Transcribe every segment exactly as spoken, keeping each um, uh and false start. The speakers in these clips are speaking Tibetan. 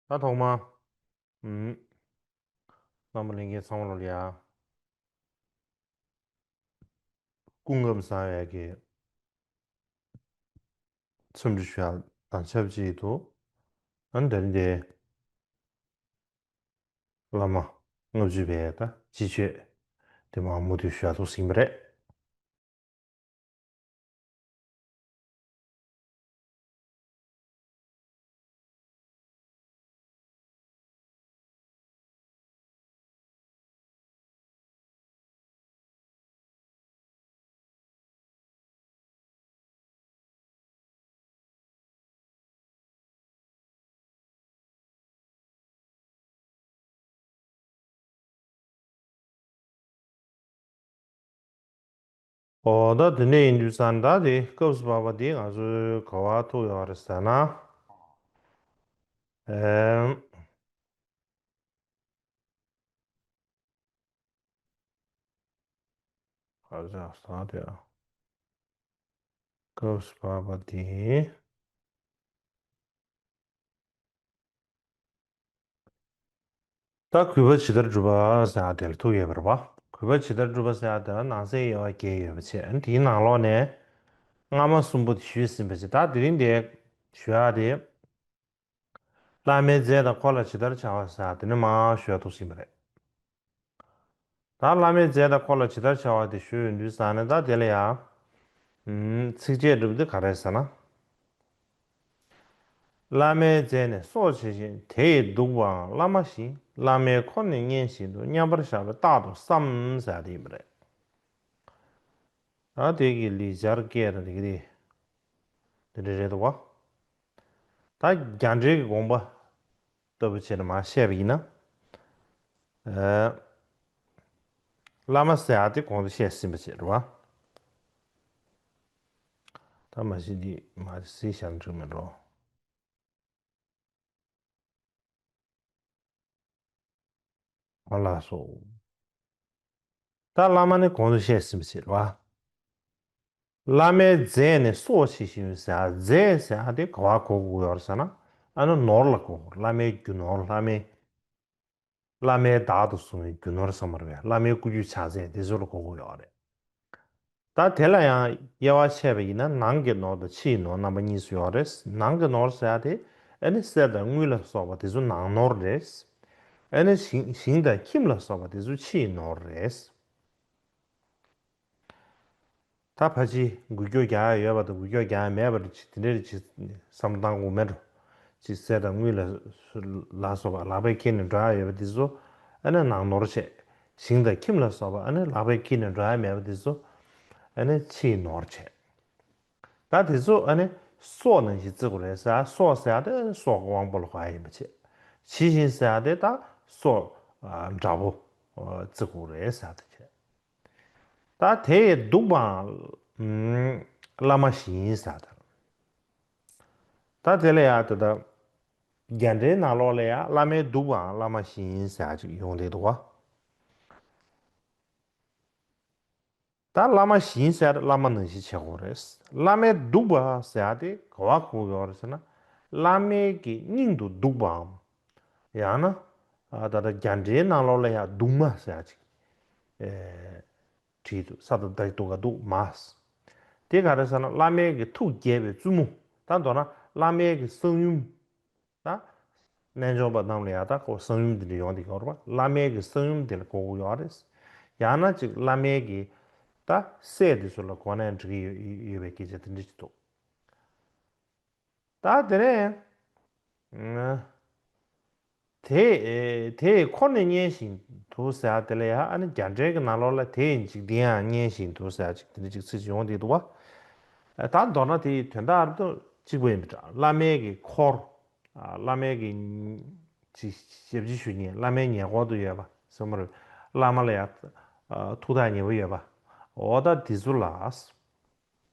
ད་ཐོག་མ། ཨུམ། རྣམ་པ་ལྷན་རྒྱས་ཚང་མ་ལོ་ལ་ཡ། སྐུ་ཁམས་བཟང་བའི་གི་འཚམས་འདྲི་ཞུ་ཡ་དང་ཆབས་ཅིག་ཏུ། ཨ་ནི་དེ་རིང་འདི་བླ་མ་ལྔ་བཅུ་པའི་ད་སྤྱི་ཆོས་དེ་མར་མུ་མཐུད་ཞུ་ཡ་ཐུགས་ཟིན་པ་རེད། ཨོ་ད་དེ་འདྲ་ཡིན་དུས་ཙང་ད་དེ་སྐབས་སུ་བབས་པ་འདི་ང་ཚོའི་ག་བ་ཐུག་ཡོད་རེད་ཟེར་ན། ཨེམ། ཧ་ཅང་བཟང་དེ། སྐབས་སུ་བབས་པ་དེ། ད་གུས་པ་ཇི་ལྟར་བསྒྲུབ་པ་ཟེར་ཡ་དེ་ལ་ཐུག་ཡོད་པ་རེད་པ། གུས་པ་ཇི་ལྟར་བསྒྲུབ་པ་ཟེར་ཡ་དེ་ལ་ནང་གསེས་དབྱེ་བ་བརྒྱད་ཡོད་པ་བྱས། ཨ་ནི་དེའི་ནང་ལོགས་ནས་སྔ་མ་གསུམ་པོ་དེ་ཞུས་ཟིན་པ་བྱས། ད་དེ་རིང་དེ་ཞུ་ཡ་དེ། བླ་མའི་རྫས་དང་འཁོར་ལ་ཇི་ལྟར་བྱ་བ་ཟེར་ཡ་དེ་ནི་མར་ཞུ་ཡ་ཐུག་ཟིན་པ་རེད། ད་བླ་མའི་རྫས་དང་འཁོར་ལ་ཇི་ལྟར་བྱ་བ་དེ་ཞུས་ཡོང་དུས་ཙང་ནས་ད་དེ་ལ་ཡ། ཨུམ། ཚིགས་བཅད་འགྲུབ་དེ་ག་རེ་ཟེར་ན། བླ་མའི་རྫས་ནི་སྲོག་བྱེད་བཞིན། དེ་ཡི་གདུག་པའང་བླ་མ་བཞིན། བླ་མའི་འཁོར་ནི་གཉེན་བཞིན་དུ། མཉམ་པར་བཞག་པས་རྟག་ཏུ་བསམ་ཟེར་ཡ་དེ་ཡིན་པ་རེད། ད་དེ་གི་ལེགས་སྦྱར་སྐད་དང་དེ་གི་དེ་འདྲ་རེད་འདུག་བ། ད་རྒྱ་འགྲེལ་གྱི་དགོངས་པ་ལྟ་བུ་བྱས་ནས་མར་བཤད་པ་ཡིན་ན། ཨ། བླ་མ་ཟེར་ཡ་དེ་གོང་དུ་བཤད་ཟིན་པ་བྱས་རེད་བ། ད་མ་གཞི་འདི་མར་གཟིགས་བཞག་ན་འགྲིག་མེད་འགྲོ། ཨ་ལགས་སོ། ད་བླ་མ་ནི་གོང་དུ་བཤད་ཟིན་པ་བྱས་རེད་བ། བླ་མའི་རྫས་ནི་སྲོག་བྱེད་བཞིན་ཟེར་ཡ། རྫས་ཟེར་ཡ་དེ་ག་བ་གོ་དགོས་ཡོད་རེད་ཟེར་ན། ཨ་ནི་ནོར་ལ་གོ་དགོས། བླ་མའི་རྒྱུ་ནོར། བླ་མའི། བླ་མའི་བདག་ཏུ་བཟུང་བའི་རྒྱུ་ནོར་ཟེར་བ་རེད་པས། བླ་མའི་སྐུ་རྒྱུ་ཕྱག་རྫས་དེ་ཚོ་ལ་གོ་དགོས་ཡོད་རེད། ད་དེ་ལ་ཡང་དབྱེ་བ་ཕྱེ་བ་ཡིན་ན་ནང་གི་ནོར་དང་ཕྱི་ཡི་ནོར་རྣམ་པ་གཉིས་སུ་ཡོད་རེད། ནང་གི་ནོར་ཟེར་ཡ་དེ་ཨ་ནི་གསེར་དང་དངུལ་ལ་སོགས་པ་དེ་ཚོ་ནང་ནོར་རེད། ཨ་ནི་ཞིང་ཞིང་དང་ཁྱིམ་ལ་སོགས་པ་དེ་ཚོ་ཕྱི་ཡི་ནོར་རེད། ད་ཕལ་ཆེར་འགུལ་སྐྱོད་རྒྱག་ཡ་ཡོད་པ་དང་འགུལ་སྐྱོད་རྒྱག་ཡ་མེད་པ་རེད། ཅིག་དེ་འདྲ་རེད། ཅིག་བསམ་བློ་བཏང་དགོས་མེད་འགྲོ། ཅིག་གསེར་དང་དངུལ་ལ་ལ་སོགས་པ་ལག་པས་འཁྱེར་ནས་འགྲོ་ཡ་ཡོད་པ་དེ་ཚོ་ཨ་ནི་ནང་ནོར་བྱས། ཞིང་དང་ཁྱིམ་ལ་སོགས་པ་ཨ་ནི་ལག་པས་འཁྱེར་ནས་འགྲོ་ཡ་མེད་པ་དེ་ཚོ་ཨ་ནི་ཕྱིའི་ནོར་བྱས། ད་དེ་ཚོ་ཨ་ནི་སྲོག་ནང་བཞིན་བརྩི་དགོས་རེད་ཟེར། སྲོག་ཟེར་ཡ་དེ་སྲོག་གི་དབང་པོ་ལ་གོ་ཡ་ཡིན་པ་བྱས། བྱེད་བཞིན་ཟེར་ཡ་དེ་ད་སྲོག་ཨ་འདྲ་པོ་ཨ་བརྩི་དགོས་རེད་ཟེར་ཡ་དེ་བྱས། ད་དེ་ཡི་གདུག་པའང་བླ་མ་བཞིན་ཟེར་ཡ་དེ། ད་དེ་ལ་ཡ་དེ་ད་རྒྱ་འགྲེལ་ནང་ལོགས་ལ་ཡ་བླ་མའི་གདུག་པའང་བླ་མ་བཞིན་ཟེར་ཡ་ཅིག་ཡོང་བསྡད་འདུག་བ། ད་བླ་མ་བཞིན་ཟེར་བླ་མ་ནང་བཞིན་བྱེད་དགོས་རེད། བླ་མའི་གདུག་པ་ཟེར་ཡ་དེ་ག་བ་གོ་དགོས་རེད་ཟེར་ན། བླ་མའི་གི་སྙིང་དུ་སྡུག་པའམ། ཡང་ན། ཨ་ད་ལྟ་རྒྱ་འགྲེལ་ནང་ལོགས་ལ་ཡ་གདུག་མ་ཟེར་ཡ་ཅིག་ཨེ། བྲིས་འདུག་ས་ད་བཏགས་སྡུ་ག་གདུག་མ། དེ་ག་རེ་ཟེར་ན་བླ་མའི་གི་ཐུགས་དགྱེས་པའི་བཙུན་མོ། ད་མདོར་ན་བླ་མའི་གི་གསང་ཡུམ། ད། རྣལ་འབྱོར་པ་རྣམས་ལ་ཡང་ད་ཁོ་གསང་ཡུམ་འདི་འདྲ་ཡོང་འདི་ཡོད་རེད་པ། བླ་མའི་གི་གསང་ཡུམ་འདི་ལ་གོ་དགོས་ཡོད་རེད། ཡང་ན་ཅིག་བླ་མའི་གི་ད་སྲས་འདི་ཚོ་ལ་གོ་ནས་འགྲིག་གི་ཡོད་ཡོད་པའི་སྐད་ཆ་དེ་འདྲ་ཅིག་འདུག་ད་དེ་ནས་དེ་དེ་འཁོར་ནི་གཉེན་བཞིན་དུ་ཟེར་ཡ་དེ་ལ་ཡང་ཨ་ནི་རྒྱ་འགྲེལ་གྱི་ནང་ལོགས་ལ་དེ་ཡི་འཇིག་རྟེན་ཡང་གཉེན་བཞིན་དུ་ཟེར་ཡ་ཅིག་དེ་འདྲ་ཅིག་ཚིག་ཅིག་ཡོང་འདི་འདུག་པ། ད་མདོར་ན་དེ་ཡི་དོན་དག་རབ་ཏུ་གཅིག་པ་ཡིན་པ་འདྲ། བླ་མའི་གི་འཁོར། ཨ། བླ་མའི་གི་ཅིག་ཞབས་ཕྱི་ཞུ་མཁན་བླ་མའི་ཉེ་འཁོར་དུ་ཡོད་པ་ཟེར་མ་རེད། བླ་མ་ལ་ཡང་ཨ་ཐུགས་ཐག་ཉེ་པོ་ཡོད་པ། འོ་ད་དེ་ཚོ་ལ་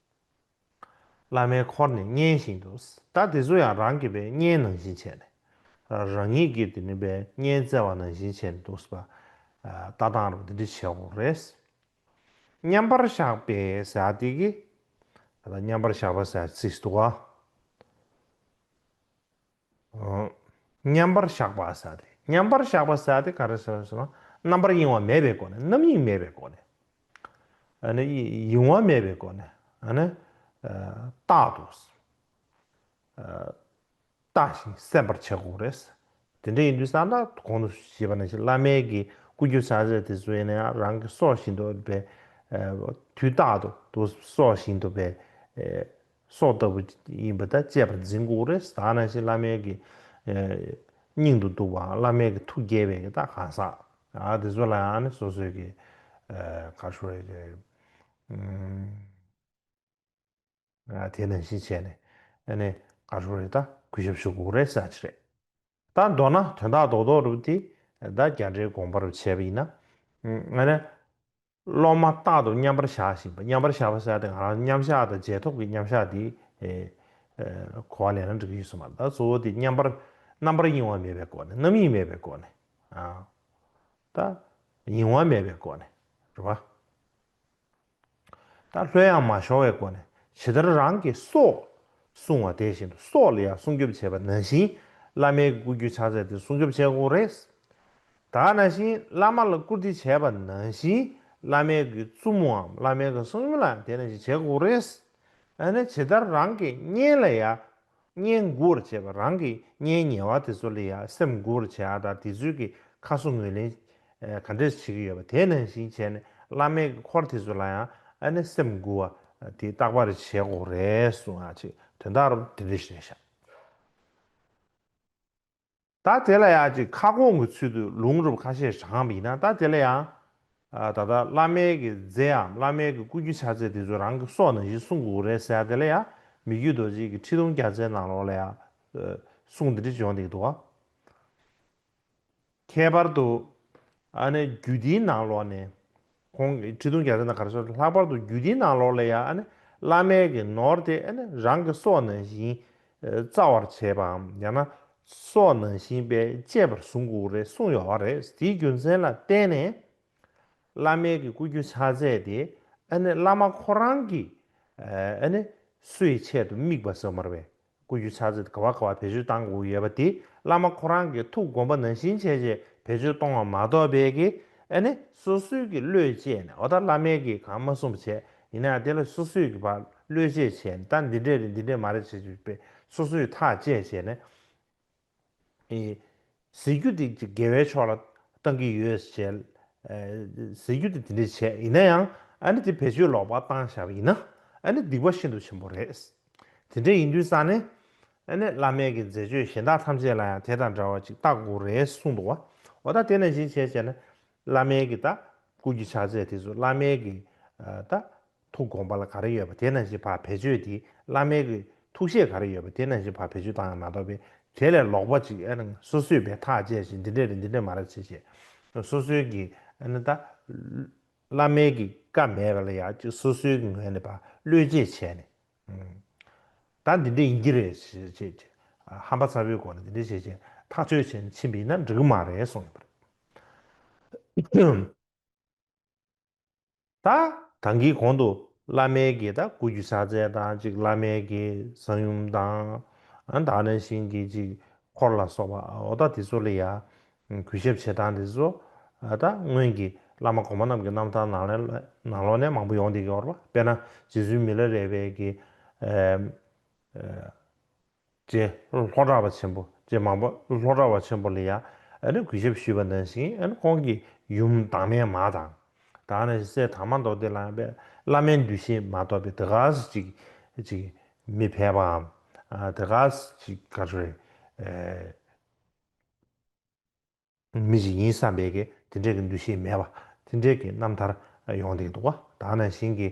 བླ་མའི་འཁོར་ནི་གཉེན་བཞིན་དུ། ད་དེ་ཚོ་ཡང་རང་གི་པའི་གཉེན་ནང་བཞིན་བྱས་ནས། རང་ཉིད་ཀྱི་དེ་ནི་པའི་གཉེན་བཙལ་བ་ནང་བཞིན་བྱས་ནས་འདུག་པ། ལྟ་སྟངས་རུ་འདི་འདྲ་བྱེད་དགོས་རེད། མཉམ་པར་བཞག་པའི་ཟེར་དེ་གི། ད་མཉམ་པར་བཞག་པ་ཟེར་ཚིག་འདུག་ག་ཨོ། མཉམ་པར་བཞག་པ་ཟེར་ཏེ། མཉམ་པར་བཞག་པ་ཟེར་ཏེ་ག་རེ་ཟེར་ཟེར་ན། རྣམ་པར་གཡེང་བ་མེད་པའི་སྒོ་ནས། རྣམ་གཡེང་མེད་པའི་སྒོ་ནས། ཨ་ནི་གཡེང་བ་མེད་པའི་སྒོ་ནས། ཨ་ནི་རྟག་ཏུ་ལྟ་ཞིང་སེམས་པར་བྱེད་དགོས་རེད། དེ་འདྲ་ཡིན་དུས་ཙང་ད་གོང་དུ་ཞུས་པ་ནང་བཞིན་བླ་མའི་གི་སྐུ་རྒྱུ་ཕྱག་རྫས་དེ་ཚོ་ཡིན་ན་ཡང་རང་གི་སྲོག་བཞིན་དུ་བས། དུས་རྟག་ཏུ་དུ་སྲོག་བཞིན་དུ་བས། སྲོག་ལྟ་བུ་ཡིན་པ་ད་གཅེས་པར་འཛིན་དགོས་རེད། ད་ནང་བཞིན་བླ་མའི་གི་སྙིང་དུ་སྡུག་པའམ་བླ་མའི་གི་ཐུགས་དགྱེས་པའི་གི་ད་གང་ཟག་ཨ་དེ་ཚོ་ལ་ཡང་ནི་སོ་སོའི་གི་ག་ཞུ་རེད་གི། དེ་ནང་བཞིན་བྱས་ནས་ཨ་ནི་ག་རེ་རེད། ད་གུས་ཞབས་ཞུ་དགོས་རེད་ཟེར་གྱི་རེད། ད་མདོར་ན་དོན་དག་རྡོག་རྡོག་རུ་དེ་ད་རྒྱ་འགྲེལ་དགོངས་པ་རུ་བྱས་པ་ཡིན་ན། ཨ་ནི་སློབ་མ་རྟག་ཏུ་མཉམ་པར་བཞག་བཞིན་པ། མཉམ་པར་བཞག་པ་ཟེར་ཏེ་ང་རང་མཉམ་བཞག་དང་རྗེས་ཐོབ་ཀྱི་མཉམ་བཞག་དེ་གོ་བ་ལེན་ན་འགྲིག་གི་ཡོད་སོང་མ་རེད། ད་གཙོ་བོ་དེ་མཉམ་པར་རྣམ་པར་གཡེང་བ་མེད་པའི་སྒོ་ནས། རྣམ་གཡེང་མེད་པའི་སྒོ་ནས། ཨ་ད་གཡེང་བ་མེད་པའི་སྒོ་ནས་རེད་བ། ད་ལྷོད་ཡངས་མ་ཤོར་བའི་སྒོ་ནས་ཇི་ལྟར་རང་གི་སྲོག་བསྲུང་བ་དེ་བཞིན་དུ། སྲོག་ལ་ཡང་སྲུང་སྐྱོབ་བྱེད་པ་ནང་བཞིན་བླ་མའི་སྐུ་རྒྱུ་ཕྱག་རྫས་དེ་སྲུང་སྐྱོབ་བྱེད་དགོས་རེད། ད་ནང་བཞིན་བླ་མ་ལ་བཀུར་སྟི་བྱས་པ་ནང་བཞིན་བླ་མའི་གི་བཙུན་མོའམ་བླ་མའི་གི་བསམ་ཡུལ་ལ་དེ་ནང་བཞིན་བྱེད་དགོས་རེད། ཨ་ནི་ཇི་ལྟར་རང་གི་གཉེན་ལ་ཡང་གཉེན་མགུ་བར་བྱེད་པ། རང་གི་གཉེན་ཉེ་བ་དེ་ཚོ་ལ་ཡང་སེམས་མགུ་བར་བྱེད་ཡ་དང་དེ་ཚོའི་གི་ཁ་གསོ་ངོས་ལེན་ག་འདྲས་བྱེད་ཀྱི་ཡོད་པ་དེ་ནང་བཞིན་བྱས་ནས་བླ་མའི་གི་འཁོར་དེ་ཚོ་ལ་ཡང་ཨ་ནི་སེམས་མགུ་བ་དེ་རྟག་པར་བྱེད་དགོས་རེད་གསུང་ཡ་ཅིག་དོན་དག་རུ་དེ་འདྲས་ཞིག་རེད་ཤག་ད་དེ་ལ་ཡང་ཅིག་ཁ་སྐོང་གི་ཚུལ་དུ་ལུང་རབ་ཁ་ཤས་དྲངས་པ་ཡིན་ན། ད་དེ་ལ་ཡང་ད་ལྟ་བླ་མའི་གི་རྫས་འམ་བླ་མའི་གི་སྐུ་རྒྱུ་ཕྱག་རྫས་དེ་ཚོ་རང་གི་སྲོག་ནང་བཞིན་སྲུང་དགོས་རེད་ཟེར་ཡ་དེ་ལ་ཡང་མི་བསྐྱོད་རྡོ་རྗེ་གི་ཁྲི་གདུང་རྒྱལ་མཚན་ནང་ལོགས་ལ་ཡང་གསུང་འདི་འདྲ་ཅིག་ཡོང་བསྡད་ཀྱི་འདུག་བ། ཁྱད་པར་དུ་ཨ་ནི་རྒྱུད་སྡེའི་ནང་ལོགས་ནས་ཁོང་གི་ཁྲི་གདུང་རྒྱལ་མཚན་ན་ག་རེ་ཟེར། ལྷག་པར་དུ་རྒྱུད་སྡེའི་ནང་ལོགས་ལ་ཡང་ཨ་ནི་བླ་མའི་གི་ནོར་དེ་ཨ་ནི་རང་གི་སྲོག་ནང་བཞིན་བཙའ་བར་བྱེད་པའམ་ཡང་ན་སྲོག་ནང་བཞིན་པའི་གཅེས་པར་བཟུང་དགོས་རེད་གསུངས་ཡོད་པ་རེད། དེའི་རྒྱུ་མཚན་ལ་བརྟེན་ནས་བླ་མའི་གི་སྐུ་རྒྱུ་ཕྱག་རྫས་དེ་ཨ་ནི་བླ་མ་ཁོ་རང་གི་ཨ་ནི་སྲོག་གི་ཆེད་དུ་དམིགས་པ་ཟེར་མ་རེད་པས། སྐུ་རྒྱུ་ཕྱག་རྫས་དེ་ག་བ་ག་བ་བེད་སྤྱོད་གཏང་དགོས་ཡོད་པ་དེ་བླ་མ་ཁོ་རང་གི་ཐུགས་དགོངས་པ་ནང་བཞིན་བྱས་བྱས་བེད་སྤྱོད་གཏོང་བ་མ་གཏོགས་པའི་གི་ཨ་ནི་སོ་སོའི་གི་བློས་བྱས་ནས། འོ་ད་བླ་མའི་གི་གང་མ་གསུངས་པ་བྱས་ཡིན་ན་ཡང་དེ་ལ་སོ་སོའི་གི་བ་བློས་བྱས་བྱས་ནས་ད་འདི་འདྲས་རེད་འདི་འདྲས་མ་རེད་བྱས་བྱས་པའི་སོ་སོའི་ཐག་བཅད་བྱས་ནས། ཟེར་རྒྱུ་དེ་དགེ་བའི་ཕྱོགས་ལ་བཏང་གི་ཡོད་ཅེས། ཟེར་རྒྱུ་དེ་དེ་འདྲས་བྱས་ཡིན་ན་ཡང་ཨ་ནི་དེ་བེད་སྤྱོད་ལོག་པ་བཏང་བཞག་པ་ཡིན་ན་ཨ་ནི་སྡིག་པ་ཤིན་ཏུ་ཆེན་པོ་རེད། དེ་འདྲས་ཡིན་དུས་ཙང་ནས་ཨ་ནི་བླ་མའི་གི་མཛད་སྤྱོད་གཞན་དག་ཐམས་ཅད་ལ་ཡང་དེ་དང་འདྲ་བ་ཅིག་བལྟ་དགོས་རེད་གསུངས་འདུག་བ། འོ་ད་དེ་ནང་བཞིན་བྱས་བྱས་ན་བླ་མའི་གི་ད་སྐུ་རྒྱུ་ཕྱག་རྫས་དེ་ཚོ་བླ་མའི་གི་ད་ཐུགས་དགོངས་པ་ལ་ག་རེ་ཡོད་པ་དེ་ནང་བཞིན་ཕར་བེད་སྤྱོད་དེ། བླ་མའི་གི་ཐུགས་བཞེད་ག་རེ་ཡོད་པ་དེ་ནང་བཞིན་ཕར་བེད་སྤྱོད་བཏང་ཡ་མ་གཏོགས་པའི་དེ་ལས་ལོག་པ་ཅིག་ཨ་ནི་སོ་སོས་པའི་ཐག་བཅད་ཅིག་འདི་འདྲས་རེད་འདི་འདྲས་མ་རེད་བྱས་བྱས་སོ་སོའི་གི་ཨ་ནི་ད་བླ་མའི་གི་བཀའ་མེད་པ་ལ་ཡ་ཅིག་སོ་སོའི་གི་ངོས་ནས་ཕར་བློས་བཅད་བྱས་ནས་ད་འདི་འདྲས་ཡིན་གྱི་རེད་ཅེས་བྱས་བྱས་ཧམ་པ་ཚ་བོའི་སྒོ་ནས་འདི་འདྲས་བྱས་བྱས་ཐག་གཅོད་བྱས་ནས་ཕྱིན་པ་ཡིན་ན་འགྲིག་གི་མ་རེད་གསུངས་ཡོད་པ་རེད། ད་ད་གིན་གོང་དུ་བླ་མའི་གི་ད་སྐུ་རྒྱུ་ཕྱག་རྫས་དང་ཅིག་བླ་མའི་གི་གསང་ཡུམ་དང་ཨ་ད་ནང་བཞིན་གྱི་ཅིག་འཁོར་ལ་སོགས་པ་འོ་ད་དེ་ཚོ་ལ་ཡ་གུས་ཞབས་བྱེད་སྟངས་དེ་ཚོ་ཨ་ད་སྔོན་གྱི་བླ་མ་གོང་མ་རྣམས་ཀྱི་རྣམ་ཐར་ནང་ལ་ནང་ལོགས་ནས་མང་པོ་ཡོང་བསྡད་ཀྱི་ཡོད་རེད་པ། དཔེར་ན་རྗེ་བཙུན་མི་ལ་རས་པའི་གི་ཨ་ཨ། རྗེ་ལྷོ་བྲག་པ་ཆེན་པོ། རྗེ་མང་པོ་ལྷོ་བྲག་པ་ཆེན་པོ་ལ་ཡང་ཨ་ནི་གུས་ཞབས་ཞུས་པ་ནང་བཞིན་ཨ་ནི་ཁོང་གི་ཡུམ་བདག་མེད་མ་དང་། ད་ནི་སྲས་དར་མ་མདོ་སྡེ་ལ་ཡང་བླ་མའི་འདུ་ཤེས་མ་གཏོགས་པའི་དེ་ག་སུ་ཅིག་ཅིག་མི་ཕལ་པའམ་དེ་ག་སུ་ཅིག་ག་རེ་རེད། མི་ཞིག་ཡིན་བསམ་པའི་གི་དེ་འདྲའི་གི་འདུ་ཤེས་མེད་པ། དེ་འདྲའི་གི་རྣམ་ཐར་ཡོང་བསྡད་འདུག་བ། ད་ནང་བཞིན་གྱི་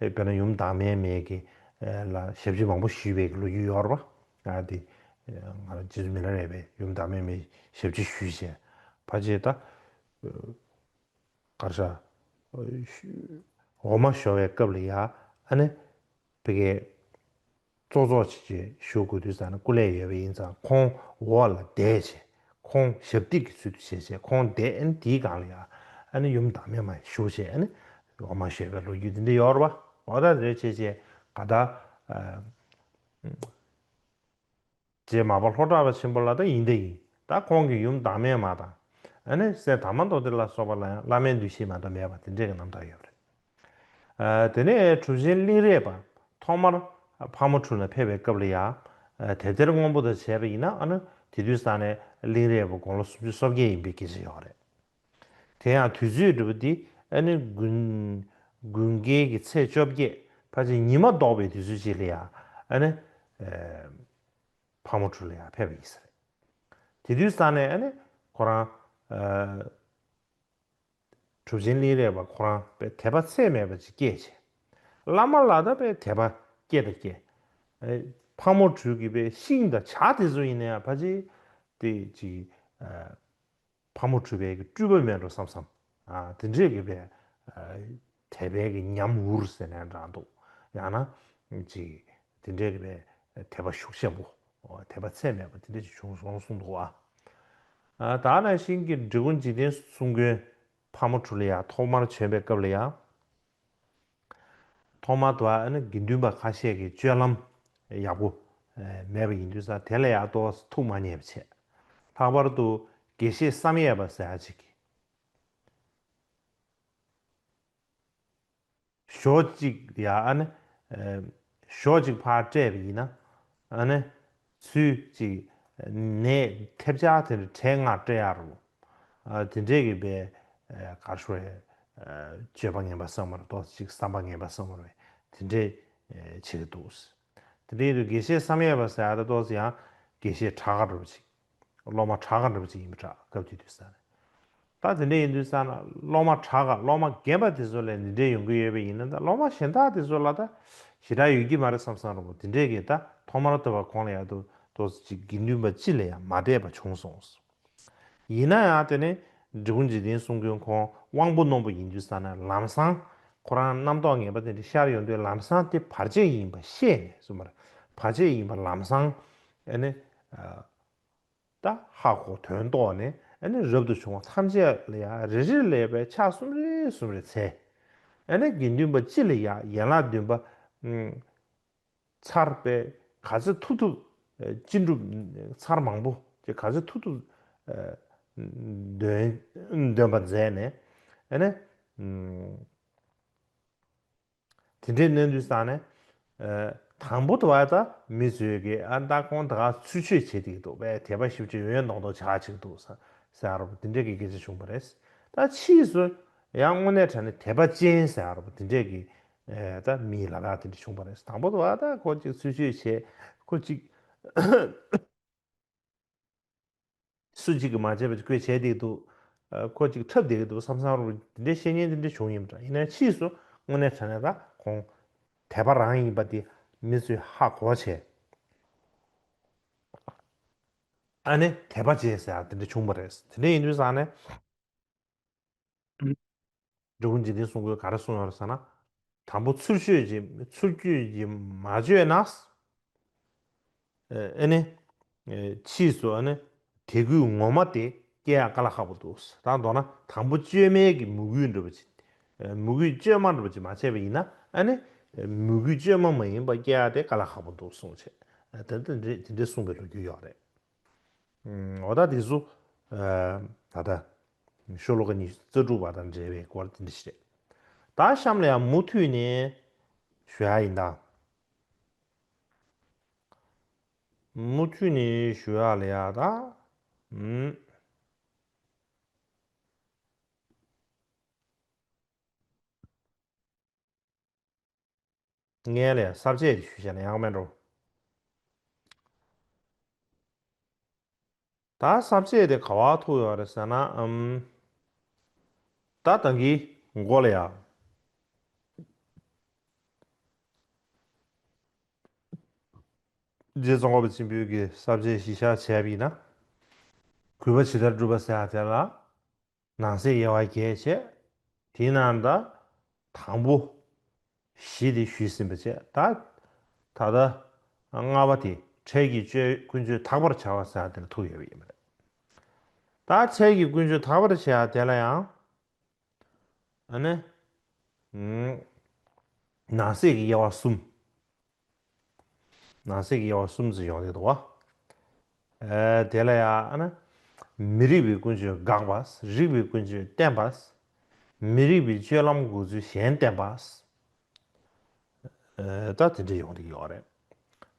དཔེར་ན་ཡུམ་བདག་མེད་མའི་གི་ལ་ཞབས་ཕྱི་མང་པོ་ཞུས་པའི་གི་ལོ་རྒྱུས་ཡོད་རེད་བ། ཨ་དེ་ང་རང་རྗེ་བཙུན་མི་ལ་རས་པའི་ཡུམ་བདག་མེད་མའི་ཞབས་ཕྱི་ཞུས་བྱས་ཕལ་ཆེར་ད་གར་ཤག་འོ་མ་ཞོ་བའི་སྐབས་ལ་ཡ་ཨ་ནི། ཕ་གིའི་ཙོག་ཙོག་བྱེད་བྱེད་བཞུགས་དགོས་དུས་ཙང་ན་སྐུ་ལས་ཡོད་པ་ཡིན་ཙང་ཁོང་འོག་ལ་བསྡད་བྱས་ཁོང་ཞབས་སྟེགས་ཀྱི་ཚུལ་དུ་བྱས་བྱས་ཁོང་བསྡད་ཨ་ནི་དེའི་སྒང་ལ་ཡ་ཨ་ནི་ཡུམ་བདག་མེད་མ་བཞུགས་བྱས་ཨ་ནི་འོ་མ་བཞོས་པའི་ལོ་རྒྱུས་འདི་འདྲ་ཡོད་རེད་བ། འོ་ད་རེད་བྱས་བྱས་ག་ད་རྗེ་མར་པ་ལྷོ་བྲག་པ་ཆེན་པོ་ལ་ད་ཡིན་ད་ཡིན། ད་ཁོང་གི་ཡུམ་བདག་མེད་མ་དང་། ཨ་ནི་སྲས་དར་མ་མདོ་སྡེ་ལ་སོགས་པ་ལ་ཡང་བླ་མའི་འདུ་ཤེས་མ་གཏོགས་མེད་པ་དེ་འདྲས་ཀྱི་རྣམ་ཐར་ཡོད་རེད། ཨ། དེ་ནས་གྲུབ་ཆེན་གླིང་རས་པ་ཐོག་མར་ཕག་མོ་གྲུ་ལ་ཕེབས་པའི་སྐབས་ལ་ཡང་དེབ་ཐེར་སྔོན་པོ་དང་བྱས་པ་ཡིན་ན། ཨ་ནི་དེ་དུས་ས་ནས་གླིང་རས་པ་དགུང་ལོ་སུམ་ཅུ་སོ་བརྒྱད་ཡིན་པའི་སྐད་ཆ་ཡོད་རེད། དེ་ཡང་དུས་ཚོད་འདྲ་པོ་འདི་ཨ་ནི་དགུན་དགུན་ཁའི་གི་ཚེས་བཅོ་བརྒྱད་ཕལ་ཆེར་ཉི་མ་ལྡོག་པའི་དུས་ཚོད་ཅིག་ལ་ཡང་ཨ་ནི་ཕག་མོ་གྲུ་ལ་ཡང་ཕེབས་པ་ཡིན་ས་རེད། དེ་དུས་ས་ནས་ཨ་ནི་ཁོ་རང་གྲུབ་ཆེན་གླིང་རས་པ་ཁོ་རང་དཔེ་དད་པ་ཚད་མེད་པ་ཅིག་སྐྱེས་བྱས། བླ་མ་ལ་ད་དཔེ་དད་པ་སྐྱེས་དང་སྐྱེས། ཕག་མོ་གྲུ་གི་དཔེ་ཤིང་དང་བྱ་དེ་ཚོ་ཡིན་ན་ཡང་ཕལ་ཆེར་དེ་ཅིག་ཕག་མོ་གྲུ་པའི་གི་སྤྲུལ་པ་མེད་འགྲོ་བསམ་བསམ། ཨ། དེ་འདྲས་ཀྱི་པའི་ཨ་དད་པའི་གི་ཉམས་འུར་ཟེར་ནའི་འདྲ་འདུག་ཡང་ན་ཅིག་དེ་འདྲས་ཀྱི་པའི་དད་པ་ཤུགས་ཆེན་པོ། དད་པ་ཚད་མེད་པ་དེ་འདྲས་ཅིག་བྱུང་སོང་གསུངས་འདུག་ཨ། ཨ། ད་ནང་བཞིན་གྱི་འབྲི་གུང་འཇིག་རྟེན་གསུམ་མགོན་ཕག་མོ་གྲུ་ལ་ཡང་ཐོག་མར་བྱོན་པའི་སྐབས་ལ་ཡང་། ཐོག་མར་དུ་ཨ་ནི་དགེ་འདུན་པ་ཁ་ཤས་ཀྱིས་སྤྱོད་ལམ་ཡག་པོ་མེད་པ་ཡིན་དུས་ཙང་དེ་ལ་ཡང་ཏོག་ཙམ་ཐུགས་མ་མཉེས་པ་བྱས། ལྷག་པར་དུ་དགེ་བཤེས་བསམ་ཡས་པ་ཟེར་ཡ་ཅིག་གིས་ཞོ་གཅིག་ཡ་ཨ་ནི་ཞོ་གཅིག་ཕར་སྤྲད་པ་ཡིན་ན་ཨ་ནི་ཚུལ་གཅིག་ནས་ཐེབས་ཆག་དེ་འདྲ་ཁྲལ་ལྔ་སྤྲད་ཡ་རུ། ཨ། དེ་འདྲས་ཀྱི་པའི་ཨ་ག་རེ་ཞུ་རེད། ཨ། སྤྱོད་པ་ངན་པ་བསམ་པར་ཏོག་ཙམ་ཅིག་བསམ་པ་ངན་པ་བསམ་པར་བས་དེ་འདྲས་ཨ་བྱེད་ཀྱི་འདུག་དེ་འདྲས་ཡིན་དུས་དགེ་བཤེས་བསམ་ཡས་པ་ཟེར་ཡ་ད་ཏོག་ཙམ་ཡང་དགེ་བཤེས་གྲགས་ཀ་འདྲ་པོ་ཅིག་སློབ་མ་གྲགས་ཀ་འདྲ་པོ་ཅིག་ཡིན་པ་འདྲ། སྐབས་དེ་དུས་ས་ནས། ད་དེ་འདྲས་ཡིན་དུས་ས་ན་སློབ་མ་གྲགས་ཀ་སློབ་མ་རྒན་པ་དེ་ཚོ་ལས་འདི་འདྲས་ཡོང་གི་ཡོད་པ་ཡིན་ན། ད་སློབ་མ་གཞན་དག་དེ་ཚོ་ལ་ད་ཞེ་དྲག་ཡོད་ཀྱི་མ་རེད་བསམ་བསམ་རུང་དེ་འདྲས་ཀྱི་ད་ཐོག་མར་ཐོས་པ་ཁོང་ལ་ཡ་ཏོག་ཙམ་ཅིག་དགེ་འདུན་པ་སྤྱི་ལ་ཡང་མ་དད་པ་བྱུང་སོང་། ཡིན་ན་ཡང་དེ་ནས་འབྲི་གུང་འཇིག་རྟེན་གསུམ་མགོན་ཁོང་དབང་པོ་རྣོན་པོ་ཡིན་དུས་ས་ན་ལམ་སང་ཁོ་རང་རྣམ་རྟོག་ངན་པ་དེ་འདྲ་ཤར་ཡོང་དུས་ལམ་སང་དེ་བར་ཆད་ཡིན་པ་ཤེས་ནས་གསུངས་པ་རེད། བར་ཆད་ཡིན་པ་ལམ་སང་ཨ་ནི་ད་ཧ་གོ་དོན་རྟོགས་ནས་ཨ་ནི་རབ་ཏུ་བྱུང་བ་ཐམས་ཅད་ལ་ཡང་རེ་རེ་ལས་པའི་ཕྱག་གསུམ་རེ་གསུམ་རེ་འཚལ། ཨ་ནི་དགེ་འདུན་པ་སྤྱི་ལ་ཡང་ཡན་ལག་བདུན་པ་ཚར་པས་ག་ཚོད་ཐུབ་ཐུབ་ཅི་སྒྲུབ་ཚར་མང་པོ་ཅིག་ག་ཚོད་ཐུབ་ཐུབ་འདོན་འདོན་པ་མཛད་ནས་ཨ་ནི་དེ་འདྲའི་གནས་དུས་ས་ནས་དང་པོ་དུ་བ་ད་མི་ཚོས་ཀྱི་ཨ་ད་ཁོང་ད་ག་ཚུལ་འཆོས་བྱེད་ཀྱི་འདུག་པས་དད་པ་ཞིབ་ཅིག་ཡོན་མདོག་མདོག་ཆགས་ཅིག་འདུག་ཟེར་བ་དེ་འདྲའི་གི་སྐད་ཆ་བྱུང་བ་རེད། ད་ཕྱིས་སུ་ཡང་དངོས་གནས་དྲང་གནས་དད་པ་ཅན་ཟེར་བ་དེ་འདྲའི་གི་ཨེ། ད་མིའི་ལ་དྭགས་དེ་འདྲ་བྱུང་བ་རེད། དང་པོ་དུ་བ་ད་ཁོ་གཅིག་ཚུལ་འཆོས་བྱས། ཁོ་གཅིག་སུ་གཅིག་གིས་མ་བྱས་པ་ཅིག་ཁོས་བྱས་བསྡད་ཀྱི་འདུག་ཨ། ཁོ་གཅིག་འཁྲབ་བསྡད་ཀྱི་འདུག་བསམ་བསམ་རུང་དེ་འདྲའི་བཤད་མཁན་དེ་འདྲ་བྱུང་ཡིན་པ་འདྲ། ཡིན་ནའི་ཕྱིས་སུ་དངོས་གནས་དྲང་གནས་ད་ཁོང་དད་པ་རང་ཡིན་པ་དེ་མི་ཚོས་ཧ་གོ་བྱས། ཨ་ནི་དད་པ་བྱས་ཟེར་ཡ་དེ་འདྲ་བྱུང་བ་རེད། དེ་འདྲ་ཡིན་དུས་ཙང་ནས། འབྲི་གུང་འཇིག་རྟེན་གསུམ་མགོན་ག་རེ་གསུངས་ཡོད་རེད་ཟེར་ན། དང་པོ་ཚུལ་འཆོས་ཀྱིས་ཚུལ་འཆོས་ཀྱིས་མ་བཅོས་ན། ཨ་ནི་ཕྱིས་སུ་ཨ་ནི་དད་གུས་ངོ་མ་དེ་སྐྱེ་ཡག་དཀའ་ལས་ཁག་པོ་འདུག་ད་མདོར་ན་དང་པོ་བཅོས་མའི་གི་མོས་གུས་འདྲ་པོ་ཅིག་མོས་གུས་བཅོས་མ་འདྲ་པོ་ཅིག་མ་བྱས་པ་ཡིན་ན། ཨ་ནི་མོས་གུས་བཅོས་མ་མ་ཡིན་པ་སྐྱེ་ཡག་དེ་དཀའ་ལས་ཁག་པོ་འདུག་གསུངས་བྱས། དེ་འདྲ་དེ་འདྲ་གསུངས་པའི་ལོ་རྒྱུས་ཡོད་རེད། འོ་ད་དེ་ཚོ་ད་ལྟ་ཤོ་ལོ་ཀ་ཉི་ཤུ་རྩ་དྲུག་པ་དང་འབྲེལ་བའི་སྐོར་དེ་འདྲ་ཞིག་རེད། ད་གཤམ་ལ་ཡང་མུ་མཐུད་ནས་ཞུ་ཡ་ཡིན་ད། མུ་མཐུད་ནས་ཞུ་ཡ་ལ་ཡ་ད། ངས་ལ་ཡ་ས་བཅད་དེ་ཞུས་བྱས་ན་ཡག་མེད་འགྲོ། ད་ས་བཅད་དེ་ག་བ་ཐུག་ཡོད་རེད་ཟེར་ན། ཨམ། ད་ད་གིན་མགོ་ལ་ཡ། རྗེ་ཙོང་ཁ་པ་ཆེན་པོའི་གི་ས་བཅད་གཞི་བཞག་བྱས་པ་ཡིན་ན། གུས་པ་ཇི་ལྟར་བསྒྲུབ་པ་ཟེར་ཡ་དེ་ལ། ནང་གསེས་དབྱེ་བ་བརྒྱད་བྱས། དེའི་ནང་ད་དང་པོ་བཞི་དེ་ཞུས་ཟིན་པ་བྱས། ད་ད་ལྟ་ལྔ་པ་དེ་འཕྲལ་གྱི་སྤྱོད་ཀུན་སྤྱོད་དག་པར་བྱ་བ་ཟེར་ཡ་དེ་ལ་ཐུག་ཡོད་པ་ཡིན་པ་རེད། ད་འཕྲལ་གྱི་ཀུན་སྤྱོད་དག་པར་བྱ་ཡ་དེ་ལ་ཡང་ཨ་ནི་ནང་གསེས་ཀྱི་དབྱེ་བ་གསུམ། ནང་གསེས་ཀྱི་དབྱེ་བ་གསུམ་ཙམ་ཡོང་གི་འདུག་བ། ཨ། དེ་ལ་ཡང་ཨ་ནི་ མི་རིགས་པའི་ཀུན་སྤྱོད་དགག་པ། རིགས་པའི་ཀུན་སྤྱོད་བསྟན་པ། མི་རིགས་པའི་སྤྱོད་ལམ་འགོག་ཚུལ་གཞན་བསྟན་པ། ཨ་ད་དེ་འདྲ་ཡོང་གི་ཡོད་རེད།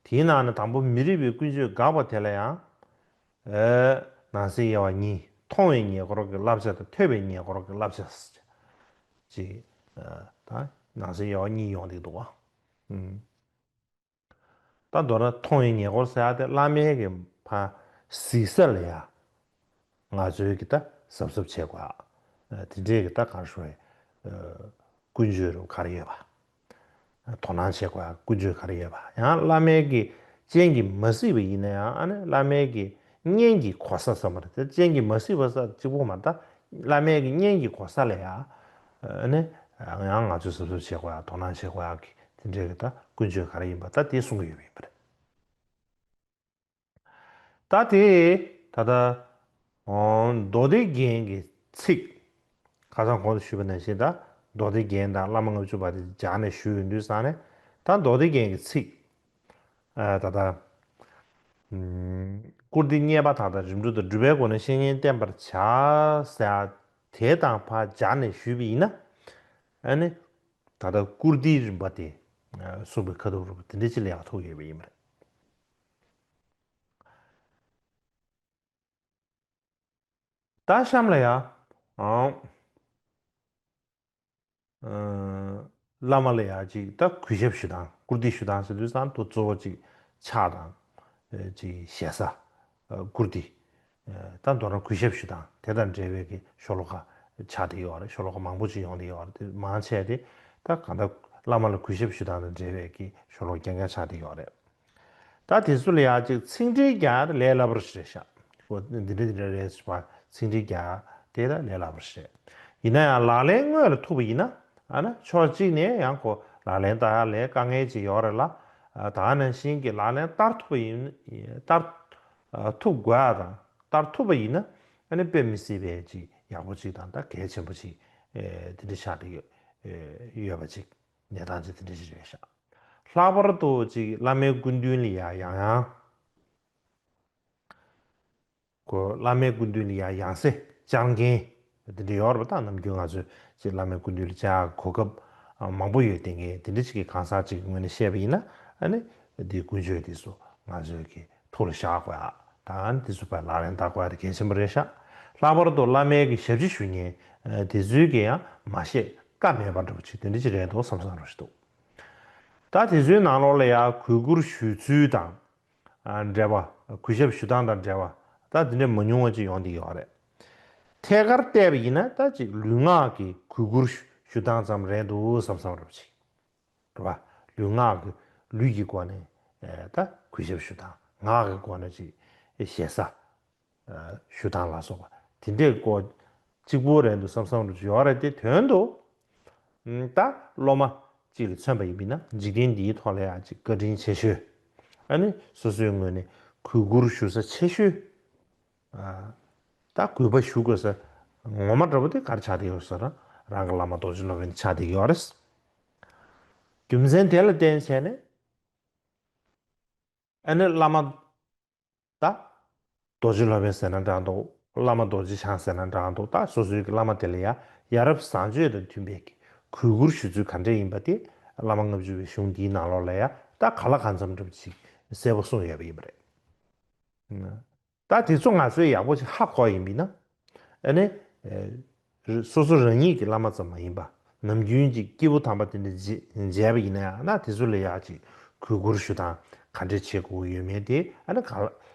དེའི་ནང་ནས་དང་པོ་མི་རིགས་པའི་ཀུན་སྤྱོད་དགག་པ་དེ་ལ་ཡང་། ཨ་ནང་གསེས་དབྱེ་བ་གཉིས། མཐོང་བའི་ཉེ་འཁོར་གྱི་བསླབ་བྱ་དང་ཐོས་པའི་ཉེ་འཁོར་གྱི་བསླབ་བྱ། ཅིག་ཨ་ད་ནང་གསེས་དབྱེ་བ་གཉིས་ཡོང་གི་འདུག་བ། ཨུམ། ད་མདོར་ན་མཐོང་བའི་ཉེ་འཁོར་ཟེར་ཡ་དེ་བླ་མའི་གི་ཕ་གཟིགས་ས་ལ་ཡ། ང་ཚོའི་གི་ད་གཟབ་གཟབ་བྱེད་དགོས་ཡ། དེ་འདྲའི་གི་ད་ག་རེ་ཞུ་དགོས་རེད། ཀུན་སྤྱོད་རུ་ག་རེ་ཡོད་པ། དོ་སྣང་བྱེད་དགོས་ཡ་ཀུན་སྤྱོད་ག་རེ་ཡོད་པ། ཡང་བླ་མའི་གི་སྤྱན་གྱིས་མ་གཟིགས་པ་ཡིན་ན་ཡང་ཨ་ནི་བླ་མའི་གི་སྙན་གྱིས་གོ་ས་ཟེར་བ་རེད། དེ་སྤྱན་གྱིས་མ་གཟིགས་པ་ཟེར་གཅིག་པོ་མ་རེད། ད་བླ་མའི་གི་སྙན་གྱིས་གོ་ས་ལ་ཡ། ཨ་ནི་ཡང་ང་ཚོས་གཟབ་གཟབ་བྱེད་དགོས་ཡ་དོ་སྣང་བྱེད་དགོས་ཡ་གི་དེ་འདྲའི་གི་ད་ཀུན་སྤྱོད་ག་རེ་ཡིན་པ་ད་དེ་གསུང་གི་ཡོད་པ་ཡིན་པ་རེད། ད་དེ་ད་ལྟ་ཨོ་མདོ་སྡེ་རྒྱན་གྱི་ཚིག་ཁ་སང་གོང་དུ་ཞུས་པ་ནང་བཞིན་ད་མདོ་སྡེ་རྒྱན་དང་བླ་མ་ལྔ་བཅུ་པ་དེ་སྦྱར་ནས་ཞུས་ཡོང་དུས་ཙང་ནས། ད་མདོ་སྡེ་རྒྱན་གྱི་ཚིག་ཨ་ད་ལྟ་ཨུམ་བཀུར་སྟི་རྙེད་པ་དག་དང་རིམ་གྲོ་དང་སྒྲུབ་པའི་སྒོ་ནས་བཤེས་གཉེན་བསྟེན་པར་བྱ་ཟེར་ཡ་དེ་དང་ཕར་སྦྱར་ནས་ཞུས་པ་ཡིན་ན། ཨ་ནི་ད་ལྟ་བཀུར་སྟིའི་རིམ་པ་དེ་ཨ་གསུངས་པའི་ཁ་ཐུག་རུ་དེ་འདྲ་ཅིག་ལ་ཡག་ཐུག་ཡོད་པ་ཡིན་པ་རེད། ད་གཤམ་ལ་ཡ། ཨང་། ཨ་བླ་མ་ལ་ཡ་ཅིག་ད་གུས་ཞབས་ཞུ་སྟངས་བཀུར་སྟི་ཞུ་སྟངས་ཟེར་དུས་ཙང་དུ་གཙོ་བོ་ཅིག་ཕྱག་དང་། ཨ་ཅིག་ཞེ་ས། ཨ་བཀུར་སྟི། ཨ་ད་མདོར་ན་གུས་ཞབས་ཞུ་སྟངས་དེ་དང་འབྲེལ་བའི་གི་ཤོ་ལོ་ཀ་ཆགས་བསྡད་ཡོད་རེད། ཤོ་ལོ་ཀ་མང་པོ་ཅིག་ཡོང་བསྡད་ཡོད་རེད། དེ་མང་ཆེ་དེ་ད་གང་ལྟར་བླ་མ་ལ་གུས་ཞབས་ཞུ་སྟངས་དང་འབྲེལ་བའི་གི་ཤོ་ལོ་ཀ་རྐྱང་རྐྱང་ཆགས་བསྡད་ཡོད་རེད། ད་དེ་ཚོ་ལ་ཡ་ཅིག་ཚིག་འགྲེལ་རྒྱག་ཡ་དེ་ལས་སླ་པོ་རེད་ཤག་འོ་འདི་འདྲ་འདི་འདྲ་རེད་ཟེར་བ་ཚིག་འགྲེལ་རྒྱག་ཡ་དེ་ད་ལས་སླ་པོ་རེད། ཡིན་ན་ཡང་ལག་ལེན་དངོས་ལ་ཐུག་པ་ཡིན་ན་ཨ་ན་ཕྱོགས་གཅིག་ནས་ཡང་ཁོ་ལག་ལེན་བསྟར་ཡ་ལས་དཀའ་ངལ་ཅིག་ཡོད་རེད་ལ། ཨ་ད་ག་ནང་བཞིན་གྱི་ལག་ལེན་བསྟར་ཐུབ་པ་ཡིན་བསྟར་ཨ་ཐུབ་དགོས་ཡ་དང་བསྟར་ཐུབ་པ་ཡིན་ན་ཨ་ནི་དཔེ་མི་སྲིད་པའི་ཅིག་ཡག་པོ་ཅིག་དང་ད་གལ་ཆེན་པོ་ཅིག་ཨེ་དེ་འདྲ་ཆགས་བསྡད་ཡོད་ཨེ་ཡོད་པ་ཅིག་གནས་སྟངས་ཅིག་དེ་འདྲ་ཞིག་རེད་ཤག་ལྷག་པར་དུ་ཅིག་བླ་མའི་སྐུ་མདུན་ལ་ཡ་ཡང་ཡང་། ཁོ་བླ་མའི་སྐུ་མདུན་ལ་ཡ་ཡང་སེ་བཅར་མཁན་དེ་འདྲ་ཡོད་རེད་པ། ད་ནམ་རྒྱུན་ང་ཚོས་ཅིག་བླ་མའི་སྐུ་མདུན་ལ་བཅར་གོ་སྐབས་མང་པོ་ཡོད་དེ་ངས་དེ་འདྲ་ཅིག་གི་གང་ཟག་ཅིག་གི་ངོས་ནས་བཤད་པ་ཡིན་ན་ཨ་ནི་འདི་ཀུན་སྤྱོད་དེ་ཚོ་ང་ཚོས་ཀྱི་ཐུགས་ལ་བཞག་དགོས་ཡ་དང་དེ་ཚོ་བས་ལག་ལེན་བསྟར་དགོས་ཡ་དེ་གལ་ཆེན་པོ་རེད་ཤག་ལྷག་པར་དུ་བླ་མའི་གི་ཞབས་ཕྱི་ཞུ་མཁན་དེ་ཚོའི་གི་ཡང་མ་བཤད་ཀ་མེད་པ་འདྲ་པོ་ཅིག་དེ་འདྲ་ཅིག་རེད་འདུག་བསམ་བསམ་འདྲ་ཞིག་འདུག་ད་དེ་ཚོའི་ནང་ལོགས་ལ་ཡང་གུས་བཀུར་ཞུ་ཚུལ་དང་། ཨ་འབྲེལ་བ། གུས་ཞབས་ཞུ་སྟངས་དང་འབྲེལ་བ། ད་དེ་འདྲའི་མ་ཉུང་བ་ཅིག་ཡོང་བསྡད་ཡོད་རེད། ཐད་ཀར་བལྟས་པ་ཡིན་ན་ད་ཅིག་ལུས་ངག་གི་གུས་བཀུར་ཞུ་སྟངས་ཙམ་རེད་འདུག་བསམ་བསམ་འདྲ་པོ་ཅིག་རེད་པ། ལུས་ངག་གི་ལུས་ཀྱི་སྒོ་ནས་ཨེ་ད་གུས་ཞབས་ཞུ་སྟངས། ངག་གི་སྒོ་ནས་ཅིག་ཞེ་ས་ཞུ་སྟངས་ལ་སོགས་པ་དེ་འདྲའི་སྐོར་གཅིག་པོ་རེད་འདུག་བསམ་བསམ་འདྲ་ཅིག་ཡོད་རེད། དེ་དོན་དུ་ད་སློབ་མ་གཅིག་ལ་མཚོན་པ་ཡིན་པས་ན་འཇིག་རྟེན་འདིའི་ཐོག་ལ་ཡང་ཅིག་བཀའ་དྲིན་ཆེ་ཤོས། ཨ་ནི་སོ་སོའི་ངོས་ནས་གུས་བཀུར་ཞུ་ས་ཆེ་ཤོས། ཨ་ད་གུས་པ་ཞུ་དགོས་ས་ངོ་མ་འདྲ་པོ་དེ་ག་རེ་ཆགས་བསྡད་ཡོད་ཟེར་ན་རང་གི་བླ་མ་རྡོ་རྗེ་སློབ་དཔོན་ཆགས་བསྡད་ཡོད་རེད། རྒྱུ་མཚན་དེ་ལ་བརྟེན་བྱས་ནས་ཨ་ནི་བླ་མ་ད་རྡོ་རྗེ་སློབ་དཔོན་ཟེར་ན་འདྲ་འདུག་བླ་མ་རྡོ་རྗེ་འཆང་ཟེར་ན་འདྲ་འདུག་ད་སོ་སོའི་གི་བླ་མ་དེ་ལ་ཡ་ཡ་རབས་བཟང་སྤྱོད་དང་མཐུན་པའི་གི་གུས་བཀུར་ཞུ་ཚུལ་ག་འདྲ་ཡིན་པ་དེ་བླ་མ་ལྔ་བཅུ་པའི་གཞུང་འདིའི་ནང་ལོགས་ལ་ཡ་ད་ག་ལ་གང་འཚམ་འདྲ་པོ་ཅིག་གསལ་པོ་གསུངས་ཡོད་པ་ཡིན་པ་རེད། ད་དེ་ཚོ་ང་ཚོས་ཡག་པོ་ཅིག་ཧ་གོ་ཡིན་པས་ན། ཨ་ནི། ཨེ། སོ་སོ་རང་ཉིད་ཀྱི་བླ་མ་ཙམ་མ་ཡིན་པ། ནམ་རྒྱུན་གྱི་སྐྱེས་བུ་དམ་པ་དེ་འདྲ་མཇལ་མཇལ་བ་ཡིན་ན་ཡང་ན་དེ་ཚོ་ལ་ཡག་ཅིག་གུས་བཀུར་ཞུ་སྟངས་ག་འདྲ་བྱེད་དགོས་ཡོད་མེད་དེ་ཨ་ནི་ག་ལ་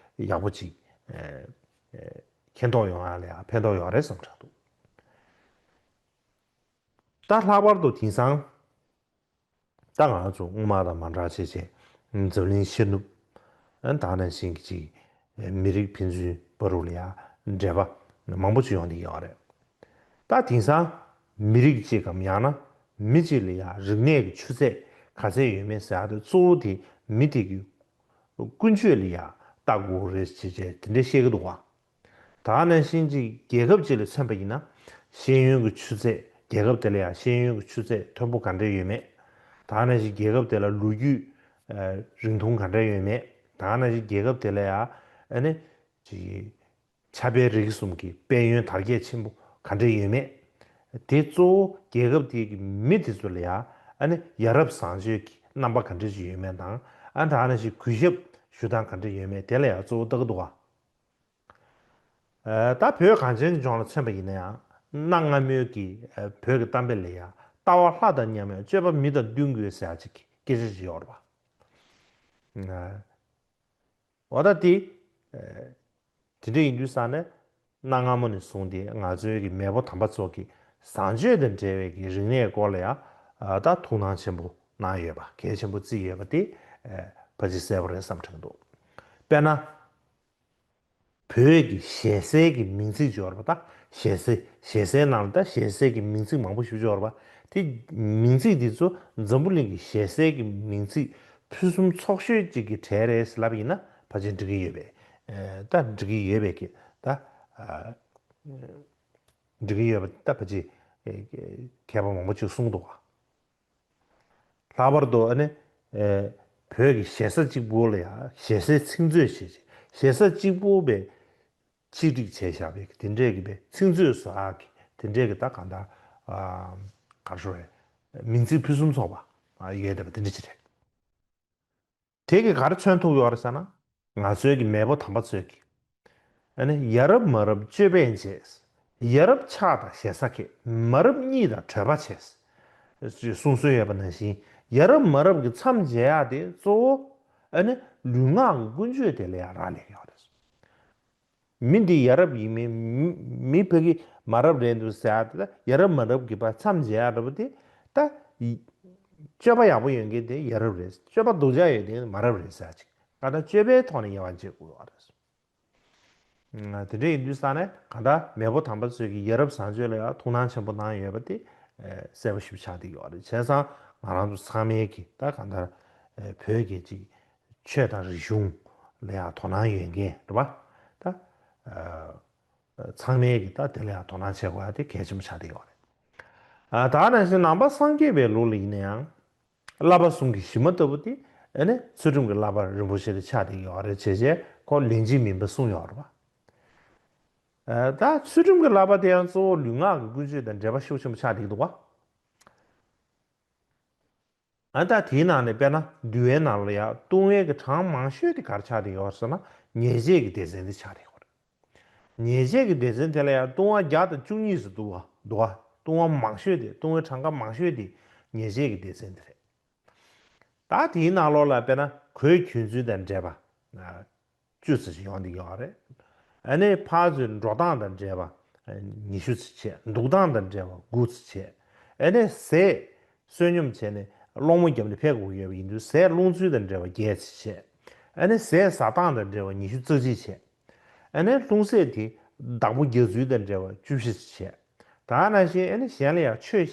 ཡག་པོ་ཅིག་ཨེ། ཨེ། མཁྱེན་རྟོགས་ཡོང་ཡ་ལ་ཡང་ཕན་ཐོགས་ཡོད་རེད་བསམ་དྲག་འདུག་ད་ལྷག་པར་དུ་དེང་སང་། ད་ང་ཚོ་སྔོན་མ་དང་མ་འདྲ་བྱས་བྱས་འཛམ་གླིང་ཤར་ནུབ། ཨ་ད་ནང་བཞིན་གྱི་ཅིག་མི་རིགས་ཕན་ཚུན་བར་དུ་ལ་ཡང་འབྲེལ་བ་མང་པོ་ཅིག་ཡོང་བསྡད་ཡོད་རེད། ད་དེང་སང་མི་རིགས་གཅིག་གམ་ཡང་ན་མི་གཅིག་ལ་ཡང་རིག་གནས་ཀྱི་ཆུ་ཚད་ག་ཚད་ཡོད་མེད་ཟེར་ཡ་དེ་གཙོ་བོ་དེ་མི་དེ་གི་ཀུན་སྤྱོད་ལ་ཡང་ལྟ་དགོས་རེད་ཅེས་བྱས་དེ་འདྲ་བཤད་ཀྱི་འདུག་བ། ད་ནང་བཞིན་གྱི་རྒྱལ་ཁབ་ཅིག་ལ་མཚོན་པ་ཡིན་ན། ཤེས་ཡོན་གྱི་ཆུ་ཚད། རྒྱལ་ཁབ་དེ་ལ་ཡང་ཤེས་ཡོན་གྱི་ཆུ་ཚད་མཐོན་པོ་ག་འདྲ་ཡོད་མེད། ད་ནང་བཞིན་རྒྱལ་ཁབ་དེ་ལ་ལོ་རྒྱུས་རིང་ཐུང་ག་འདྲ་ཡོད་མེད། ད་ནང་བཞིན་རྒྱལ་ཁབ་དེ་ལ་ཡང་ཨ་ནི་ཅིག་ ཕྱྭ་པའི་རིགས་གསུམ་གྱི་དཔལ་ཡོན་དར་རྒྱས་ཆེན་པོ་ག་འདྲ་ཡོད་མེད། དེ་གཙོ་བོ་རྒྱལ་ཁབ་དེ་གི་མི་དེ་ཚོ་ལ་ཡང་ཨ་ནི་ཡ་རབས་བཟང་སྤྱོད་ཀྱི་རྣམ་པ་ག་འདྲ་ཞིག་ཡོད་མེད་དང་། ཨ་ནི་ད་ནང་བཞིན་གུས་ཞབས་ཞུ་སྟངས་ག་འདྲ་ཡོད་མེད་དེ་ལ་ཡང་གཙོ་བོ་ལྟ་གི་འདུག་ག་ད་བོད་གངས་ཅན་གྱི་ལྗོངས་ལ་མཚོན་པ་ཡིན་ན་ཡང་། གནའ་སྔ་མོའི་གི་བོད་ཀྱི་གཏམ་དཔེ་ལ་ཡང་ལྟ་བ་ལྷ་དང་མཉམ་ཡང་སྤྱོད་པ་མི་དང་མཐུན་དགོས་ཟེར་ཡག་ཅིག་སྐད་ཆ་ཅིག་ཡོད་རེད་པ། འོ་ད་དེ་དེ་འདྲ་ཡིན་དུས་ཙང་ནས་གནའ་སྔ་མོ་ནས་བཟུང་སྟེ་ང་ཚོའི་གི་མེས་པོ་དམ་པ་ཚོ་གི་བཟང་སྤྱོད་དང་འབྲེལ་བའི་གི་རིག་གནས་སྐོར་ལ་ཡང་ད་ཐུགས་སྣང་ཆེན་པོ་གནང་ཡོད་པ། གལ་ཆེན་པོ་བརྩིས་ཡོད་པ་དེ་ཕལ་ཆེར་གསལ་པོ་རེད་བསམ་དྲན་འདུག་དཔེར་ན། བོད་ཀྱི་ཞལ་ཟས་ཀྱི་མིང་ཚིག་ཅིག་ཡོད་རེད་པ། ད་ཞལ་ཟས་ཞལ་ཟས་ནང་ལ་ད་ཞལ་ཟས་ཀྱི་མིང་ཚིག་མང་པོ་ཞིག་ཡོད་རེད་པ། དེ་མིང་ཚིག་དེ་ཚོ་འཛམ་བུ་གླིང་གི་ཞལ་ཟས་ཀྱི་མིང་ཚིག་ཕུན་སུམ་ཚོགས་ཤོས་ཅིག་གི་གྲས་རེད་ཟེར་ལབ་ཡིན་ན་ཕལ་ཆེར་འགྲིག་གི་ཡོད་པས། ད་འགྲིག་གི་ཡོད་པས་ཀྱི་ད་འགྲིག་གི་ཡོད་པ་ད་ཕལ་ཆེར་མཁས་པ་མང་པོ་ཅིག་གསུངས་འདུག་ག་ལྷག་པར་དུ་ཨ་ནི། ཨེ། བོད་ཀྱི་ཞེ་ས་གཅིག་པུ་ལ་ཡང་ཞེ་སའི་ཚིག་མཛོད་བྱས་ཅིང་ཞེ་ས་གཅིག་པུ་བའི་ཆིག་སྒྲིག་བྱས་བཞག་པའི་དེ་འདྲས་ཀྱི་པའི་ཚིག་མཛོད་བཟོ་ཡག་གི་དེ་འདྲས་ཀྱི་ད་གང་ལྟར་ཨ་ག་རེ་ཞུ་རེད། མིང་ཚིག་ཕུན་སུམ་ཚོགས་པ་ཡོད་བསྡད་པ་དེ་འདྲ་ཅིག་རེད། དེ་གིས་ག་རེ་མཚོན་ཐུབ་ཡོད་རེད་ཟེར་ན། ང་ཚོའི་གི་མེས་པོ་དམ་པ་ཚོས་གི། ཨ་ནི་ཡ་རབས་མ་རབས་ཅོད་པན་བྱས། ཡ་རབས་ཕྱག་དང་ཞེ་ས་ཁེབས། མ་རབས་གཉིད་དང་བྲོད་པ་བྱས། གསུང་སྲོལ་ཡོད་པ་ནང་བཞིན་ཡ་རབས་མ་རབས་ཀྱི་མཚམས་འཇལ་ཡག་དེ་གཙོ་བོ་ཨ་ནི་ལུས་ངག་གི་ཀུན་སྤྱོད་དེ་ལ་ཡང་རག་ལས་ཡོད་རེད། མི་འདི་ཡ་རབས་ཡིན་མིན། མི་མི་ཕ་གི་མ་རབས་རེད་འདུག་ཟེར་ཡག་དེ་ལ་ཡ་རབས་མ་རབས་ཀྱི་བར་མཚམས་འཇལ་ཡག་འདྲ་པོ་དེ་ད། སྤྱོད་པ་ཡག་པོ་ཡོད་མཁན་དེ་ཡ་རབས་རེད། སྤྱོད་པ་སྡུག་ཅག་ཡོད་མཁན་མ་རབས་རེད་ཟེར་ཡག་ཅིག་ག་ད་སྤྱོད་པའི་ཐོག་ནས་དབྱེ་བ་འབྱེད་དགོས་པ་རེད། དེ་འདྲ་ཡིན་དུས་ཙང་ནས་གང་ལྟར་མེས་པོ་དམ་པ་ཚོས་ཀྱི་ཡ་རབས་བཟང་སྤྱོད་ལ་ཡང་ཐུགས་སྣང་ཆེན་པོ་གནང་ཡོད་པ་དེ་གསལ་པོ་ཞིག་ཆགས་བསྡད་ཡོད་རེད། བྱས་ཙང་ང་རང་ཚོ་ཚང་མས་ཀྱི་ད་གང་ལྟར་བོད་ཀྱི་ཅིག་ཆོས་དང་རིག་གཞུང་ལ་ཡང་དོ་སྣང་ཡོད་མཁན་རེད་པ། ད་ཚང་མས་ཀྱི་ད་དེ་ལ་ཡང་དོ་སྣང་བྱེད་དགོས་ཡ་དེ་གལ་ཆེན་པོ་ཆགས་བསྡད་ཡོད་རེད། ད་ནང་བཞིན་ནང་པ་སངས་རྒྱས་པའི་ལུགས་ལ་ཡིན་ན་ཡང་། བསླབ་པ་གསུམ་གྱི་གཞི་མ་ལྟ་བུ་དེ་ཨ་ནི་ཚུལ་ཁྲིམས་ཀྱི་བསླབ་པ་རིན་པོ་ཆེ་དེ་ཆགས་བསྡད་ཡོད་རེད། བྱས་རྗེས་ཁོ་ལན་གཅིག་མིན་པ་གསུངས་ཡོད་རེད་པ། ད་ཚུལ་ཁྲིམས་ཀྱི་བསླབ་པ་དེ་ཡང་གཙོ་བོ་ལུས་ངག་གི་ཀུན་སྤྱོད་དང་འབྲེལ་བ་ཤུགས་ཆེན་པོ་ཆགས་བསྡད་འདུག་པ། ཨ་ད་དེའི་ནང་ནས་དཔེར་ན་འདུལ་བའི་ནང་ལ་ཡང་ལྟུང་བའི་གི་གྲངས་མང་ཤོས་དེ་ག་རེ་ཆགས་བསྡད་ཡོད་ཟེར་ན་ཉེས་བྱས་ཀྱི་སྡེ་ཚན་དེ་ཆགས་བསྡད་ཡོད་རེད། ཉེས་བྱས་ཀྱི་སྡེ་ཚན་དེ་ལ་ཡང་ལྟུང་བ་བརྒྱ་དང་བཅུ་གཉིས་སུ་འདུ་བ་འདུ་བ། ལྟུང་བ་མང་ཤོས་དེ་ལྟུང་བའི་གྲངས་ཀ་མང་ཤོས་དེ་ཉེས་བྱས་ཀྱི་སྡེ་ཚན་དེ་རེད། ད་དེའི་ནང་ལོགས་ལ་དཔེར་ན་གོས་གྱོན་ཚུལ་དང་འབྲེལ་བ། བཅུ་ཙམ་ཞིག་ཡོང་བསྡད་ཡོད་རེད། ཨ་ནི་ཕར་ཚུར་འགྲོ་སྟངས་དང་འབྲེལ་བ་ཉི་ཤུ་ཙམ་བྱས། འདུག་སྟངས་དང་འབྲེལ་བ་དགུ་ཙམ་བྱས། ཨ་ནི་ཟས་བསོད་སྙོམས་བྱས་ནས་སློང་མོ་བརྒྱབ་ནས་ཕེབས་དགོས་ཀྱི་ཡོད་པ་ཡིན་དུས་ཟས་སློང་ཚུལ་དང་འབྲེལ་བ་བརྒྱད་ཙམ་བྱས། ཨ་ནི་ཟས་ཟ་སྟངས་དང་འབྲེལ་བ་ཉི་ཤུ་རྩ་གཅིག་བྱས། ཨ་ནི་ལྷུང་བཟེད་དེ་བདག་པོ་རྒྱག་ཚུལ་དང་འབྲེལ་བ་བཅུ་བཞི་ཙམ་བྱས། ད་ནང་བཞིན་ཨ་ནི་གཞན་ལ་ཡང་ཆོས་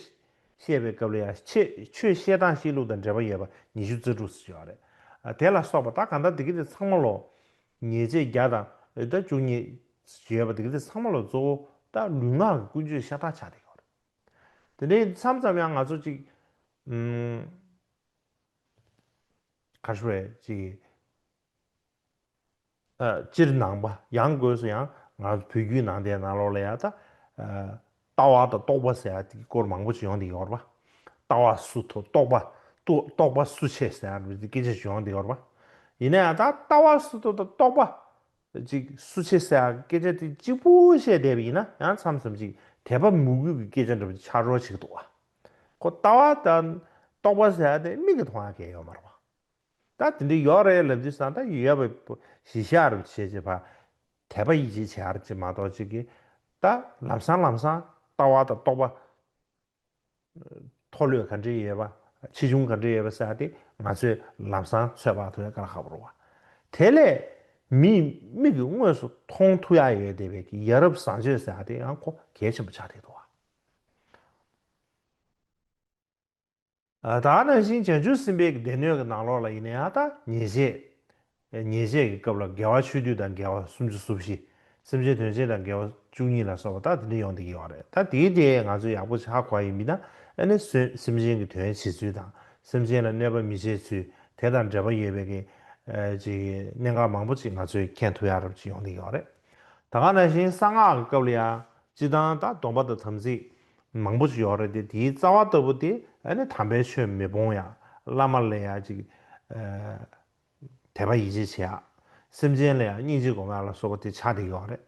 བཤད་པའི་སྐབས་ལ་ཡང་ཆེ་ཆོས་བཤད་སྟངས་བཤད་ལུགས་དང་འབྲེལ་བ་ཡོད་པ་ཉི་ཤུ་རྩ་དྲུག་ཙམ་ཡོད་རེད། ཨ་དེ་ལ་སོགས་པ་ད་གང་ལྟར་འདི་གི་དེ་ཚང་མ་ལོ། ཉེས་བྱས་བརྒྱ་དང་ད་བཅུ་གཉིས་ཡོད་པ་འདི་གི་དེ་ཚང་མ་ལོ་གཙོ་བོ་ད་ལུས་ངག་གི་ཀུན་སྤྱོད་ཤ་སྟག་ཆགས་བསྡད་ཡོད་རེད། དེ་འདྲའི་མཚམས་མཚམས་ཡང་ང་ཚོ་གཅིག་ཨུམ། ག་རེ་ཞུ་རེད་གཅིག་ཨ་སྤྱིར་ནང་པ་ཡང་སྒོས་སུ་ཡང་ང་ཚོ་བོད་བརྒྱུད་ནང་བསྟན་ནང་ལོགས་ལ་ཡང་ད་ཨ་ལྟ་བ་དང་རྟོག་པ་ཟེར་ཡ་དེ་སྐོར་མང་པོ་ཅིག་ཡོང་བསྡད་ཡོད་རེད་པ། ལྟ་བ་སུ་མཐོ་རྟོག་པ་རྟོག་རྟོག་པ་སུ་ཆེ་ཟེར་ཡ་འདི་སྐད་ཆ་ཞིག་ཡོང་བསྡད་ཡོད་རེད་པ། ཡིན་ན་ཡང་ད་ལྟ་བ་སུ་མཐོ་དང་རྟོག་པ་ཅིག་སུ་ཆེ་ཟེར་ཡ་སྐད་ཆ་དེ་གཅིག་པུ་བཤད་བསྡད་པ་ཡིན་ན་ཡང་མཚམས་མཚམས་ཅིག་དད་པ་མོས་གུས་ཀྱི་སྐད་ཆ་འདྲ་པོ་ཅིག་ཆགས་འགྲོ་བྱེད་ཀྱི་འདུག་བ། ཁོ་ལྟ་བ་དང་རྟོག་པ་ཟེར་ཡ་དེ་མིག་གིས་མཐོང་ཡ་གང་ཡང་ཡོད་མ་རེད་བ། ད་དེ་འདྲ་ཡོད་རེད་ལབ་དུས་ཙང་ད་ཡོད་པའི་གཞི་བཞག་རུ་བྱས་བྱས་ཕ། དད་པ་ཡིད་ཆེས་བྱེད་ཡ་རུ་ཅིག་མ་གཏོགས་ཅིག་གིས་ད་ལམ་སང་ལམ་སང་ལྟ་བ་དང་རྟོག་པ་མཐོ་ལོས་ག་འདྲ་ཡོད་པ་ཆེ་ཆུང་ག་འདྲ་ཡོད་པ་ཟེར་ཡ་དེ་ང་ཚོས་ལམ་སང་ཚོད་དཔག་ཐུབ་ཡ་དཀའ་ལས་ཁག་པོ་རེད་བ། དེ་ལས་མིས་མིག་གིས་དངོས་སུ་མཐོང་ཐུབ་ཡ་ཡོད་བསྡད་པའི་གི་ཡ་རབས་བཟང་སྤྱོད་ཟེར་ཡ་དེ་ཡང་ཁོ་གལ་ཆེན་པོ་ཆགས་བསྡད་འདུག་བ། ཨ་ད་ནང་བཞིན་བྱང་ཆུབ་སེམས་དཔའི་གི་སྡེ་སྣོད་ཀྱི་ནང་ལོགས་ལ་ཡིན་ན་ཡང་ད་ཉེས་བྱས། ཉེས་བྱས་ཀྱི་སྐབས་ལ་དགེ་བ་ཆོས་སྡུད་དང་དགེ་བ་སུམ་ཅུ་སོ་བཞི། སེམས་ཅན་དོན་བྱེད་དང་དགེ་བ་བཅུ་གཉིས་ལ་སོགས་པ་ད་དེ་འདྲ་ཡོང་བསྡད་ཀྱི་ཡོད་རེད། ད་དེའི་དེ་ང་ཚོས་ཡག་པོ་ཧ་གོ་ཡ་ཡིན་པས་ན་ཨ་ནི་སེམས་ཅན་གྱི་དོན་བྱེད་ཚུལ་དང་སེམས་ཅན་ལ་གནོད་པ་མི་བྱེད་ཚུལ་དེ་དང་འབྲེལ་བ་ཡོད་པའི་གི་ཅིག་གནད་འགག་མང་པོ་ཅིག་ང་ཚོས་མཁྱེན་ཐུབ་ཡ་རབ་ཅིག་ཡོང་བསྡད་ཀྱི་ཡོད་རེད། ད་ག་ནང་བཞིན་གསང་སྔགས་ཀྱི་སྐབས་ལ་ཡང་སྤྱིར་བཏང་ད་སྡོམ་པ་དང་དམ་ཚིག་མང་པོ་ཞིག་ཡོད་རེད་དེ། དེའི་རྩ་བ་ལྟ་བུ་དེ་ཨ་ནི་དམ་པའི་ཆོས་མི་སྤོང་ཡ། བླ་མ་ལ་ཡ་ཅིག་དད་པ་ཡིད་ཆེས་བྱེད་ཡ། སེམས་ཅན་ལ་ཡང་སྙིང་རྗེ་སྒོམ་ཡ་ལ་སོགས་པ་དེ་ཆགས་བསྡད་ཡོད་རེད།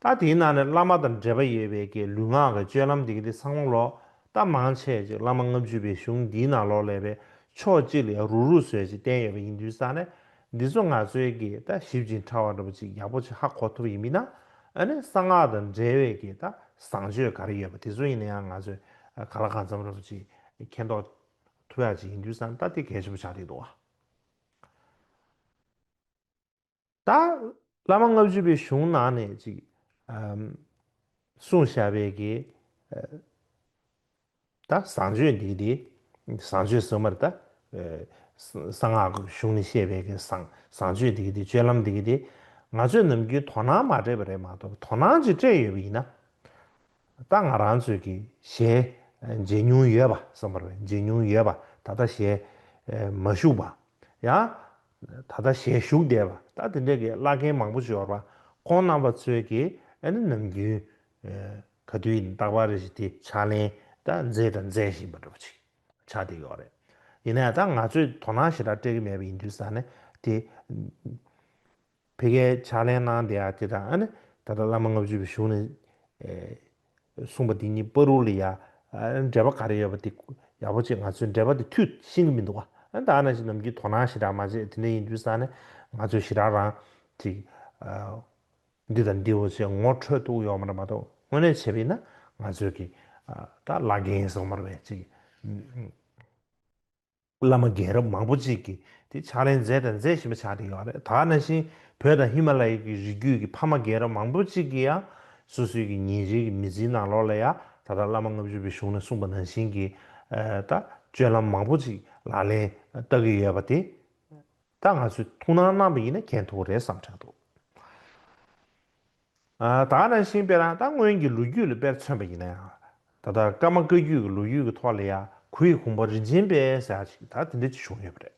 ད་དེའི་ནང་ནས་བླ་མ་དང་འབྲེལ་བ་ཡོད་པའི་གི་ལུས་ངག་གི་སྤྱོད་ལམ་དེ་གི་དེ་ཚང་མ་ལོག་ད་མང་ཆེ་ཅིག་བླ་མ་ལྔ་བཅུ་པའི་གཞུང་འདིའི་ནང་ལོགས་ལ་ཡོད་པའི་ཕྱོགས་གཅིག་ལ་ཡང་རུག་རུག་བཟོས་ཅིག་བསྟན་ཡོད་པ་ཡིན་དུས་ཙང་ནས། འདི་ཚོ་ང་ཚོའི་གི་ད་ཞིབ་ཅིང་ཕྲ་བ་འདྲ་པོ་ཅིག་ཡག་པོ་ཅིག་ཧ་གོ་ཐུབ་ཡིན་མིན་ན། ཨ་ནི་གསང་སྔགས་དང་འབྲེལ་བའི་གི་ད་བཟང་སྤྱོད་ག་རེ་ཡོད་པ་དེ་ཚོ་ཡིན་ན་ཡང་ང་ཚོས་གང་ལ་གང་འཚམ་འདྲ་པོ་ཅིག་མཁྱེན་རྟོགས་ཐུབ་ཡག་ཅིག་ཡིན་དུས་ཙང་ད་དེ་གལ་ཆེན་པོ་ཆགས་བསྡད་འདུག་བ། ད་བླ་མ་ལྔ་བཅུ་པའི་གཞུང་ནང་ནས་ཅིག་ཨམ་གསུངས་བཞག་པའི་གི་ཨ་ད་བཟང་སྤྱོད་འདི་གི་དེ། བཟང་སྤྱོད་ཟེར་མ་རེད་ད། ཨ་གསང་སྔགས་ཀྱི་གཞུང་ནས་བཤད་པའི་གི་བཟང་བཟང་སྤྱོད་འདི་གི་དེ། སྤྱོད་ལམ་འདི་གི་དེ། ང་ཚོས་ནམ་རྒྱུན་དོ་སྣང་མ་སྤྲད་པ་རེད་མ་གཏོགས། དོ་སྣང་ཅིག་སྤྲད་ཡོད་པ་ཡིན་ན། ད་ང་རང་ཚོས་ཀྱི་ཞལ་མཇལ་མྱོང་ཡོད་པ་བསམ་པར་བས། མཇལ་མྱོང་ཡོད་པ། ད་ལྟ་ཞལ་མ་ཞུགས་པ། ཡང་ད་ལྟ་ཞལ་ཞུགས་བསྡད་པ། ད་དེ་འདྲས་ཀྱི་བླ་རྒན་མང་པོ་ཞིག་ཡོད་པ། ཁོང་རྣམ་པ་ཚོས་ཀྱི་ཨ་ནི་ནམ་རྒྱུན་ག་དུས་ཡིན་རྟག་པར་རེ་བཞིན་དེ་ཕྱག་ལེན་ད་མཛད་དང་མཛད་བཞིན་པ་འདྲ་པོ་ཅིག་ཆགས་བསྡད་ཡོད་རེད། ཡིན་ན་ཡང་ད་ང་ཚོས་དོ་སྣང་ཞེ་དྲག་སྤྲད་ཀྱི་མེད་པ་ཡིན་དུས་ཙང་ནས་དེ། ཕ་གིར་ཕྱག་ལེན་གནང་བསྡད་ཡ་དེ་དང་། ཨ་ནི་ད་ལྟ་བླ་མ་ལྔ་བཅུ་པའི་གཞུང་ནས་ཨེ་གསུངས་པ་འདི་གཉིས་བར་དུ་ལ་ཡ་ཨ་འབྲེལ་བ་ག་རེ་ཡོད་པ་དེ་ཡག་པོ་ཅིག་ང་ཚོས་འབྲེལ་བ་དེ་མཐུད་ཤེས་ཀྱི་མི་འདུག་བ། ཨ་ནི་ད་ནང་བཞིན་ནམ་རྒྱུན་དོ་སྣང་ཞེ་དྲག་མ་བྱས། དེ་འདྲ་ཡིན་དུས་ཙང་ནས་ང་ཚོས་ཞེ་དྲག་རང་ཅིག་ཨ་འདི་དང་འདི་འོ་ཅེས་ངོ་འཕྲོད་ཐུབ་ཡོད་མ་རེད་མ་གཏོགས། དངོས་གནས་བྱས་པ་ཡིན་ན་ང་ཚོས་ཀྱི་ཨ་ད་བླ་རྒན་ཟེར་མ་རེད་པས་ཅིག་བླ་མ་རྒན་རབས་མང་པོ་ཅིག་གིས་དེ་ཕྱག་ལེན་མཛད་དང་མཛད་བཞིན་པ་ཆགས་བསྡད་ཡོད་རེད། ད་ག་ནང་བཞིན་བོད་དང་ཧི་མ་ལ་ཡའི་གི་རི་རྒྱུད་ཀྱི་ཕ་མ་རྒན་རབས་མང་པོ་ཅིག་གིས་ཡང་སོ་སོའི་གི་ཉིན་རེའི་གི་མི་ཚེའི་ནང་ལོགས་ལ་ཡང་ད་ལྟ་བླ་མ་ལྔ་བཅུ་པའི་གཞུང་ནས་གསུངས་པ་ནང་བཞིན་གྱི་ཨ་ད་སྤྱོད་ལམ་མང་པོ་ཅིག་ལག་ལེན་བསྟར་གྱི་ཡོད་པ་དེ། ད་ང་ཚོས་ཐུགས་སྣང་གནང་བ་ཡིན་ན་མཁྱེན་ཐུབ་རེད་བསམ་དྲན་འདུག་ཨ་ད་ག་ནང་བཞིན་དཔེར་ན་ད་སྔོན་གྱི་ལོ་རྒྱུས་ལ་དཔེར་མཚོན་པ་ཡིན་ན་ཡང་། ད་ལྟ་ཀརྨ་བཀའ་བརྒྱུད་ཀྱི་ལོ་རྒྱུས་ཀྱི་ཐོག་ལ་ཡང་གུ་ཡི་གུང་པ་རིན་ཆེན་དཔལ་ཟེར་ཡག་ཅིག་ད་དེ་འདྲ་ཅིག་བྱུང་ཡོད་པ་རེད།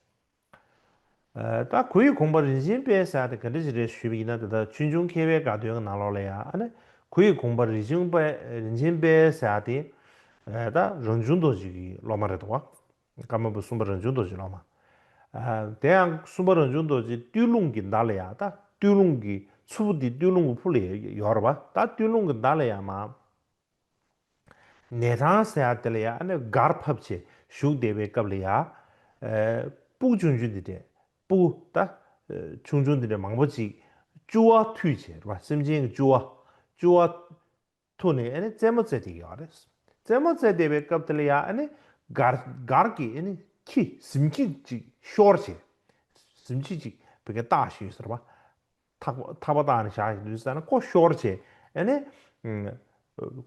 ཨ་ད་གུ་ཡི་གུང་པ་རིན་ཆེན་དཔལ་ཟེར་ཡག་དེ་ག་འདྲ་ཞིག་རེད་ཞུས་པ་ཡིན་ན། ད་ལྟ་ཆོས་འབྱུང་མཁས་པའི་དགའ་སྟོན་གྱི་ནང་ལོགས་ལ་ཡང་། ཨ་ནི་གུ་ཡི་གུང་པ་རིན་ཆེན་དཔལ་རིན་ཆེན་དཔལ་ཟེར་ཡག་དེ་ཨ་ད་རང་བྱུང་རྡོ་རྗེ་གི་སློབ་མ་རེད་འདུག་བ། ཀརྨ་པ་གསུམ་པ་རང་བྱུང་རྡོ་རྗེ་སློབ་མ། ཨ་དེ་ཡང་གསུམ་པ་རང་བྱུང་རྡོ་རྗེ་སྟོད་ལུང་གི་མདའ་ལ་ཡ། ད་སྟོད་ལུང་གི་མཚུར་ཕུ་དེ་སྟོད་ལུང་གི་ཕུ་ལ་ཡོད་རེད་པ། ད་སྟོད་ལུང་གི་མདའ་ལ་ཡ་མ་ནེ་ཐང་ཟེར་ཡ་དེ་ལ་ཡ་ཨ་ནི་སྒར་ཕབ་བྱས་བཞུགས་བསྡད་པའི་སྐབས་ལ་ཡ། ཨ་སྤུ་གུ་ཆུང་ཆུང་འདི་འདྲས། སྤུ་གུ་ད་ཨ་ཆུང་ཆུང་འདི་འདྲས་མང་པོ་ཅིག་སྐྱུར་བ་འཐུལ་བྱས་རེད་པ། སེམས་ཅན་གྱི་སྐྱུར་བ། སྐྱུར་བ་འཐུང་ནས་ཨ་ནི་རྩེད་མོ་རྩེ་བསྡད་ཡོད་རེད། རྩེད་མོ་རྩེ་བསྡད་པའི་སྐབས་དེ་ལ་ཡ་ཨ་ནི་སྒར་སྒར་གྱི་ཨ་ནི་ཁྱི་གཟིམ་ཁྱི་ཅིག་ཤོར་བྱས། གཟིམ་ཁྱི་ཅིག་བོད་སྐད་བཏགས་ཤིག་ཡོད་ཟེར་བ། ཐག་ཐག་པ་བཏགས་ནས་བཞག་ཡོད་དུས་ཙ་ན་ཁོ་ཤོར་བྱས། ཨ་ནི་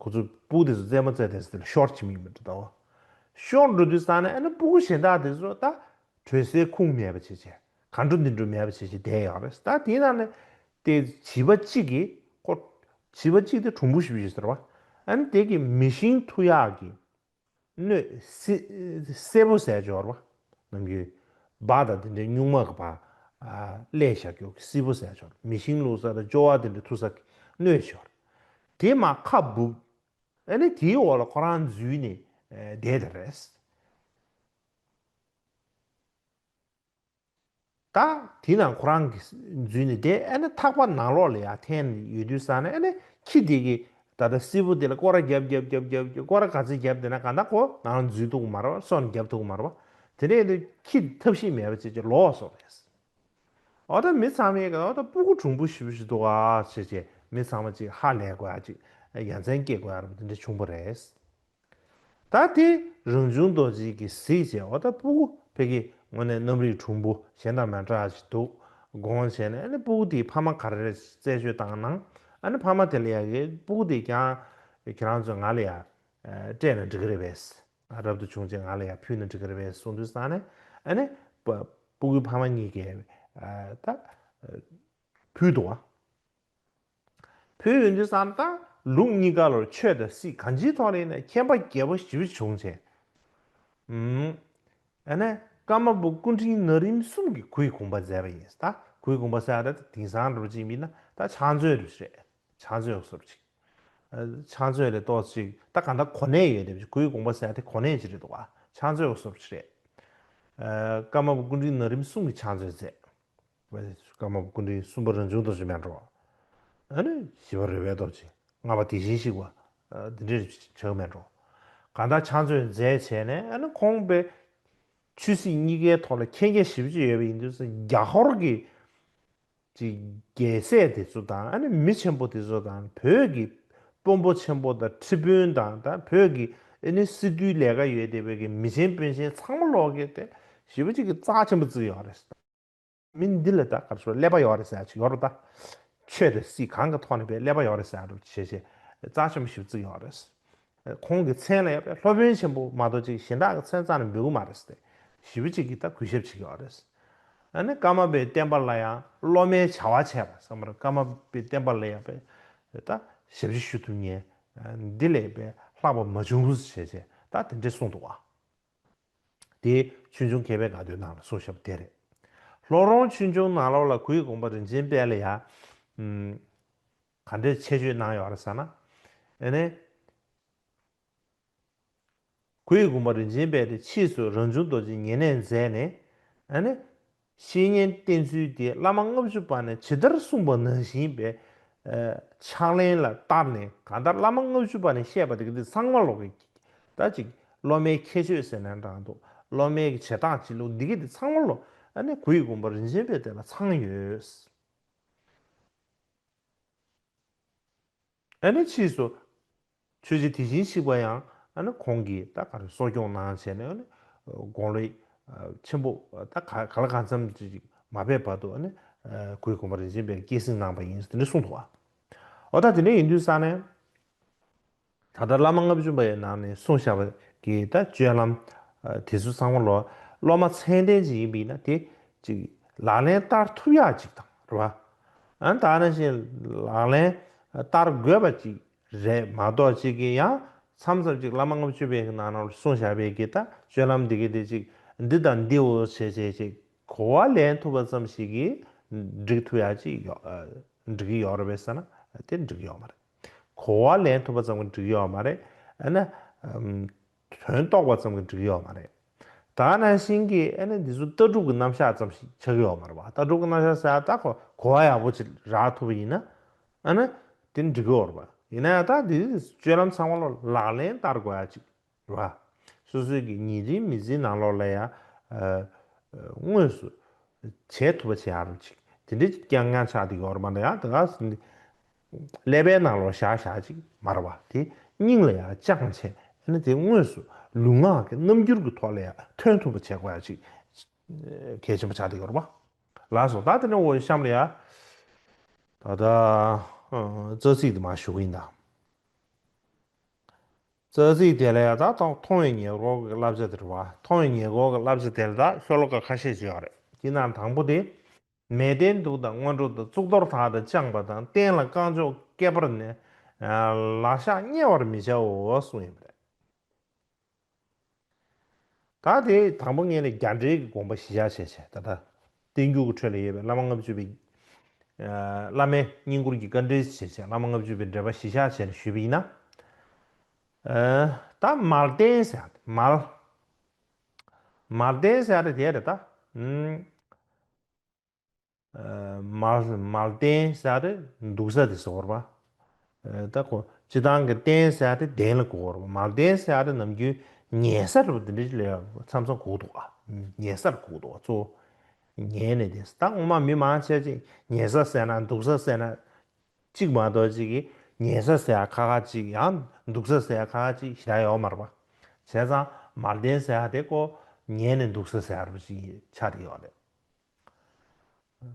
ཁོ་ཚོ་སྤུ་གུ་དེ་ཚོ་རྩེད་མོ་རྩེ་བསྡད་ས་དེ་ལ་ཤོར་བྱེད་མི་མི་འགྲོ་ད་བ། ཤོར་འགྲོ་དུས་ཙ་ན་ཨ་ནི་སྤུ་གུ་གཞན་དག་དེ་ཚོ་ད། དྲོད་སའི་ཁུངས་མེད་པ་བྱས་བྱས། ག་འགྲོ་འདི་འགྲོ་མེད་པ་བྱས་བྱས་བསྡད་ཡོད་རེད། ད་དེའི་ནང་ནས་དེ་བྱིས་པ་གཅིག་གིས་ཁོ། བྱིས་པ་གཅིག་དེ་གྲུང་པོ་ཞེ་པོ་ཞིག་ཟེར་བ། ཨ་ནི་དེ་གིས་མེ་ཤིང་འཐུ་ཡག་གི་སྣོད་སེ་སེར་པོ་ཟེར་ཅིག་ཡོད་རེད་པ། ནམ་རྒྱུན་སྦག་དང་དེ་འདྲའི་སྨྱུག་མ་གི་བ་ཨ་སླས་བཞག་རྒྱུ་གི་སེར་པོ་ཟེར་ཅིག་ཡོད་རེད། མེ་ཤིང་བླུགས་ས་དང་ཅོ་བ་དེ་འདྲ་འཐུ་ས་གི་སྣོད་ཅིག་ཡོད་རེད། དེ་མར་ཁ་སྦུབ། ཨ་ནི་དེའི་འོག་ལ་ཁོ་རང་འཛུལ་ནས་ཨ་བསྡད་དེ་རེད། ད་དེ་ནང་ཁོ་རང་གིས་འཛུལ་ནས་བསྡད། ཨ་ནི་ཐག་པ་ནང་ལོགས་ལ་ཡར་འཐེན་ནས་ཡོད་དུས་ཙ་ན། ཨ་ནི་ཁྱི་དེ་གིས་ད་ལྟ་སེར་པོ་དེ་ལ་སྐོར་ར་རྒྱབ་རྒྱབ་རྒྱབ་རྒྱབ་རྒྱབ། སྐོར་ར་ག་ཚོད་བརྒྱབ་བསྡད་ན་གང་ལྟར་ཁོ་ནང་ལ་འཛུལ་ཐུབ་ཀྱི་མ་རེད་པ། སོ་ནས་རྒྱབ་ཐུབ་ཀྱི་མ་རེད་པ། དེ་འདྲ་ཡིན་དུས་ཁྱི་ཐབས་ཤེས་མེད་པ་བྱས་བྱས་ལོག་སོང་རེད། འོ་ད་མི་ཚང་མས་ག་འོ་ད་སྤུ་གུ་གྲུང་པོ་ཞེ་པོ་ཞིག་འདུག་ཨ་བྱས་བྱས་མི་ཚང་མ་ཅིག་ཧ་ལས་དགོས་ཨ། ཅིག་ཡ་མཚན་སྐྱེ་དགོས་ཨ་རེད་པ། དེ་འདྲ་བྱུང་བ་རེད། ད་དེ་རང་བྱུང་རྡོ་རྗེ་གིས་གཟིགས་བྱས། འོ་ད་སྤུ་གུ་ཕ་གི་དངོས་གནས་རྣམ་རིག་གྲུང་པོ་གཞན་དང་མི་འདྲ་ཞིག་འདུག་དགོངས་བྱས་ནས། ཨ་ནི་སྤུ་གུ་དེའི་ཕ་མ་ག་རེ་རེད་རྩད་གཅོད་བཏང་གནང་། ཨ་ནི་ཕ་མ་དེ་ལ་ཡ་གི་སྤུ་གུ་དེ་ཀྱང་ཁྱེད་རང་ཚོས་ང་ལ་ཡ་སྤྲད་ན་འགྲིག་གི་རེད་པས། ང་རབ་ཏུ་བྱུང་རྗེས་ང་ལ་ཡ་ཕུལ་ན་འགྲིག་གི་རེད་པས་གསུངས་དུས་ཙ་ན། ཨ་ནི་སྤུ་སྤུ་གུའི་ཕ་མ་གཉིས་ཀས་ད་ཕུལ་འདུག་བ། བོད་ཡོང་དུས་ཙང་ད་ལུགས་གཉིས་ཀ་ལོར་ཆོས་དང་སྲིད་གང་ཅིའི་ཐོག་ལ་ཡིན་ན་མཁྱེན་པ་རྒྱས་པོ་ཞེ་པོ་བྱུང་བྱས། ཨུམ། ཨ་ནི་ཀརྨ་པ་སྐུ་ཕྲེང་ན་རིམ་གསུམ་གྱི་གུ་ཡི་གུང་པ་མཛད་པ་ཡིན། ད་ གོས་གོམ་པ་ཟེར་ཡ་ད་དེང་སང་འདྲ་པོ་ཅིག་མིན་ན་ད་ཕྱག་མཛོད་རེད་པ། ཕྱག་མཛོད་བཟོ་འདྲ་ཅིག་ཕྱག་མཛོད་ལས་ཏོག་ཙམ་ཅིག་ད་གང་ལྟར་གོ་གནས་ཡོད་བསྡད་པ་ཅིག་གོས་གོམ་པ་ཟེར་ཡ་དེ་གོ་གནས་ཅིག་རེད་འདུག་ག་ཕྱག་མཛོད་བཟོ་འདྲ་ཅིག་རེད། ཨ། ཀརྨ་པ་སྐུ་ཕྲེང་ན་རིམ་གསུམ་གྱི་ཕྱག་མཛོད་མཛད། ཀརྨ་པ་སྐུ་ཕྲེང་གསུམ་པ་རང་བྱུང་རྡོ་རྗེ་མེ་ཏོག་ཨ་ནི་བཞི་པ་རོལ་པའི་རྡོ་རྗེ། ལྔ་པ་དེ་བཞིན་གཤེགས་པ། ཨ། འདི་འདྲའི་ཆགས་མེད་འགྲོ། གང་ལྟར་ཕྱག་མཛོད་མཛད་བྱས་ནས་ཨ་ནི་ཁོང་པའི་ཆོས་སྲིད་གཉིས་ཀའི་ཐོག་ལ་མཁྱེན་རྒྱ་ཞེ་པོ་ཅིག་ཡོད་པ་ཡིན་དུས་ཙང་རྒྱ་ཧོར་གྱི་ཅིག་རྒྱལ་སྲས་དེ་ཚོ་དང་ཨ་ནི་མི་ཆེན་པོ་དེ་ཚོ་དང་བོད་ཀྱི་དཔོན་པོ་ཆེན་པོ་དང་ཁྲི་དཔོན་དང་ད་བོད་ཀྱི་ཨ་ནི་སི་ཏུའི་ལས་ཀ་ཡོད་བསྡད་པའི་གི་མི་ཆེན་དཔོན་ཆེན་ཚང་མ་ལོག་གི་དེ་ཞེ་པོ་ཅིག་གི་རྩ་ཆེན་པོ་བརྩི་ཡོད་རེད། མི་འདི་ལ་ད་ག་རེ་ཟེར་ཀླད་པ་ཡོད་རེད་ཟེར་ཡ་ཅིག་ཡོད་རེད་ད། ཆོས་དང་སྲིད་གང་གི་ཐོག་ནས་པའི་ཀླད་པ་ཡོད་རེད་ཟེར་ཡ་འདྲ་བྱས་བྱས་རྩ་ཆེན་པོ་ཞེ་པོ་བརྩི་ཡོད་རེད། ཁོང་གི་མཚན་ལ་ཡང་པའི་སློབ་དཔོན་ཆེན་པོ་མ་གཏོགས་ཅིག་གཞན་དག་གི་མཚན་རྩ་ནས་འབོད་ཀྱི་མ་རེད་ཟེར་ཏེ། ཞེ་པོ་ཅིག་གིས་ད་གུས་ཞབས་བྱེད་ཀྱི་ཡོད་རེད། ཨ་ནི་ཀརྨ་པའི་བསྟན་པ་ལ་ཡང་སློབ་མའི་བྱ་བ་བྱས་པ་བསམ་པར་ཀརྨ་པའི་བསྟན་པ་ལ་ཡང་པའི་ད་ཞབས་ཕྱི་ཞུ་ཐུབ་མཁན་འདི་ལས་པའི་ལྷག་པ་མ་བྱུང་ཟེར་བྱས་བྱས་ད་དེ་འདྲས་གསུངས་འདུག་བ། དེ་ཆོས་འབྱུང་མཁས་པའི་དགའ་སྟོན་ནང་ལ་གསུངས་བཞག་པ་དེ་རེད། ལྷོ་རོང་ཆོས་འབྱུང་ནང་ལོགས་ལ་གུ་ཡི་དགོངས་པ་རིན་ཆེན་དཔལ་ལ་ཡ། ཨམ། ག་འདྲས་ཆེ་བརྗོད་གནང་ཡོད་རེད་ཟེར་ན། ཨ་ནི། གུ་ཡི་དགོངས་པ་རིན་ཆེན་དཔལ་དེ་ཕྱིས་སུ་རང་བྱུང་རྡོ་རྗེས་ཉེ་གནས་མཛད་ནས། ཨ་ནི། བཤེས་གཉེན་བསྟེན་ཚུལ་དེ་བླ་མ་ལྔ་བཅུ་པ་ནས་ཇི་ལྟར་གསུངས་པ་ནང་བཞིན་པའི་ཕྱག་ལེན་ལ་བསྟར་ནས་གང་ལྟར་བླ་མ་ལྔ་བཅུ་པ་ནས་བཤད་པ་དེ་ག་དེ་ཚང་མ་ལོག་གི་ད་ཅིག་སློབ་མའི་ཁྱད་ཆོས་ཟེར་ན་འདྲ་འདུག་སློབ་མའི་བྱེད་སྟངས་ཅིག་ལོ་འདི་ག་དེ་ཚང་མ་ལོ་ཨ་ནི་གུ་ཡི་དགོངས་པ་རིན་ཆེན་དཔལ་དེ་ལ་ཚང་ཡོད། ཨ་ནི་ཕྱིས་སུ་ཆོས་རྗེ་དེ་བཞིན་གཤེགས་པ་ཡང་ཨ་ནི་ཁོང་གིས་ད་ག་རེ་གསོ་སྐྱོང་གནང་བྱས་ནས་ཨ་ནི་དགུང་ལོ་ཆེན་པོ་ད་ག་ག་ལ་གང་འཚམ་ཅིག་མ་ཕེབས་བར་དུ་ཨ་ནི་གུ་ཡི་དགོངས་པ་རིན་ཆེན་དཔལ་སྐྱེད་སྲིང་གནང་བ་ཡིན་དེ་འདྲ་གསུངས་འདུག་བ། འོ་ད་དེ་འདྲ་ཡིན་དུས་ཙང་ནས་ད་ལྟ་བླ་མ་ལྔ་བཅུ་པ་ཡི་ནང་ནས་གསུངས་བཞག་པ་གི་ད་སྤྱོད་ལམ་དེ་ཚོ་ཚང་མ་ལོ་སློབ་མ་ཚད་ལྡན་ཅིག་ཡིན་པ་ཡིན་ན་དེ་ཅིག་ལག་ལེན་བསྟར་ཐུབ་ཡག་ཅིག་དང་རེད་བ། ཨ་ནི་ད་ནང་བཞིན་ལག་ལེན་བསྟར་དགོས་པ་ཅིག་རེད་མ་གཏོགས་ཅིག་གི་ཡང་མཚམས་མཚམས་ཅིག་བླ་མ་ལྔ་བཅུ་པའི་ནང་ན་གསུངས་བཞག་པའི་གི་ད་སྤྱོད་ལམ་འདི་གི་དེ་ཅིག་འདི་དང་འདིའོ་བྱས་བྱས་ཅིག་གོ་བ་ལེན་ཐུབ་པ་ཙམ་ཞིག་གིས་འགྲིག་ཐུབ་ཡག་ཅིག་ཡོད། འགྲིག་གི་ཡོད་རེད་པས་ཟེར་ན་དེ་འགྲིག་གི་ཡོད་མ་རེད། གོ་བ་ལེན་ཐུབ་པ་ཙམ་གྱིས་འགྲིག་གི་ཡོད་མ་རེད། ཨ་ནི། ཨམ། དོན་རྟོགས་པ་ཙམ་གྱིས་འགྲིག་གི་ཡོད་མ་རེད། ད་ནང་བཞིན་གྱི་ཨ་ནི་འདི་ཚོ་ལྟ་གྲུབ་ཀྱི་རྣམ་གཞག་ཙམ་ཞིག་ཆགས་ཀྱི་ཡོད་མ་རེད་བ། ལྟ་གྲུབ་ཀྱི་རྣམ་གཞག་ཟེར་ཡ་ད་གོ་གོ་བ་ཡག་པོ་ཅིག་རག་ཐུབ་པ་ཡིན་ན། ཨ་ནི། དེ་འགྲིག་གི་ཡོད་རེད་བ། ཡིན་ན་ཡང་ད་འདི་སྤྱོད་ལམ་ཚང་མ་ལ་ལག་ལེན་བསྟར་དགོས་ཡ་ཅིག་རེད་བ། སོ་སོའི་གི་ཉིན་རེའི་མི་ཚེའི་ནང་ལོགས་ལ་ཡ། ཨ། དངོས་སུ་བྱེད་ཐུབ་པ་བྱེད་ཡ་རུ་ཅིག་དེ་འདྲའི་རྐྱང་རྐྱང་ཆགས་བསྡད་ཡོད་རེད་མ་གཏོགས་ཡང་དེ་ག་ཀླད་པའི་ནང་ལོགས་བཞག་བཞག་ཅིག་མ་རེད་བ། དེ་སྙིང་ལ་ཡ་བཅངས་བྱས་ཨ་ནི་དེ་དངོས་སུ་ལུས་ངག་གི་རྣམ་འགྱུར་གྱི་ཐོག་ལ་ཡ་ཐོན་ཐུབ་པ་བྱེད་དགོས་ཡ་ཅིག་གལ་ཆེན་པོ་ཆགས་བསྡད་ཡོད་རེད་བ། ལགས་སོ། ད་དེ་ནས་འོ་གཤམ་ལ་ཡ་ད་ལྟ་ཨ་རྩ་ཚིག་དེ་མར་ཞུ་གི་ཡིན་ད། རྩ་ཚིག་དེ་ལ་ཡང་ད་མཐོང་བའི་ཉེ་འཁོར་གྱི་བསླབ་བྱ་དེ་རེད་བ། མཐོང་བའི་ཉེ་འཁོར་གྱི་བསླབ་བྱ་དེ་ལ་ད་ཤོ་ལོ་ཀ་ཁ་ཤས་ཅིག་ཡོད་རེད། དེ་ནང་དང་པོ་དེ། མལ་སྟན་འདུག་དང་སྔོན་འགྲོ་དང་གཙུག་ཏོར་དག་དང་བཅངས་པ་དང་སྟན་ལ་རྐང་མགྱོགས་བསྐྱལ་བར་ནས། ལག་ཤག་བསྙལ་བར་མི་བྱའོ་གསུངས་ཡོད་པ་རེད། ད་དེ་དང་པོ་ངས་ནི་རྒྱ་འགྲེལ་གྱི་དགོངས་པ་གཞི་བཞག་བྱས་བྱས་ད་ལྟ་བསྟན་འགྱུར་གྱི་ཁྲོད་ལ་ཡོད་པའི་བླ་མ་ལྔ་བཅུ་པའི་བླ་མའི་བསྙེན་བཀུར་གྱི་བཀའ་འགྲེལ་བྱས་བྱས་བླ་མ་ལྔ་བཅུ་པའི་འགྲེལ་པ་གཞི་བཞག་བྱས་ནས་ཞུས་པ་ཡིན་ན། ད་མལ་སྟན་ཟེར་ཡ་དེ་མལ། མལ་སྟན་ཟེར་ཡ་དེ་དེ་རེད་ད། མལ་མལ་སྟན་ཟེར་ཡ་དེ་འདུག་ས་དེ་ཟེར་བ་རེད་པ། ད་ཁོ་སྤྱི་བཏང་གི་སྟན་ཟེར་ཡ་དེ་གདན་ལ་གོ་བ་རེད་པ། མལ་སྟན་ཟེར་ཡ་དེ་ནམ་རྒྱུན་ཉལ་ས་རེད་པ། དེ་འདྲ་ཅིག་ལ་མཚམས་མཚམས་གོ་གི་འདུག་ག་ཉལ་ས་ལ་གོ་གི་འདུག་ག་གཙོ་བོ་ཉལ་ནས་དེ་ད་ངོ་མ་མི་མང་ཆེ་ཅིག་ཉལ་ས་ཟེར་ན་འདུག་ས་ཟེར་ན་གཅིག་མ་གཏོགས་ཅིག་གིས་ཉལ་ས་ཟེར་ཡ་ཁ་ཁ་ཅིག་ཡང་འདུག་ས་ཟེར་ཡ་ཁ་ཁ་ཅིག་ཞེ་དྲག་ཡོད་མ་རེད་པ། བྱས་ཙང་མལ་སྟན་ཟེར་ཡ་དེ་ཁོ་ཉལ་ནས་འདུག་ས་ཟེར་ཡ་རེད་པ་ཅིག་ཆགས་བསྡད་ཡོད་རེད།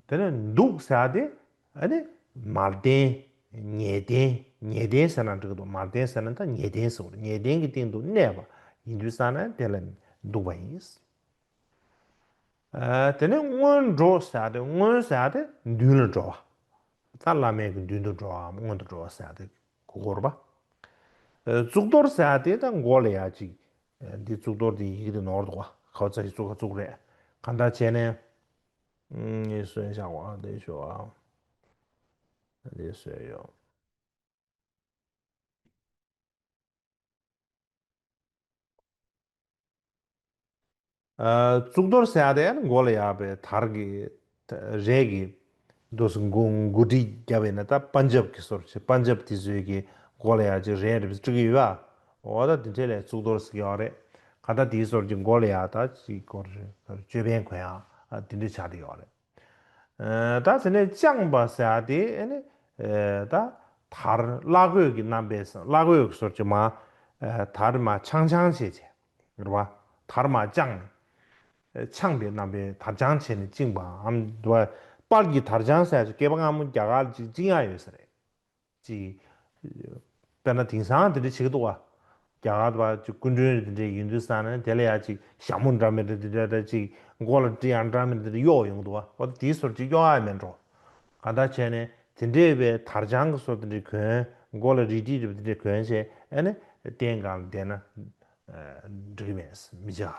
དེ་ནས་འདུག་ཟེར་ཡ་དེ་ཨ་ནི་མལ་སྟན། ཉལ་སྟན། ཉལ་སྟན་ཟེར་ན་འགྲིག་གི་འདུག་མལ་སྟན་ཟེར་ན་ད་ཉལ་སྟན་ཟེར་བ་རེད། ཉལ་སྟན་གྱི་སྟེང་དུ་གནས་པ་ཡིན་དུས་ཙང་ན་དེ་ལ་འདུག་པ་ཡིན། ཨ། དེ་ནས་སྔོན་འགྲོ་ཟེར་ཡ་དེ་སྔོན་ཟེར་ཡ་དེ་མདུན་ལ་འགྲོ་བ། ད་བླ་མའི་གི་མདུན་དུ་འགྲོ་བའམ་སྔོན་དུ་འགྲོ་བ་ཟེར་ཡ་དེ་གོ་གི་རེད་པ། ཨ། གཙུག་ཏོར་ཟེར་ཡ་དེ་ད་མགོ་ལ་ཡ་ཅིག་ཨ། འདི་གཙུག་ཏོར་དེ་ཡི་གེ་དེ་ནོར་འདུག་ག་ཁ་བ་ཚ་ཞིག་གཙུག་ཁ་གཙུག་རེད། གང་ལྟར་བྱས་ནས། ངས་བཟོས་བཞག་པ་དེ་ཞོག་ཨ། དེ་བཟོས་ཡོད། ཨ། གཙུག་ཏོར་ཟེར་ཡ་དེ་མགོ་ལ་ཡག་པའི་དར་གྱི་རས་ཀྱི་འདུག་སེ་འགོ་འགོ་ཁྲིད་བརྒྱབ་པས་ན། ད་པན་ཇབ་ཀྱི་སོར་ཆེ། པན་ཇབ་དེ་ཚོའི་གི་མགོ་ལ་ཡག་ཅིག་རས་རེ་བྲིས་ཀྱི་ཡོད་པ། འོ་ད་དེ་འདྲས་ལ་གཙུག་ཏོར་ཟེར་གྱི་ཡོད་རེད། གང་ལྟར་དེའི་སོར་གྱི་མགོ་ལ་ཡག་ད་ཅིག་སྐོར་ཅོད་པན་གོན་ཡག་དེ་འདྲས་ཆགས་བསྡད་ཡོད་རེད། ཨ། ད་དེ་ནས་དཔྱངས་པ་ཟེར་ཡ་དེ་ཨ་ནི། ཨ། ད་དར་བླ་གོས་ཀྱི་རྣམ་པའི་བླ་གོས་ཀྱི་སོར་གྱི་མ། ཨ། དར་མ་འཕྱང་འཕྱང་བྱས་བྱས། རེད་བ། དར་མ་དཔྱངས་ནས། འཕྱང་པའི་རྣམ་པའི་དར་འཕྱང་བྱས་ནས་བཅིངས་པའམ། དཔལ་གྱི་དར་འཕྱང་ཟེར་ཡ་ཅིག་སྐྱེས་པ་སྔ་མོ་རྒྱ་གར་ཅིག་བཅིངས་ཡག་ཡོད་ས་རེད། ཅིག་དཔེར་ན་དེང་སང་དེ་འདྲ་བྱེད་ཀྱི་འདུག་བ། རྒྱ་གར་བ་ཅིག་སྐུ་མགྲོན་དེ་འདྲ་ཡིན་དུས་ཙང་ནས་དེ་ལ་ཡ་ཅིག་ཞྭ་མོ་འདྲ་མི་འདྲ་དེ་འདྲ་དང་ཅིག་མགོ་ལ་སྤྲད་ཡག་འདྲ་མི་འདྲ་དེ་འདྲ་གཡོག་ཡོང་གི་འདུག་བ། འོ་དེའི་སོར་ཅིག་གཡོག་ཡག་མེད་འགྲོ། གང་ལྟར་བྱས་ནས་དེ་འདྲའི་བའི་དར་འཕྱང་གི་སོར་དེ་འདྲ་གོན། མགོ་ལ་རལ་གྲི་འདྲ་དེ་འདྲ་གོན་བྱས་ཨ་ནི་སྟེང་སྒང་ལ་བསྡད་ན་འགྲིག་གི་མེད། མི་བྱ།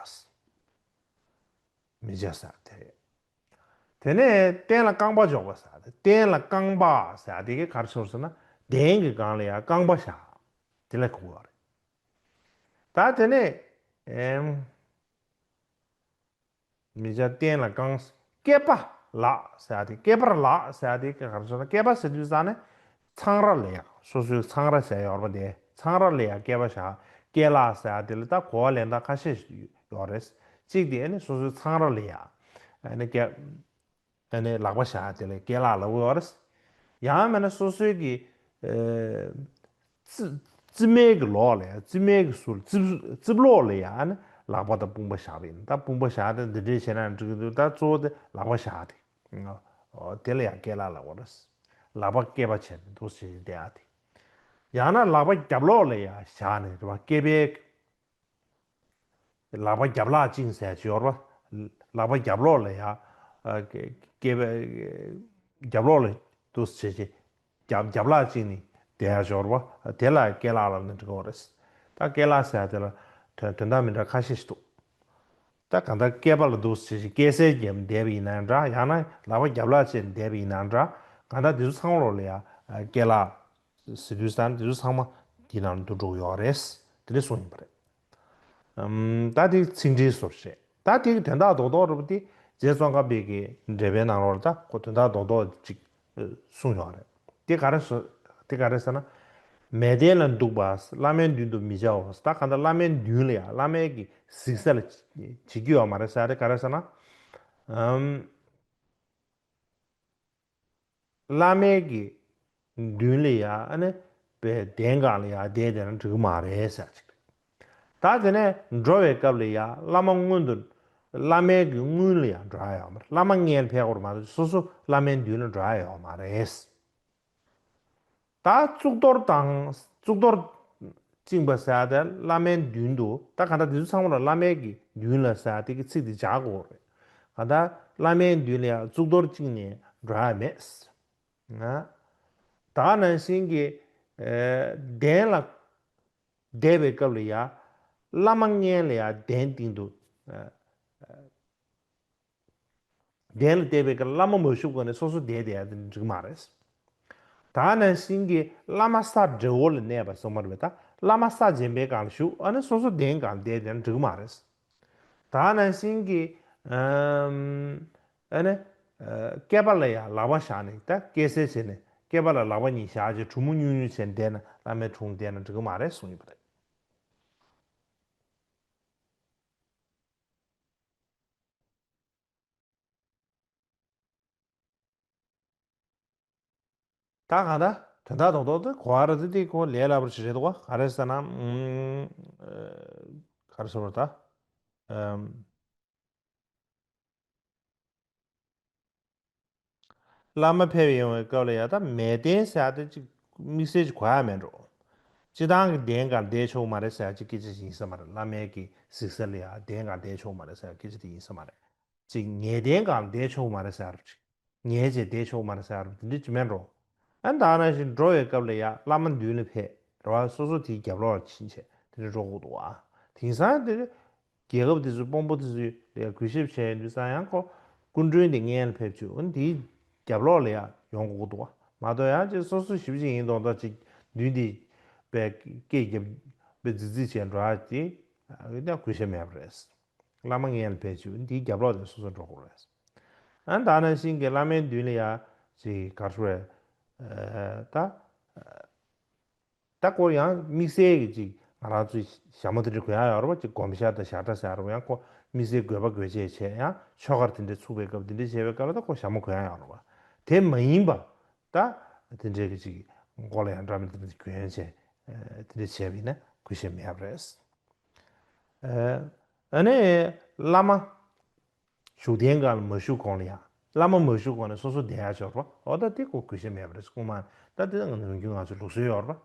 མི་བྱ་ཟེར་དེ་རེད། དེ་ནས་སྟན་ལ་རྐང་པ་འཇོག་པ་ཟེར་དེ། སྟན་ལ་རྐང་པ་ཟེར་དེ་གི་ག་རེ་ཟེར་ཟེར་ན་གདན་གྱི་སྒང་ལ་ཡ་རྐང་པ་བཞག་དེ་ལ་གོ་བ་རེད། ད་དེ་ནས་ཨེམ། མི་བྱ་སྟན་ལ་རྐང་། སྐེད་པ་ལགས་ཟེར་དེ། སྐེད་པར་ལགས་ཟེར་དེ་གི་ག་རེ་ཟེར་ན། སྐེད་པ་ཟེར་དུས་ཙང་ནས་ཚངས་ར་ལ་ཡ། སོ་སོའི་ཚངས་ར་ཟེར་ཡོད་རེད་པ། དེ་ཚངས་ར་ལ་ཡ་སྐེད་པ་བཞག་སྐེད་ལག་ཟེར་དེ་ལ་ད་གོ་བ་ལེན་སྟངས་ཁ་ཤས་ཤིག་ཡོད་རེད། གཅིག་དེ་ཨ་ནི་སོ་སོའི་ཚངས་ར་ལ་ཡ་ཨ་ནི་སྐེད། ཨ་ནི་ལག་པ་བཞག་དེ་ལ་སྐེད་ལག་ལབ་ཀྱི་ཡོད་རེད། ཡང་མིན་ན་སོ་སོའི་གི་ཨ་རྩིབ་རྩིབ་མའི་གི་ལོགས་ལ་ཡ། རྩིབ་མའི་གི་ཟུར། རྩིབ་རྩིབ་ལོགས་ལ་ཡ་ཨ་ནི་ལག་པ་དང་དཔུང་པ་བཞག་པ་ཡིན། ད་དཔུང་པ་བཞག་སྟེ་འདི་འདྲས་བྱས་ན་འགྲིག་གི་འདུག་ད་གཙོ་བོ་དེ་ལག་པ་བཞག་དེ། ཨོ། དེ་ལ་ཡང་སྐེད་ལག་ལབ་ཀྱི་རེད། ལག་པ་སྐེད་པ་བྱས་ནས་འདུག་སེ་བསྡད་ཡག་དེ། ཡང་ན་ལག་པ་རྒྱབ་ལོགས་ལ་ཡ་བཞག་ནས་རེད་བ། སྐེད་པའི་ལག་པ་རྒྱབ་ལག་བཅིངས་ཟེར་ཡག་ཅིག་ཡོད་རེད་བ། ལག་པ་རྒྱབ་ལོགས་ལ་ཡ། ཨ། སྐེད་པའི་རྒྱབ་ལོགས་ལ་འདུག་སེ་བྱས་བྱས། རྒྱབ་རྒྱབ་ལག་བཅིངས་ནས་བསྡད་ཡག་ཅིག་ཡོད་རེད་བ། དེ་ལ་སྐེད་ལག་ལབ་ན་འགྲིག་གི་རེད། ད་སྐེད་ལག་ཟེར་ཡག་དེ་ལ་དོན་དོན་དག་མི་འདྲ་ཁ་ཤས་ཤིག་འདུག་ད་གང་ལྟར་སྐེད་པ་ལ་འདུག་སེ་བྱས་བྱས་སྐེད་ཟས་བརྒྱབ་བསྡད་པ་ཡིན་ན་འདྲ། ཡང་ན་ལག་པ་རྒྱབ་ལག་བྱས་ནས་བསྡད་པ་ཡིན་ན་འདྲ། གང་ལྟར་དེ་ཚོ་ཚང་མ་ལོགས་ལ་ཡ་སྐེད་ལག་ཟེར་དུས་ཙང་དེ་ཚོ་ཚང་མ་དེའི་ནང་ལ་འདུ་འགྲོ་གི་ཡོད་རེད། དེ་འདྲ་གསུངས་ཡིན་པ་རེད། ཨམ། ད་དེ་ཚིག་འགྲེལ་སོར་བཤད། ད་དེ་གི་དོན་དག་རྡོག་རྡོག་རེད་པ། དེ་རྗེ་ཙོང་ཁ་པའི་གི་འགྲེལ་པའི་ནང་ལོགས་ལ་ད་ཁོ་དོན་དག་རྡོག་རྡོག་ཅིག་གསུངས་ཡོད་རེད། དེ་ག་རེ་ཟེར། དེ་ག་རེ་ཟེར་ན། མལ་སྟན་ལ་འདུག་པ། བླ་མའི་མདུན་དུ་མི་བྱའོ། ད་གང་ལྟར་བླ་མའི་མདུན་ལ་ཡ། བླ་མའི་གི་གཟིགས་ས་ལ་བྱེད་རྒྱུ་ཡོད་མ་རེད་ཟེར་ཡག་དེ་ག་རེ་ཟེར་ན། ཨམ། བླ་མའི་གི་མདུན་ལ་ཡ་ཨ་ནི་པའི་གདན་སྒང་ལ་ཡ་བསྡད་བསྡད་ན་འགྲིག་གི་མ་རེད་ཟེར་ཅིག་ད་དེ་ནས་འགྲོ་བའི་སྐབས་ལ་ཡ་བླ་མ་སྔོན་དུ། བླ་མའི་གི་སྔུན་ལ་ཡ་འགྲོ་ཡག་ཡོད་མ་རེད། བླ་མ་སྔོན་ལ་ཕེབས་དགོས་རེད་མ་གཏོགས་སོ་སོ་བླ་མའི་མདུན་ལ་འགྲོ་ཡག་ཡོད་མ་རེད། ད་གཙུག་ཏོར་དང་། གཙུག་ཏོར་བཅིངས་པ་ཟེར་ཡག་དེ་བླ་མའི་མདུན་དུ། ད་གང་ལྟར་དེ་ཚོ་ཚང་མ་ལ་བླ་མའི་གི་མདུན་ལ་ཟེར་ཡག་དེ་གི་ཚིག་དེ་སྦྱར་དགོས་རེད། གང་ལྟར་བླ་མའི་མདུན་ལ་ཡ་གཙུག་ཏོར་བཅིངས་ནས་འགྲོ་ཡག་མེད། ད་ག་ནང་བཞིན་གྱི་ཨེ་གདན་ལ་བསྡད་པའི་སྐབས་ལ་ཡ་བླ་མ་མངལ་ལ་ཡ་གདན་སྟེང་དུ། ཨེ་གདན་ལ་བསྡད་པའི་སྐབས་བླ་མ་མ་བཞུགས་གོང་ནས་སོ་སོ་བསྡད་བསྡད་ཡག་དེ་འགྲིག་མ་རེད། ད་ག་ནང་བཞིན་གྱི་བླ་མ་ས་བགྲེས་པོ་ལ་གནས་པ་སོགས་མ་རེད་པས། ད་བླ་མ་ས་འཇམ་པའི་སྒང་ལ་བཞུགས། ཨ་ནི་སོ་སོ་གདན་སྒང་ལ་བསྡད་བསྡད་ན་འགྲིག་མ་རེད། ད་ག་ནང་བཞིན་གྱི་ཨམ། ཨ་ནི་ཨ་སྐེད་པ་ལ་ཡ་ལག་པ་བཞག་ནས། ད་སྐེད་ཟས་བྱས་ནས་སྐེད་པ་ལ་ལག་པ་གཉིས་བཞག་བྱས་གྲུ་མོ་སྙུང་སྙུང་བྱས་ནས་བསྡད་ན། བླ་མའི་དྲུང་བསྡད་ན་འགྲིག་གི་མ་རེད་གསུངས་ཡོད་པ་རེད། ད་གང་ལྟར་དོན་དག་རྡོག་རྡོག་དེ་གོ་བ་ར་དེ་དེ་ཁོ་ལས་སླ་པོ་ཞིག་རེད་འདུག་ག་ག་རེ་ཟེར་ན། ཨམ། ཨ་ག་རེ་ཟེར་བ་ད། ཨམ། བླ་མ་ཕེབས་ཡོང་བའི་སྐབས་ལ་ཡ་ད་མལ་སྟན་ཟེར་ཡག་དེ་ཅིག་དམིགས་བསལ་ཅིག་གོ་ཡག་མེད་འགྲོ། སྤྱིར་བཏང་གི་གདན་སྒང་བསྡད་ཆོག་མ་རེད་ཟེར་ཡག་ཅིག་སྐད་ཆ་ཡིན་ས་མ་རེད། བླ་མའི་གི་གཟིགས་ས་ལ་ཡ་གདན་སྒང་བསྡད་ཆོག་མ་རེད་ཟེར་ཡག་སྐད་ཆ་དེ་ཡིན་ས་མ་རེད། ཅིག་ངལ་གདན་སྒང་བསྡད་ཆོག་མ་རེད་ཟེར་ཡག་ཅིག་ངལ་བྱས་བསྡད་ཆོག་མ་རེད་ཟེར་ཡག་དེ་འདྲ་ཅིག་མེད་འགྲོ། ཨ་ནི་ད་ག་ནང་བཞིན་འགྲོ་བའི་སྐབས་ལ་ཡ་བླ་མ་མདུན་ལ་ཕེབས་རེད་བ། སོ་སོ་དེའི་རྒྱབ་ལོགས་ལ་ཕྱིན་བྱས་དེ་འདྲ་འགྲོ་དགོས་འདུག་བ། དེང་སང་དེ་རྒྱལ་ཁབ་དེ་ཚོའི་དཔོན་པོ་དེ་ཚོས་ལ་ཡ་གུས་ཞབས་བྱས་ཡོང་དུས་ཙང་ཡང་ཁོ་ སྐུ་མགྲོན་དེ་སྔོན་ལ་ཕེབས་བྱུང་། འོ་ན་དེའི་རྒྱབ་ལོགས་ལ་ཡང་ཡོང་དགོས་ཀྱི་འདུག་བ། མ་གཏོགས་ཡང་ཅིག་སོ་སོ་ཞེ་པོ་ཅིག་ཡིན་མདོག་མདོག་ཅིག་མདུན་དེ་པའི་སྐད་རྒྱབ་པའི་རྫིག་རྫིག་བྱས་འགྲོ་ཡ་དེ་ཡང་གུས་ཞབས་མེད་པ་རེད། བླ་མ་སྔོན་ལ་ཕེབས་བྱུང་། འོ་ན་དེའི་རྒྱབ་ལོགས་དེ་སོ་སོ་འགྲོ་དགོས་རེད། ཨ་ནི་ད་ནང་བཞིན་གྱི་བླ་མའི་མདུན་ལ་ཡང་ཅིག་ག་རེ་ཟེར་དགོས་རེད། ད་ད་ཁོ་ཡང་དམིགས་བསལ་གྱི་ཅིག་ང་རང་ཚོའི་ཞྭ་མོ་དེ་འདྲ་གོན་ཡག་ཡོད་རེད་པ། ཅིག་སྒོམ་ཞྭ་དང་ཞྭ་སྒྲ་ཟེར་ཡག་རེད་པ། ཡང་ཁོ་དམིགས་བསལ་དགོས་པ་དགོས་ཆེད་བྱས་ཡང་ཆོ་ག་དེ་འདྲ་ཚུགས་པའི་སྐབས། དེ་འདྲ་བྱས་པའི་སྐབས་ལ་ད་ཁོ་ཞྭ་མོ་གོན་ཡག་ཡོད་རེད་པ། དེ་མ་ཡིན་པ་ད་དེ་འདྲའི་གི་ཅིག་མགོ་ལ་ཡང་འདྲ་མི་དེ་འདྲ་གོན་བྱས་དེ་འདྲ་བྱས་པ་ཡིན་ན་གུས་ཞབས་མེད་པ་རེད། ཨ་ནི་བླ་མ་བཞུགས་གདན་སྒང་ལ་མ་བཞུགས་གོང་ལ་ཡང་། བླ་མ་མ་བཞུགས་གོང་ནས་སོ་སོ་བསྡད་ཡག་ཆོག་རོ། འོ་ད་དེ་ཁོ་གུས་ཞབས་མེད་པ་རེད། སྐུ་མ་ད་དེ་ནམ་རྒྱུན་ང་ཚོའི་ལུགས་སྲོལ་ཡོད་རོ།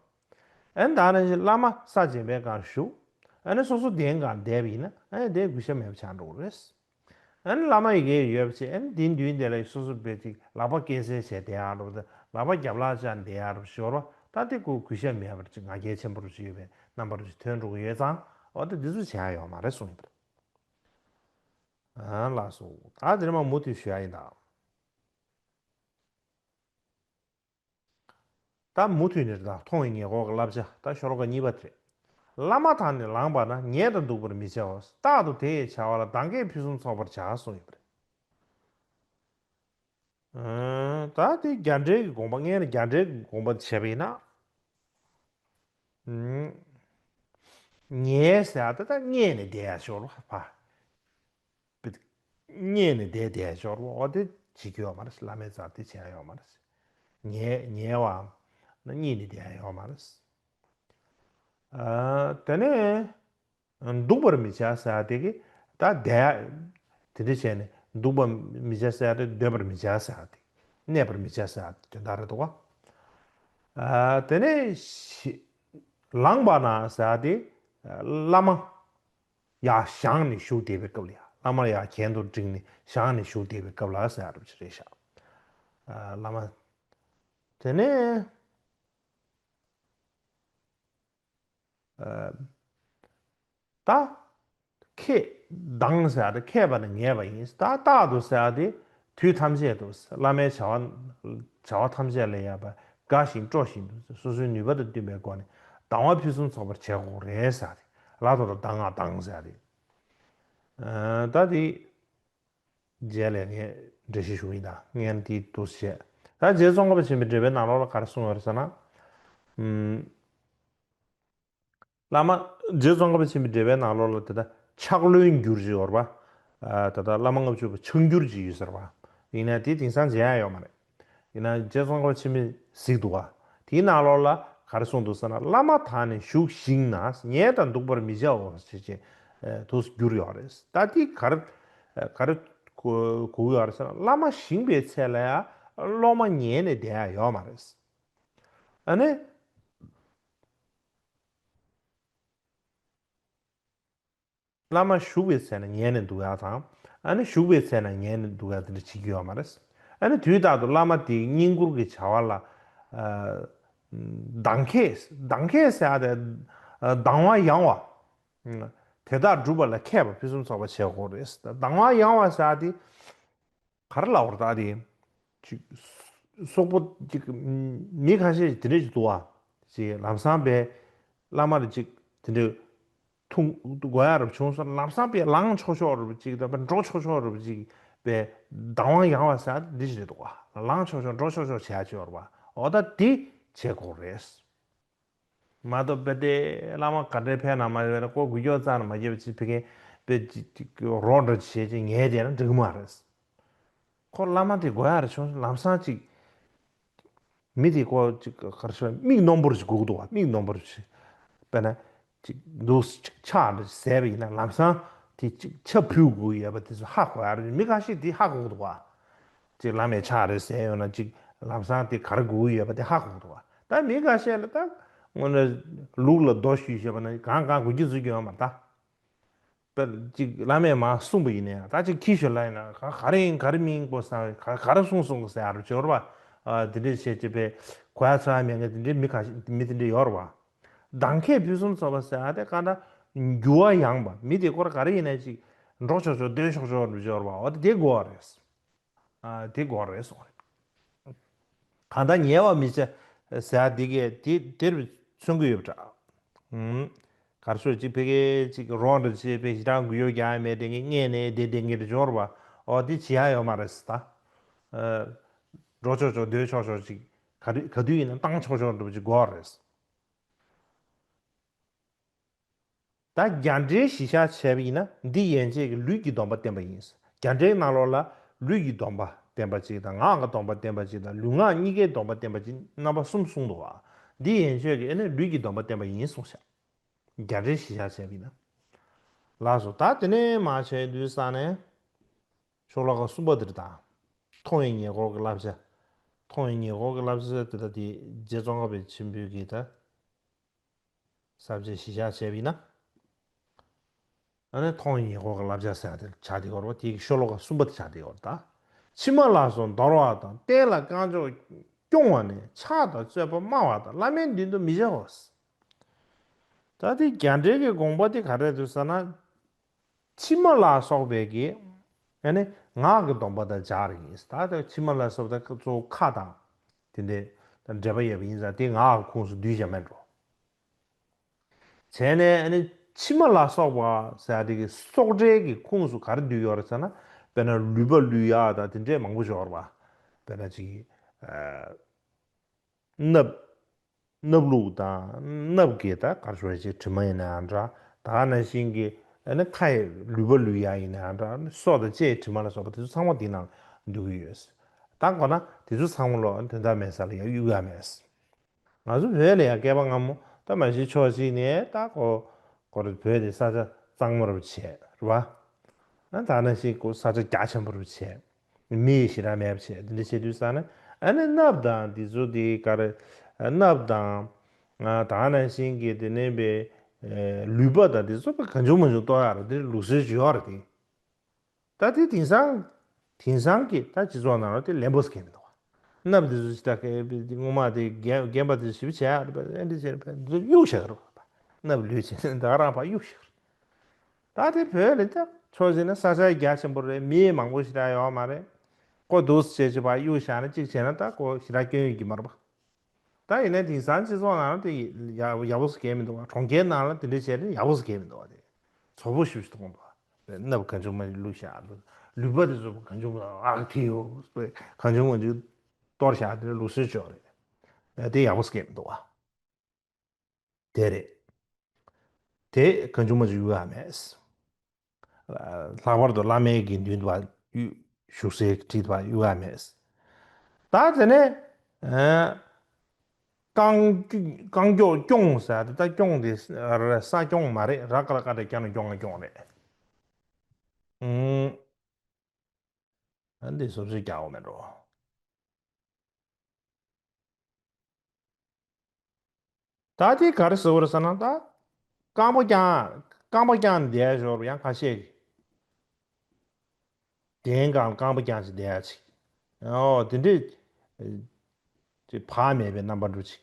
ཨ་ནི་ད་ནང་བཞིན་བླ་མ་ས་བྱེ་བའི་སྒང་བཞུགས། ཨ་ནི་སོ་སོ་གདན་སྒང་བསྡད་པ་ཡིན་ན་ཨ་ནི་དེ་གུས་ཞབས་མེད་པ་ཆགས་འགྲོ་གི་རེད། ཨ་ནི་བླ་མ་ཡི་གེ་ཡོད་པ་བྱས། ཨ་ནི་དེ་མདུན་དེ་ལ་སོ་སོ་བས་ཅིག་ལག་པ་སྐེ་སེར་བྱས་བསྡད་ཡག་རོ། ལག་པ་རྒྱབ་ལ་བཅག་བསྡད་ཡག་རོ་ཞོར་བ། ད་དེ་ཁོ་གུས་ཞབས་མེད་པར་ཅིག་ང་རྒྱལ་ཆེན་པོ་རུ་ཅིག་ཡོད་པའི་རྣམ་པ་རུ་ཅིག་ཐོན་འགྲོ་གི་ཡོད་ཙང་། འོ་ད་འདི་ཚོ་བྱེད་ཡག་ཡོད་མ་རེད་གསུངས་ཡོད་པ་རེད། ཨ་ལགས་སོ། ད་དེ་ནས་མ་མུ་མཐུད་ཞུ་ཡག་ཡིན་ད། ད་མུ་མཐུད་ནས་ད་མཐོང་བའི་ཉེར་མཁོ་གི་བསླབ་བྱ་ད་ཤོ་ལོ་ཀ་གཉིས་པ་དེ་རེད། བླ་མ་དག་ནི་ལངས་པ་ན། ཉལ་དང་འདུག་པར་མི་བྱའོ། རྟག་ཏུ་དེ་ཡི་བྱ་བ་ལ། གདངས་ཁེགས་ཕུན་སུམ་ཚོགས་པར་བྱ་གསུངས་ཡོད་པ་རེད། ཨ་ད་དེ་རྒྱ་འགྲེལ་གྱི་དགོངས་པ། སྔོན་ལ་རྒྱ་འགྲེལ་གྱི་དགོངས་པ་བྱས་པ་ཡིན་ན། ཨ་ཉལ་ཟེར་ཡག་དེ་ད་བསྙེས་ནས་བསྡད་ཡག་ཤོ་ལོ་ཀ་ཕ། བསྙེས་ནས་བསྡད་བསྡད་ཤོ་ལོ་ཀ་འོ་དེ་བྱེད་རྒྱུ་ཡོད་མ་རེད། བླ་མའི་རྩར་དེ་བྱེད་ཡག་ཡོད་མ་རེད། ཉལ་ཉལ་བའམ་ན་བསྙེས་ནས་བསྡད་ཡག་ཡོད་མ་རེད། ཨ་དེ་ནས། འདུག་པར་མི་བྱ་ཟེར་ཡག་དེ་གི་ད་བསྡད་ཡག་དེ་འདྲ་བྱས་ནས་འདུག་པར་མི་བྱ་ཟེར་ཡག་དེ། སྡོད་པར་མི་བྱ་ཟེར་ཡག་དེ། གནས་པར་མི་བྱ་ཟེར་ཡག་དེ་དོན་དག་རེད་འདུག་ག་ཨ་དེ་ནས་ཤི་ལངས་པ་ན་ཟེར་ཡག་དེ། བླ་མ་ཡར་བཞེངས་ནས་བཞུགས་བསྡད་པའི་སྐབས་ལ་ཡ། བླ་མ་ཡར་གྱེན་དུ་བསྒྲེངས་ནས་བཞེངས་ནས་བཞུགས་བསྡད་པའི་སྐབས་ལ་ཟེར་ཡག་རེད་ཤག་ཨ་བླ་མ་དེ་ནས། ཨ་ད་ཁེགས། གདངས་ཟེར་ཡག་དེ་ཁེགས་པ་ནི་ངེས་པ་ཡིན། ད་རྟག་ཏུ་ཟེར་ཡག་དེ་དུས་ཐམས་ཅད་དུ་བླ་མའི་བྱ་བ་བྱ་བ་ཐམས་ཅད་ལ་ཡང་དགའ་ཞིང་སྤྲོ་བཞིན་དུ་སོ་སོའི་ནུས་པ་དང་བསྟུན་པའི་སྒོ་ནས་གདངས་པ་ཕུན་སུམ་ཚོགས་པར་བྱེད་དགོས་རེད་ཟེར་ཡག་དེ། ལ་དོ་དང་གདངས་ང་གདངས་ཟེར་ཡག་དེ། ཨ་ད་དེ། རྗེས་ལ་ངས་འགྲེལ་བཤད་ཞུ་གི་ཡིན་ད། ངས་འདི་འདུག་བཤད། ད་རྗེ་ཙོང་ཁ་པ་ཆེན་པོའི་འགྲེལ་པའི་ནང་ལོགས་ལ་ག་རེ་གསུངས་ཡོད་རེད་ཟེར་ན། ཨུམ། བླ་མ། རྗེ་ཙོང་ཁ་པ་ཆེན་པོའི་འགྲེལ་པའི་ནང་ལོགས་ལ་དེ་ལྟར་ཕྱག་ལོན་འགྱུར་ཅིག་ཡོད་རེད་པ། ཨ་ད་ལྟ་བླ་མ་ལྔ་བཅུ་པ་ཕྱག་འགྱུར་ཅིག་ཡོད་ཟེར་བ། ཡིན་ན་དེ་དེང་སང་མཇལ་ཡག་ཡོད་མ་རེད། ཡིན་ན་རྗེ་ཙོང་ཁ་པ་ཆེན་པོས་གཟིགས་འདུག་ག་དེའི་ནང་ལོགས་ལ་ག་རེ་གསུངས་འདུག་ཟེར་ན། བླ་མ་དག་ནི་བཞུགས་ཤིང་ན། ཉལ་དང་འདུག་པར་མི་བྱའོ་ཞེས་བྱས་དུ་བསྒྱུར་ཡོད་རེད། ད་དེ་ག་རེ་ག་རེ་གོ་གོ་གི་ཡོད་རེད་ཟེར་ན། བླ་མ་བཞེངས་པའི་ཚེ་ལ་ཡང་སློབ་མ་ཉལ་ནས་བསྡད་ཡག་ཡོད་མ་རེད། ཨ་ནི། བླ་མ་བཞུགས་པའི་ཚེ་ན་ཉལ་ནས་འདུག་ཡག་དང་། ཨ་ནི་བཞུགས་པའི་ཚེ་ན་ཉལ་ནས་འདུག་ཡག་དེ་འདྲ་བྱེད་ཀྱི་ཡོད་མ་རེད། ཨ་ནི་དུས་རྟག་ཏུ་བླ་མ་དེའི་བསྙེན་བཀུར་གྱི་བྱ་བ་ལ། ཨ་གདངས་ཁེགས། གདངས་ཁེགས་ཟེར་ཡག་དེ། ཨ་གདངས་པ་ཡང་བ། དེ་དག་སྒྲུབ་པ་ལ་མཁས་པ་ཕུན་སུམ་ཚོགས་པ་བྱེད་དགོས་རེད། གདངས་པ་ཡང་བ་ཟེར་ཡག་དེ། ག་རེ་ལབ་དགོས་རེད་ད་དེ། ཅིག་སོག་པོ་ཅིག་མི་ཁ་ཤས་ཅིག་དེ་འདྲས་ཅིག་འདུག་བ། ཅིག་ལམ་སང་པས་བླ་མ་ལ་ཅིག་དེ་འདྲས་འཐུང་དགོས་ཡག་རབ་བྱུང་སོང་། ལམ་སང་པས་ལངས་ཆོག་ཆོག་རབ་ཅིག་ད་པས་འགྲོ་ཆོག་ཆོག་རབ་ཅིག་པས་གདངས་པ་ཡང་བ་ཟེར་ཡག་འདི་ཞིག་རེད་འདུག་བ། ལངས་ཆོག་ཆོག་འགྲོ་ཆོག་ཆོག་བྱེད་ཡག་ཅིག་ཡོད་རེད་བ། འོ་ད་དེ་བྱེད་དགོས་རེད། མ་གཏོགས་པས་དེ་བླ་མ་ག་འདྲའི་ཕན་ན་མ་ཡོད་ན་ཁོ་འགུལ་སྐྱོད་རྩ་ནས་མ་བརྒྱབ་ཅིག་ཕ་གིར་པས་ཅིག་ཅིག་རོགས་འདྲ་བྱས་ཅིག་ཉལ་བསྡད་ན་འགྲིག་གི་མ་རེད། ཁོ་བླ་མ་དེ་དགོས་ཡག་རེད་བྱུང་། ལམ་སང་ཅིག་མི་དེ་ཁོ་ཅིག་ག་རེ་ཞུ། མིག་རྣོན་པོ་རུ་ཅིག་དགོས་ཀྱི་འདུག་བ། མིག་རྣོན་པོ་རུ་ཅིག་དཔེར་ན་ཅིག་འདུག་ཅིག་ཕྱག་འདྲ་ཅིག་ཟས་པ་ཡིན་ན་ལམ་སང་དེ་ཅིག་ཕྱག་ཕུལ་དགོས་ཀྱི་ཡོད་པ་དེ་ཚོ་ཧ་གོ་ཡག་རེད། མི་ཁ་ཤས་དེ་ཧ་གོ་གི་འདུག་བ། ཅིག་བླ་མས་ཕྱག་རེ་ཟས་ཡོད་ན་ཅིག་ལམ་སང་དེ་ག་རེ་དགོས་ཀྱི་ཡོད་པ་དེ་ཧ་གོ་གི་འདུག་བ། ད་མི་ཁ་ཤས་ལ་ད་དངོས་གནས་ལུག་ལ་རྡོ་གཞུས་བྱས་པ་ན་གང་གང་དགོས་ཀྱི་བཟོ་གི་ཡོད་མ་རེད་ད། དཔེར་ཅིག་བླ་མས་མར་གསུངས་པ་ཡིན་ན་ཡང་ད་ཅིག་ཁྱི་ཞོར་ལ་ཡིན་ན་ག་ག་རེ་ཡིན་ག་རེ་མིན་གོ་ས་ག་ག་རེ་གསུངས་སོང་གི་ཟེར་ཡག་རུ་སྦྱོར་བ། ཨ་དེ་འདྲས་བྱས་ཅིག་པས་གོ་ཡག་ཚོར་ཡག་མེད་མཁན་དེ་འདྲས་མི་ཁ་ཤས་མི་དེ་འདྲས་ཡོད་རེད་བ། གདངས་ཁེགས་ཕུན་སུམ་ཚོགས་པ་ཟེར་ཡག་དེ་ག་འདྲ་འགྱུར་བ་ཡངས་པ། མི་དེ་སྐོར་ག་རེ་ཡིན་ན་ཅིག་འགྲོ་ཆོག་ཆོག་སྡོད་ཆོག་ཆོག་རུ་སྦྱོར་བ། འོ་དེ་དགོས་པ་རེད། ཨ་དེ་དགོས་རེད་གསུངས་རེད། གང་ལྟར་ཉལ་བར་མི་བྱ་ཟེར་ཡ་དེ་གས་དེ་དེར་མཚོན་གྱི་ཡོད་པ་འདྲ། ཨུམ། གར་སོ་ཅིག་ཕ་གི་ཅིག་རོགས་འདྲ་བྱེད་པའི་ཞེ་དྲག་འགུལ་སྐྱོད་རྒྱག་ཡ་མེད་དེ་ངས་ངས་ནས་བསྡད་བསྡད་ངེས་དེ་འབྱོར་བ། ཨོ་དེ་བྱེད་ཡ་ཡོད་མ་རེད་ཟེར་ད། ཨ། འགྲོ་ཆོག་ཆོག་སྡོད་ཆོག་ཆོག་ཅིག་ག་དུས་ག་དུས་ཡིན་ན་བཏང་ཆོག་ཆོག་འདྲ་པོ་ཅིག་དགོས་རེད། ད་རྒྱ་འགྲེལ་གཞི་བཞག་བྱས་པ་ཡིན་ན་འདི་ཡན་ཆད་ཀྱི་ལུས་ཀྱི་སྡོམ་པ་བསྟན་པ་ཡིན། རྒྱ་འགྲེལ་ནང་ལོགས་ལ་ལུས་ཀྱི་སྡོམ་པ་བསྟན་པ་གཅིག་དང་ངག་གི་སྡོམ་པ་བསྟན་པ་གཅིག་དང་ལུས་ངག་གཉིས་ཀའི་སྡོམ་པ་བསྟན་པ་གཅིག་རྣམ་པ་གསུམ་གསུངས་འདུག་བ། འདི་ཡན་ཆད་ཀྱི་ཨེ་ནི་ལུས་ཀྱི་སྡོམ་པ་བསྟན་པ་ཡིན་གསུངས་ཤག་རྒྱ་འགྲེལ་གཞི་བཞག་བྱས་པ་ཡིན་ན། ལགས་སོ། ད་དེ་ནས་མར་བྱས་དུས་ས་ནས་ཤོ་ལོ་ཀ་གསུམ་པ་འདིར་དང་། མཐོང་བའི་ཉེ་འཁོར་གྱི་བསླབ་བྱ། མཐོང་བའི་ཉེ་འཁོར་གྱི་བསླབ་བྱ་དེ་ད་དེ་རྗེ་ཙོང་ཁ་པའི་མཆིམས་ཕུ་གིས་ད། ས་བཅད་གཞི་བཞག་བྱས་པ་ཡིན་ན། ཨ་ནི་མཐོང་བའི་ཉེ་འཁོར་གྱི་བསླབ་བྱ་ཟེར་བ་དེ་ཆགས་བསྡད་ཡོད་རེད་བ། དེའི་ཤོ་ལོ་ཀ་གསུམ་པ་དེ་ཆགས་བསྡད་ཡོད་རེད་ད། ཕྱི་མ་ལ་སོགས་འདོར་བ་དང་བསྟན་ལ་རྐང་ཕྱོགས་སྐྱོང་བ་ནི་ཕྱག་དང་རྩོད་པ་སྨྲ་བ་དང་བླ་མའི་མདུན་དུ་མི་བྱའོ། ད་དེ་རྒྱ་འགྲེལ་གྱི་དགོངས་པ་དེ་ག་རེ་འདུག་ཟེར་ན། ཕྱི་མ་ལ་སོགས་པའི་གི་ཨ་ནི་ངག་གི་སྡོམ་པ་དང་སྦྱར་ཡིན། ད་ལྟ་ཕྱི་མ་ལ་སོགས་པ་ད་གཙོ་བོ་ཁ་དང་དེ་འདྲའི་འབྲེལ་པ་ཡོད་པ་ཡིན་ཙང་དེ་ངག་གི་ཁོངས་སུ་བསྡུས་བཞག་མེད་འགྲོ། བྱས་ནས་ཨ་ནི་ཕྱི་མ་ལ་སོགས་པ་ཟེར་ཡ་དེ་གི་སོགས་འབྲེལ་གྱི་ཁོངས་སུ་ག་རེ་བསྡུས་ཡོད་རེད་ཟེར་ན། དཔེར་ན་ལུས་པ་ལུས་ཡ་དང་དེ་འདྲའི་མང་པོ་ཞིག་ཡོད་རེད་པ། དཔེར་ན་ཅིག་ཨ། སྣབས། སྣབས་ལུག་དང་སྣབས་ཀྱི་ད་གར་ཞོར་ཅིག་དྲི་མ་ཡིན་ནའང་འདྲ། ད་ག་ནང་བཞིན་གྱི་ཨ་ནི་ཁ་ཡི་ལུས་པ་ལུས་ཡ་ཡིན་ནའང་འདྲ། སོ་དང་ལྕེའི་དྲི་མ་ལ་སོགས་པ་དེ་ཚོ་ཚང་མ་འདི་ནང་འདུ་གི་ཡོད། ད་གོ་ན་དེ་ཚོ་ཚང་མ་ལོ་དོན་དག་མེད་ས་ལ་ཡ་གཡུག་ཡ་མེད། ང་ཚོ་བོད་ལ་ཡ་སྐལ་པ་སྔ་མོ་ད་མ་གཞི་ཕྱོགས་གཅིག་ནས་ད་གོ་གོ་རེ་བོད་དེ་ས་ཆ་གཙང་མ་རུ་བྱས་རེད་བ། ད་ག་ནང་བཞིན་གོ་ས་ཆ་རྒྱ་ཆེན་པོ་རུ་བྱས། མི་ཡི་ཞེ་དྲག་མེད་པ་བྱས། དེ་འདྲ་བྱེད་དུས་ས་ནས་ཨ་ནི་སྣབས་དང་དེ་ཚོ་དེ་ག་རེ། སྣབས་དང་། ད་ག་ནང་བཞིན་གྱི་དེ་ནས་པའི་ལུས་པ་དང་དེ་ཚོ་གང་བྱུང་མང་བྱུང་གཏོར་ཡག་རེད། དེ་ལུགས་སྲོལ་ཅིག་ཡོད་རེད་དེ། ད་དེ་དེང་སང་། དེང་སང་གི་ད་སྤྱི་ཚོགས་ནང་ལ་དེ་ལན་པོ་ཟེར་མཁན་མི་འདུག་བ། སྣབས་དེ་ཚོ་ཅི་ད་སྔོན་མ་དེ་རྒན་རྒན་པ་དེ་ཞིབ་བྱས་ཡག་རེད་པ། ཨེ་འདྲ་བྱས་རེད་པ། དེ་ཚོ་གཡུག་བཞག་རེད་པ། སྣབས་ལུས་བྱས་ནས་ད་ག་རང་ཕར་གཡུག་བཞག་རེད། ད་དེ་བོད་ལ་ད་ཕྱོགས་གཅིག་ན་ས་ཆ་རྒྱ་ཆེན་པོ་རེད། མི་མང་པོ་ཞེ་དྲག་ཡོད་མ་རེད། ཀོ་འདུག་སེ་བྱས་བྱས་ཕར་གཡུག་བཞག་ན་གཅིག་བྱས་ན་ད་ཀོ་ཞེ་དྲག་སྐྱོན་ཡོད་ཀྱི་མ་རེད་པ། ད་ཡིན་ན་དེང་སང་སྤྱི་ཚོགས་ནང་ལ་དེ་ཡག་ཡག་པོ་ཟེར་མཁན་མི་འདུག་བ། གྲོང་ཁྱེར་ནང་ལ་དེ་འདྲ་བྱས་ན་ཡག་པོ་ཟེར་མཁན་མི་འདུག་བ། དེ་བཙོག་པོ་ཞེ་པོ་ཞིག་མཐོང་འདུག་བ། སྣབས་གང་བྱུང་མང་བྱུང་བླུགས་བཞག་འདུག་ལུས་པ་དེ་ཚོ་གང་བྱུང་མང་བྱུང་ཨག་ཐི་ཡོ་གང་བྱུང་མང་བྱུང་གཏོར་བཞག་དེ་ལུགས་སྲོལ་ཅིག་ཡོད་རེད། དེ་ཡག་པོ་ཟེར་མཁན་མི་འདུག་བ། དེ་རེད། དེ་གང་བྱུང་མང་བྱུང་གཡུག་ཡག་མེད། ལྷག་པར་དུ་བླ་མའི་གི་མདུན་དུ་བ་གཡུག་བཞུགས་སའི་ཁྲིད་པ་གཡུག་ཡག་མེད། ད་དེ་ནས་རྐང་རྐང་མགྱོགས་སྐྱོང་ཟེར་ཏེ། ད་སྐྱོང་དེ་ས་སྐྱོང་མ་རེད། ར་ཀ་ར་ཀ་རེ་རྐྱང་རྐྱང་སྐྱོང་རེད། ཨང་། ཨ་འདི་སོ་སོས་རྒྱག་འོ་མེད་འགྲོ། ད་དེ་ག་རེ་ཟེར་བ་རེད་ཟེར་ན། ད་རྐང་པ་བརྐྱངས། རྐང་པ་བརྐྱངས་ནས་བསྡད་ཡག་ཞོར་ཡང་ཁ་ཤས་ཀྱིས་གདན་སྒང་རྐང་པ་བརྐྱངས་ཤིག་བསྡད་ཡག་ཅིག་ཨོ་དེ་འདྲས་ཅིག་བག་མེད་པའི་རྣམ་པ་འདྲ་ཅིག་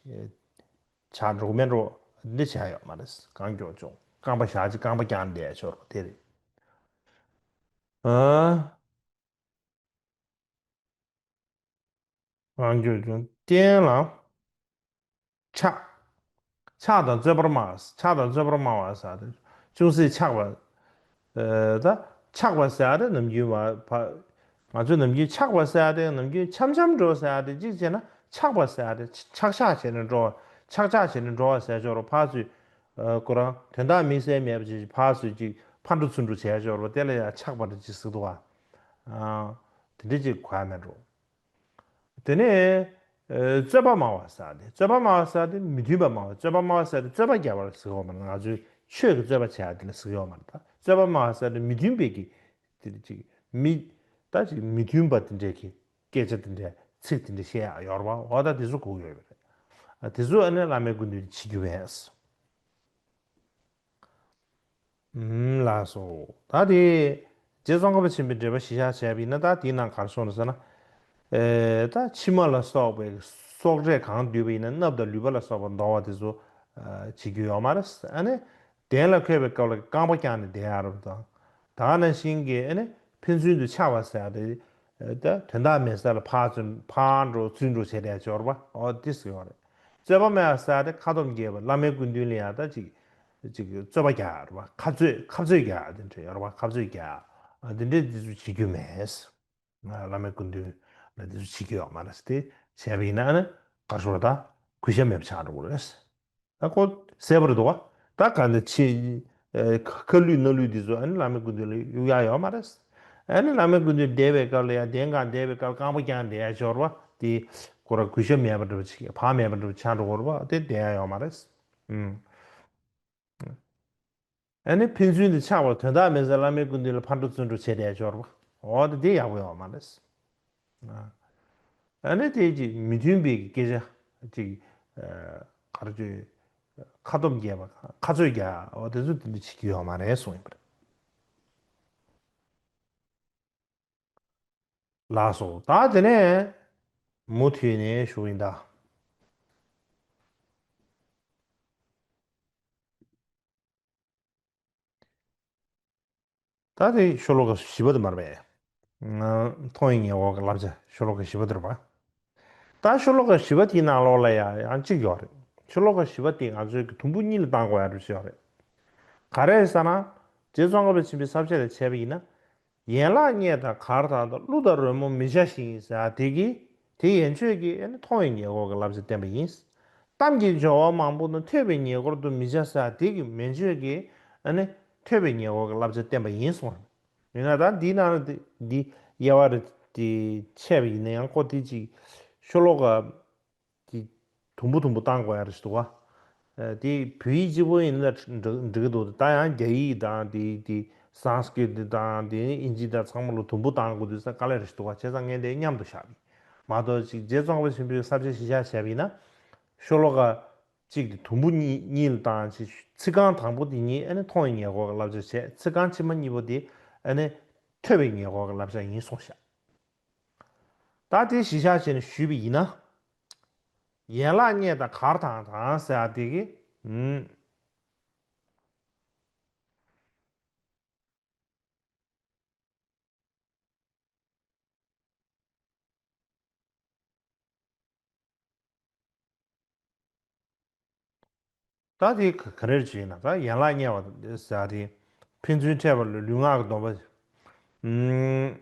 ཆགས་འགྲོ་གི་མེད་འགྲོ། འདི་བྱས་ཡོད་མ་རེད། རྐང་མགྱོགས་སྐྱོང་། རྐང་པ་བཞག་ཅིག་རྐང་པ་བརྐྱངས་ནས་བསྡད་ཡག་ཞོར་དེ་རེད། ཨ། རང་རྒྱུད་ཀྱང་བསྟན་ལ་ཕྱག་ཕྱག་དང་རྩོད་པར་སྨྲ། ཕྱག་དང་རྩོད་པར་སྨྲ་བ་ཟེར་ཏེ། ཅུང་ཟད་ཆགས་པ། ཨ་ད་ཆགས་པ་ཟེར་ཏེ་ནམ་རྒྱུན་བ་ཕ། ང་ཚོས་ནམ་རྒྱུན་ཆགས་པ་ཟེར་ཏེ་ནམ་རྒྱུན་འཆམ་འཆམ་འགྲོ་ཟེར་ཏེ། གཅིག་བྱས་ན་ཆགས་པ་ཟེར་ཏེ་ཆགས་ཆགས་བྱས་ནས་འགྲོ་བ། ཆགས་ཆགས་བྱས་ནས་འགྲོ་བ་ཟེར་ཆོག་རོ། ཕར་ཚུར་ཁོ་རང་དོན་དག་དམིགས་བསལ་མེད་པ་ཅིག་ཕར་ཚུར་ཅིག་ཕར་འགྲོ་ཚུར་འགྲོ་བྱས་ཆོག་རོ། དེ་ལ་ཡང་ཆགས་པ་རེ་ཅིག་ཟེར་འདུག་བ། དེ་འདྲ་ཅིག་གོ་ཡ་མེད་འགྲོ། དེ་ནས་རྩོད་པ་སྨྲ་བ་ཟེར་ཏེ། རྩོད་པ་སྨྲ་བ་ཟེར་ཏེ་མི་མཐུན་པ་སྨྲ་བ། རྩོད་པ་སྨྲ་བ་ཟེར་ཏེ་རྩོད་པ་རྒྱག་པ་ལ་ཟེར་གི་ཡོད་མ་རེད། ང་ཚོས་ཆོས་ཀྱི་རྩོད་པ་བྱེད་ཡ་དེ་ལ་ཟེར་གི་ཡོད་མ་རེད། ད་རྩོད་པ་སྨྲ་བ་ཟེར་ཏེ་མི་མཐུན་པའི་གི་དེ་ཅིག་མི་ད་ཅིག་མི་མཐུན་པ་དེ་འདྲའི་གི་སྐད་ཆ་དེ་འདྲའི་ཚིག་དེ་འདྲ་བཤད་ཡ་ཡོད་རེད་པ། འོ་ད་དེ་ཚོ་གོ་གི་ཡོད་པ་རེད། དེ་ཚོ་ཨ་ནི་བླ་མའི་སྐུ་མདུན་བྱེད་རྒྱུ་བས། ལགས་སོ། ད་དེ་རྗེ་ཙོང་ཁ་པ་ཆེན་པོའི་འགྲེལ་པ་གཞི་བཞག་བྱས་པ་ཡིན་ན། ད་དེའི་ནང་ག་རེ་གསུངས་རེད་ཟེར་ན། ཨེ་ད་ཕྱི་མ་ལ་སོགས་པའི་སོགས་འབྲས་གང་འདུས་པ་ཡིན་ན་སྣབས་དང་ལུས་པ་ལ་སོགས་པ་འདོར་བ་དེ་ཚོ་བྱེད་རྒྱུ་ཡོད་མ་རེད། ཨ་ནི་གདན་ལ་འཁོད་པའི་སྐབས་ལ་རྐང་པ་བརྐྱངས་ནས་བསྡད་ཡག་རེད་དང་། ད་ག་ནང་བཞིན་གྱི་ཨ་ནི་ཕན་ཚུན་དུ་ཆགས་པ་ཟེར་ཡག་དེ། ད་དོན་དག་མེད་ས་ལ་ཕར་ཚུར་ཕར་འགྲོ་ཚུར་འགྲོ་བྱས་བསྡད་ཡ་ཅིག་ཡོད་རེད་པ། འོ་དེ་ཟེར་ཡོད་རེད། རྩོད་པ་མེད་པ་ཟེར་ཡ་དེ་ཁ་སྟོབས་རྒྱས་པ། བླ་མའི་སྐུ་མདུན་ལ་ཡ་ད་ཅིག་ཅིག་རྩོད་པ་རྒྱག་ཡ་རེད་པ། ཁ་རྩོད་ཁ་རྩོད་རྒྱག་ཡ་དེ་འདྲ་ཡོད་རེད་པ། ཁ་རྩོད་རྒྱག་ཡ་དེ་འདྲ་དེ་ཚོ་བྱེད་རྒྱུ་མེད། ང་བླ་མའི་སྐུ་མདུན་ལ་དེ་ཚོ་བྱེད་རྒྱུ་ཡོད་མ་རེད་ཟེར། དེ་བྱས་པ་ཡིན་ན་ཨ་ནི་ག་རེ་ཟེར་ད། གུས་ཞབས་མེད་པ་ཆགས་འགྲོ་གི་རེད། ད་ཁོ་ཟེར་བ་རེད་འདུག་བ། ད་ག་འདི་ཆེ་ཁ་ལུད་སྣ་ལུད་འདི་ཚོ་ཨ་ནི་བླ་མའི་སྐུ་མདུན་ལ་གཡུག་ཡ་ཡོད་མ་རེད། ཨ་ནི་བླ་མའི་སྐུ་མདུན་བསྡད་པའི་སྐབས་ལ་ཡ་གདན་སྒང་བསྡད་པའི་སྐབས་རྐང་པ་བརྐྱངས་བསྡད་ཡ་ཅིག་ཡོད་རེད་པ། དེ་ཁོ་རང་གུས་ཞབས་མེད་པ་འདྲ་པོ་ཅིག་བག་མེད་པ་འདྲ་པོ་ཆགས་འགྲོ་གི་རེད་པ། དེ་བསྡད་ཡ་ཡོད་མ་རེད། ཨུམ། ཨ་ནི་ཕན་ཚུན་དུ་ཆགས་པར་དོན་དག་མེད་ཚེ་བླ་མའི་སྐུ་མདུན་ལ་ཕར་འགྲོ་ཚུར་འགྲོ་བྱས་བསྡད་ཆོག་རེད་པ། འོ་དེ་དེ་ཡག་པོ་ཡོད་མ་རེད། ཨ་ནི་དེ་ཅིག་མི་མཐུན་པའི་སྐད་ཆ་ཅིག་ག་རེ་བྱོས། ཁ་སྟོབས་རྒྱས་པ་ཁ་རྩོད་རྒྱག་འོ་དེ་ཚོ་དེ་འདྲ་བྱེད་རྒྱུ་ཡོད་མ་རེད་གསུངས་ཡོད་པ་རེད། ལགས་སོ། ད་དེ་ནས་མུ་མཐུད་ནས་ཞུ་ཡིན་ད། ད་དེ་ཤོ་ལོ་ཀ་བཞི་པ་དེ་མ་རེད་པས། མཐོང་བའི་ཉེ་འཁོར་གྱི་བསླབ་བྱ་ཤོ་ལོ་ཀ་བཞི་པ་དེ་རེད་པ། ད་ཤོ་ལོ་ཀ་བཞི་པ་དེའི་ནང་ལོགས་ལ་ཡང་ཡང་གཅིག་ཡོད་རེད། ཤོ་ལོ་ཀ་བཞི་པ་དེ་ང་ཚོའི་གི་དུམ་བུ་གཉིས་ལ་བཏང་དགོས་ཡ་རེད་ཞེས་ཡོད་རེད། ག་རེ་ཟེར་ན། རྗེ་ཙོང་ཁ་པ་ཆེན་པོའི་ས་བཅད་ལ་བྱས་པ་ཡིན་ན། ཡན་ལག་རྙེད་དང་གར་དང་དང་གླུ་དང་རོལ་མོ་མི་བྱ་ཞིང་ཟེར་དེ་གིས་དེ་ཡན་ཆོད་ཀྱིས་ཨ་ནི་མཐོང་བའི་ཉེ་འཁོར་གྱི་བསླབ་བྱ་བསྟན་པ་ཡིན། གཏམ་གྱི་སྦྱོར་བ་མང་པོ་ནི་ཐོས་པའི་ཉེ་འཁོར་དུ་མི་བྱ་ཟེར་དེ་གིས་མན་ཆོད་ཀྱིས་ཨ་ནི་ཐོས་པའི་ཉེ་འཁོར་གྱི་བསླབ་བྱ་བསྟན་པ་ཡིན་གསུངས། ཡིན་ན་ད་འདིའི་ནང་ལ་འདི་དབྱེ་བ་རེ་དེ་ཕྱེ་བ་ཡིན་ན་ཡང་ཁོ་དེ་ཅིག་ཤོ་ལོ་ཀ་དེ་དུམ་བུ་དུམ་བུ་བཏང་དགོས་ཡ་རེ་ཞིག་འདུག་བ། དེ་བོད་ཡིག་གཅིག་པོ་ཡིན་ན་འགྲིག་འགྲིག་གི་འདུག་ད་ཡང་རྒྱ་ཡིག་དང་དེ་དེ་སཾ་སྐྲྀ་ཏ་དང་དེ་ཨིན་ཇི་དང་ཚང་མ་ལ་དུམ་བུ་བཏང་དགོས་དུས་ས་དཀའ་ལས་རེ་ཞིག་འདུག་བ། བྱས་ཙང་ངས་དེ་མཉམ་དུ་བཞག་གི་མ་གཏོགས་ཅིག་རྗེ་ཙོང་ཁ་པ་ཆེན་པོའི་ས་བཅད་གཞི་བཞག་བྱས་པ་ཡིན་ན། ཤོ་ལོ་ཀ་གཅིག་དེ་དུམ་བུ་གཉིས་གཉིས་ལ་བཏང་ཅིག་ཚིག་རྐང་དང་པོ་དེ་གཉིས་ཨ་ནི་མཐོང་བའི་ཉེ་འཁོར་གྱི་བསླབ་བྱ་བྱས། ཚིག་རྐང་ཕྱི་མ་གཉིས་པོ་དེ་ཨ་ནི་ཐོས་པའི་ཉེ་འཁོར་གྱི་བསླབ་བྱ་ཡིན་གསུངས་ཤག་ད་དེ་གཞི་བཞག་བྱས་ནས་ཞུས་པ་ཡིན་ན། ཡན་ལག་རྙེད་དང་གར་དང་དང་ཟེར་ཡ་དེ་གི་ཨུམ། ད་དེ་ག་ག་རེ་བྱས་ན་ད་ཡན་ལག་རྙེད་པ་ཟེར་ཡ་དེ་ཕན་ཚུན་འཕྲད་པ་ལ་ལུས་ངག་གི་སྡོམ་པ། ཨུམ།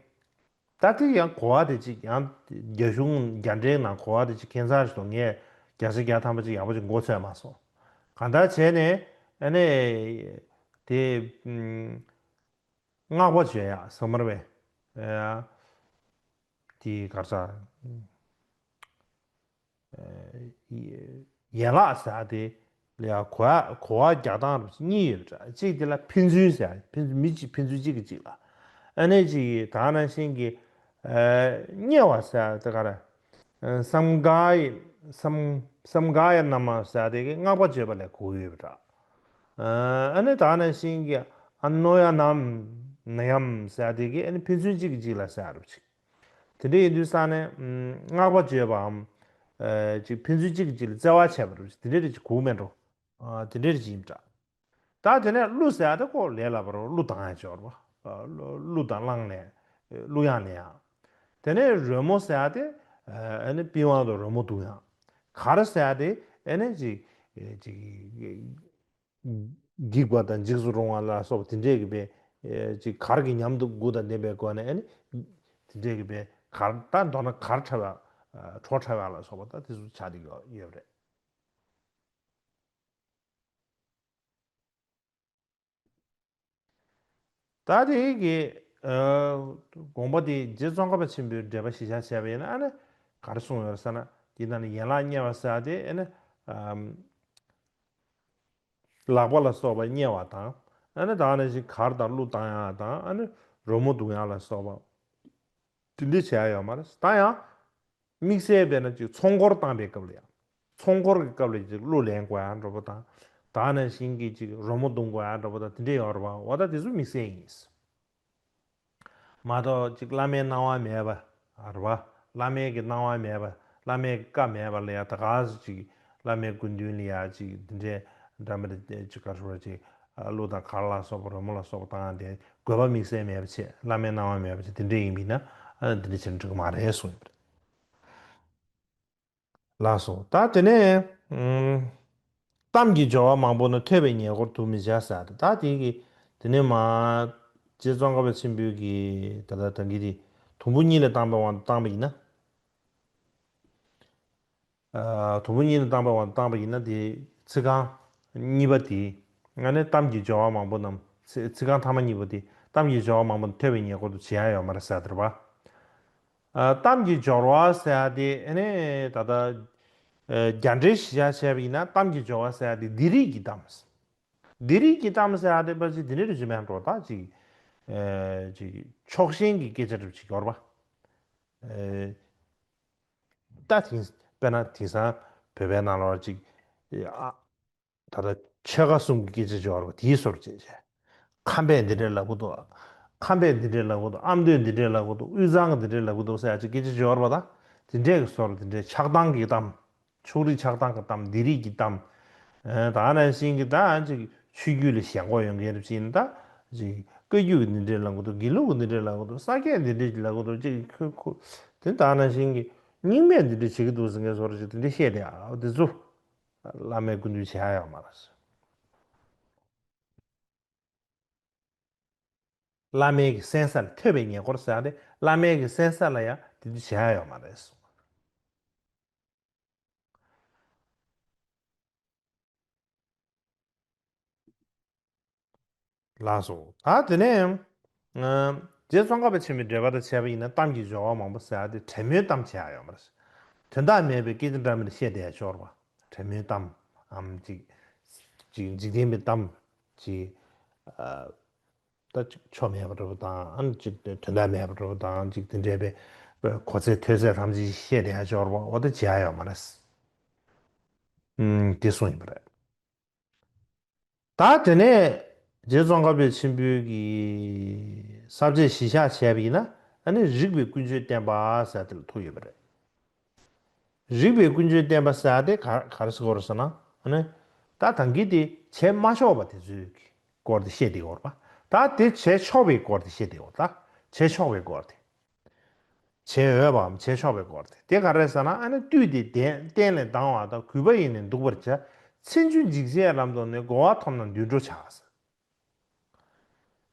ད་དེ་ཡང་གོ་བ་དེ་ཅིག་ཡང་རྒྱ་གཞུང་རྒྱ་འགྲེལ་ནང་གོ་བ་དེ་ཅིག་ཁྱད་མཚར་ཞིག་འདུག་ངས་བརྒྱ་ཆ་བརྒྱ་ཐམ་པ་ཅིག་ཡག་པོ་ཅིག་མགོ་ཚོས་མ་སོང་། གང་ལྟར་བྱས་ནས་ཨ་ནི་དེ་ཨུམ། བསྔགས་པ་བརྗོད་ཡག་ཟེར་མ་རེད་པས། དེ་ག་རེ་ཟ། ཡན་ལག་ཟེར་དེ་ལ་ཡང་གོ་བ་གོ་བ་རྒྱག་སྟངས་རུ་གཉིས་ཡོད་པ་འདྲ། གཅིག་དེ་ལ་ཕན་ཚུན་ཟེར། ཕན་ཚུན་མི་གཅིག་ཕན་ཚུན་གཅིག་གིས་གཅིག་ལ། ཨ་ནེ་གཅིག་གིས་ད་ནང་བཞིན་གྱི་རྙེད་པ་ཟེར་དེ་ག་རེ། སཾ་ག་ཡ་སཾ་སཾ་ག་ཡ་ན་མ་ཟེར་དེ་གི་བསྔགས་པ་བརྗོད་པ་ལ་གོ་ཡོད་པ་འདྲ། ཨ་ནེ་ད་ནང་བཞིན་གྱི་ཨ་ནོ་ཡ་ནམ་ན་ཡམ་ཟེར་དེ་གི་ཨ་ནེ་ཕན་ཚུན་གཅིག་གིས་གཅིག་ལ་ཟེར་རུ་གཅིག་དེ་འདྲ་ཡིན་དུས་ས་ནས་བསྔགས་པ་བརྗོད་པའམ། ཅིག་ཕན་ཚུན་གཅིག་གིས་གཅིག་ལ་བརྩེ་བ་བྱས་པ་རེད། དེ་འདྲ་རེ་ཅིག་གོ་མེད་འགྲོ། དེ་འདྲ་རེ་ཅིག་ཡིན་འདྲ། ད་དེ་ནས་གླུ་ཟེར་ཡ་དེ་ཁོ་ལས་སླ་པོ་རེད། གླུ་བཏང་ཡ་ཅིག་ཡོད་རེད་པ། གླུ་དང་བླངས་ནས་གླུ་དབྱངས་ལེན་ཡ། དེ་ནས་རོལ་མོ་ཟེར་ཡ་དེ་ཨ་ནི་པི་ཝང་དང་རོལ་མོ་བརྡུང་ཡ། གར་ཟེར་ཡ་དེ་ཨ་ནི་ཅིག་ཅིག་འགྱིག་པ་དང་འཇིགས་སུ་རུང་བ་ལ་སོགས་པ་དེ་འདྲས་ཀྱི་བས། ཅིག་གར་གྱི་ཉམས་དང་དགུ་དང་ལྡན་པའི་སྒོ་ནས་ཨ་ནི་དེ་འདྲས་ཀྱི་བས་གར་ད་མདོར་ན་གར་འཁྲབ་པ། བྲོ་འཁྲབ་པ་ལ་སོགས་པ་ད་དེ་ཚོ་ཆགས་བསྡད་ཡོད་རེད། ད་དེ་གི་དགོངས་པ་དེ་རྗེ་ཙོང་ཁ་པ་ཆེན་པོའི་འགྲེལ་པ་གཞི་བཞག་བྱས་པ་ཡིན་ན་ཨ་ནི་ག་རེ་གསུངས་ཡོད་ཟེར་ན། དེ་ནང་ནས་ཡན་ལག་རྙེད་པ་ཟེར་དེ་ཨ་ནི་ལག་པ་ལ་སོགས་པ་རྙེད་པ་དང་། ཨ་ནི་ད་ནང་བཞིན་གར་དང་གླུ་བཏང་ཡག་དང་ཨ་ནི་རོལ་མོ་བརྡུང་ཡག་ལ་སོགས་པ་དེ་འདྲ་བྱས་ཡོད་མ་རེད། ད་ཡང་། དམིགས་བསལ་དཔེར་ན་ཅིག་ཚོགས་འཁོར་བཏང་པའི་སྐབས་ལ་ཡང་། ཚོགས་འཁོར་གྱི་སྐབས་ལ་ཅིག་གླུ་ལེན་དགོས་ཡག་འདྲ་པོ་དང་། ད་ནང་བཞིན་གྱི་ཅིག་རོལ་མོ་བརྡུང་དགོས་ཡག་འདྲ་པོ་དང་དེ་འདྲ་ཡོད་རེད་པ། འོ་ད་དེ་ཚོ་དམིགས་བསལ་ཡིན། མ་གཏོགས་ཅིག་བླ་མའི་གནང་བ་མེད་པ་རེད་པ། བླ་མའི་གི་གནང་བ་མེད་པ། བླ་མའི་གི་བཀའ་མེད་པ་ལ་ཡང་ད་ག་སེ་ཅིག་བླ་མའི་སྐུ་མདུན་ལ་ཡང་ཅིག་འདི་འདྲའི་འདྲ་མི་འདྲ་ཅིག་ག་རེ་ཟེར་ཅིག་གླུ་དང་གར་ལ་སོགས་པ་རོལ་མོ་ལ་སོགས་པ་བཏང་ཡག་དེ་དགོས་པ་དམིགས་བསལ་མེད་པ་བྱས། བླ་མའི་གནང་བ་མེད་པ་བྱས། དེ་འདྲ་ཡིན་པ་ཡིན་ན་ ཨ་འདི་འདྲ་བྱས་ན་འགྲིག་གི་མ་རེད་གསུངས་ཡོད་པ་རེད། ལགས་སོ། ད་དེ་ནས་ཨུམ། གཏམ་གྱི་སྦྱོར་བ་མང་པོ་ནི་ཐོས་པའི་ཉེ་འཁོར་དུ་མི་བྱ་ཟེར་ཏེ། ད་དེ་གི་དེ་ནས་མ་རྗེ་ཙོང་ཁ་པ་ཆེན་པོའི་གི་ད་ལྟ་ད་གི་དེ་དུམ་བུ་གཉིས་ལ་བཏང་པའི་དབང་དུ་བཏང་པ་ཡིན་ན། ཨ་དུམ་བུ་གཉིས་ལ་བཏང་པའི་དབང་དུ་བཏང་པ་ཡིན་ན། དེ་ཚིག་རྐང་གཉིས་པ་དེ་ང་ནི་གཏམ་གྱི་སྦྱོར་བ་མང་པོ་རྣམས། ཚིག་ཚིག་རྐང་ཐ་མ་གཉིས་པོ་དེ་གཏམ་གྱི་སྦྱོར་བ་མང་པོ་ཐོས་པའི་ཉེ་འཁོར་དུ་བྱེད་ཡ་ཡོད་མ་རེད་ཟེར་དེ་རེད་པ། ཨ་གཏམ་གྱི་སྦྱོར་བ་ཟེར་ཡ་དེ་ཨ་ནི་ད་ལྟ་ཨ་རྒྱ་འགྲེལ་གཞི་བཞག་བྱས་པ་ཡིན་ན། གཏམ་གྱི་སྦྱོར་བ་ཟེར་ཡ་དེ་འདི་རིགས་ཀྱི་གཏམ། འདི་རིགས་ཀྱི་གཏམ་ཟེར་ཡ་དེ་ཕལ་ཆེར་འདི་འདྲ་རེད་ཅེས་མེད་འགྲོ། ད་ཅིག་ཨ་ཅིག་ཕྱོགས་ཞེན་གྱི་སྐད་ཆ་འདྲ་པོ་ཅིག་ཡོད་རེད་པ། ཨ་ད་དེང་དཔེར་ན་དེང་སང་བོད་པའི་ནང་ལོགས་ཅིག་ཨ་ད་ལྟ་ཆོལ་ཁ་གསུམ་གྱི་སྐད་ཆ་ཅིག་ཡོད་རེད་པ། དེའི་བཟོ་འདྲ་བྱས་བྱས། ཁམས་པས་འདི་འདྲས་ལབ་ཀྱི་འདུག་ཁམས་པས་འདི་འདྲས་ལབ་ཀྱི་འདུག་ཨ་མདོས་འདི་འདྲས་ལབ་ཀྱི་འདུག་དབུས་གཙང་གིས་འདི་འདྲས་ལབ་ཀྱི་འདུག་ཟེར་ཡ་ཅིག་སྐད་ཆ་ཅིག་ཡོད་རེད་པ། ད་དེ་འདྲས་ཀྱི་བཟོ་འདྲ། དེ་འདྲས་ཆགས་སྡང་གི་གཏམ། ཕྱོགས་རིས་ཆགས་སྡང་གི་གཏམ། འདི་རིགས་ཀྱི་གཏམ། ཨ་ད་ནང་བཞིན་གྱི་ད་ཅིག་ཆོས་བརྒྱུད་ལ་ཞེན་ཁོག་ཡོད་མཁན་རེད་པ་ཅིག་ཡིན་ན། ད་ཅིག་བཀའ་བརྒྱུད་ཀྱིས་འདི་འདྲས་ལབ་ཀྱི་འདུག་དགེ་ལུགས་ཀྱིས་འདི་འདྲས་ལབ་ཀྱི་འདུག་ས་སྐྱས་འདི་འདྲས་ལབ་ཀྱི་འདུག་ཅིག་ཁོ་ཁོ་དེ་ད་ནང་བཞིན་གྱི་རྙིང་མས་འདི་འདྲས་བྱེད་ཀྱི་འདུག་ཟེར་མཁན་བཟོ་འདྲ་ཅིག་དེ་འདྲས་བཤད་བསྡད་ཡ་དེ་ཚོ་བླ་མའི་སྐུ་མདུན་བྱེད་ཡ་ཡོད་མ་རེད། བླ་མའི་གི་གསན་ས་ལ། ཐོས་པའི་ཉེ་འཁོར་ཟེར་ཡ་དེ་བླ་མའི་གི་གསན་ས་ལ་ཡ་དེ་འདྲ་བྱེད་ཡ་ཡོད་མ་རེད་གསུངས། ལགས་སོ། ད་དེ་ནས་ཨ་རྗེ་ཙོང་ཁ་པ་ཆེན་པོའི་འགྲེལ་པ་དང་བྱས་པ་ཡིན་ན། གཏམ་གྱི་སྦྱོར་བ་མང་པོ་ཟེར་ཡ་དེ་བྲེ་མོའི་གཏམ་བྱེད་ཡ་ཡོད་མ་རེད། དོན་དག་མེད་པའི་སྐད་ཆ་འདྲ་མིན་བཤད་བསྡད་ཡ་ཤོར་བ། བྲེ་མོའི་གཏམ། ཨམ་ཅིག་ཅིག་འཇིག་རྟེན་པའི་གཏམ་ཅིག་ཨ་ད་ཅིག་ཆོ་མེད་པ་འདྲ་པོ་དང་། ཨ་ནི་ཅིག་དོན་དག་མེད་པ་འདྲ་པོ་དང་། ཅིག་དེ་འདྲའི་པའི་གོ་ཚད་ཐོས་ཚད་ཐམས་ཅད་བཤད་བསྡད་ཡ་ཤོར་བ། འོ་དེ་བྱེད་ཡ་ཡོད་མ་རེད། ཨུམ་དེ་གསུངས་ཡོད་པ་རེད། ད་དེ་ནས་རྗེ་ཙོང་ཁ་པ་ཆེན་པོའི་གི་ས་བཅད་གཞི་བཞག་བྱས་པ་ཡིན་ན། ཨ་ནི་རིགས་པའི་ཀུན་སྤྱོད་བསྟན་པ་ཟེར་དེ་ལ་ཐུག་ཡོད་པ་རེད། རིགས་པའི་ཀུན་སྤྱོད་བསྟན་པ་ཟེར་དེ་ག་ག་རེ་ཟེར་དགོས་རེད་ཟེར་ན། ཨ་ནི་ད་ད་གིན་དེ་བྱས་མ་ཆོག་པ་དེ་ཚོའི་སྐོར་དེ་བཤད་བསྡད་ཡོད་རེད་པ། ད་དེ་བྱས་ཆོག་པའི་སྐོར་དེ་བཤད་བསྡད་ཡོད་རེད། ད་བྱས་ཆོག་པའི་སྐོར་དེ། བྱེད་འོས་པའམ་བྱེད་ཆོག་པའི་སྐོར་དེ། དེ་ག་རེ་ཟེར་ན། ཨ་ནི་བཏུས་ཏེ་གདན་གཏན་ལས་ལྡང་བ་དང་། གུས་པ་ཡིས་ནི་འདུག་པར་བྱ། མཚན་ཆུ་འཇིགས་བྱེད་ལམ་དུ་ནི། རྒོལ་བ་ཐོབ་ན་དུད་འགྲོ་བྱ།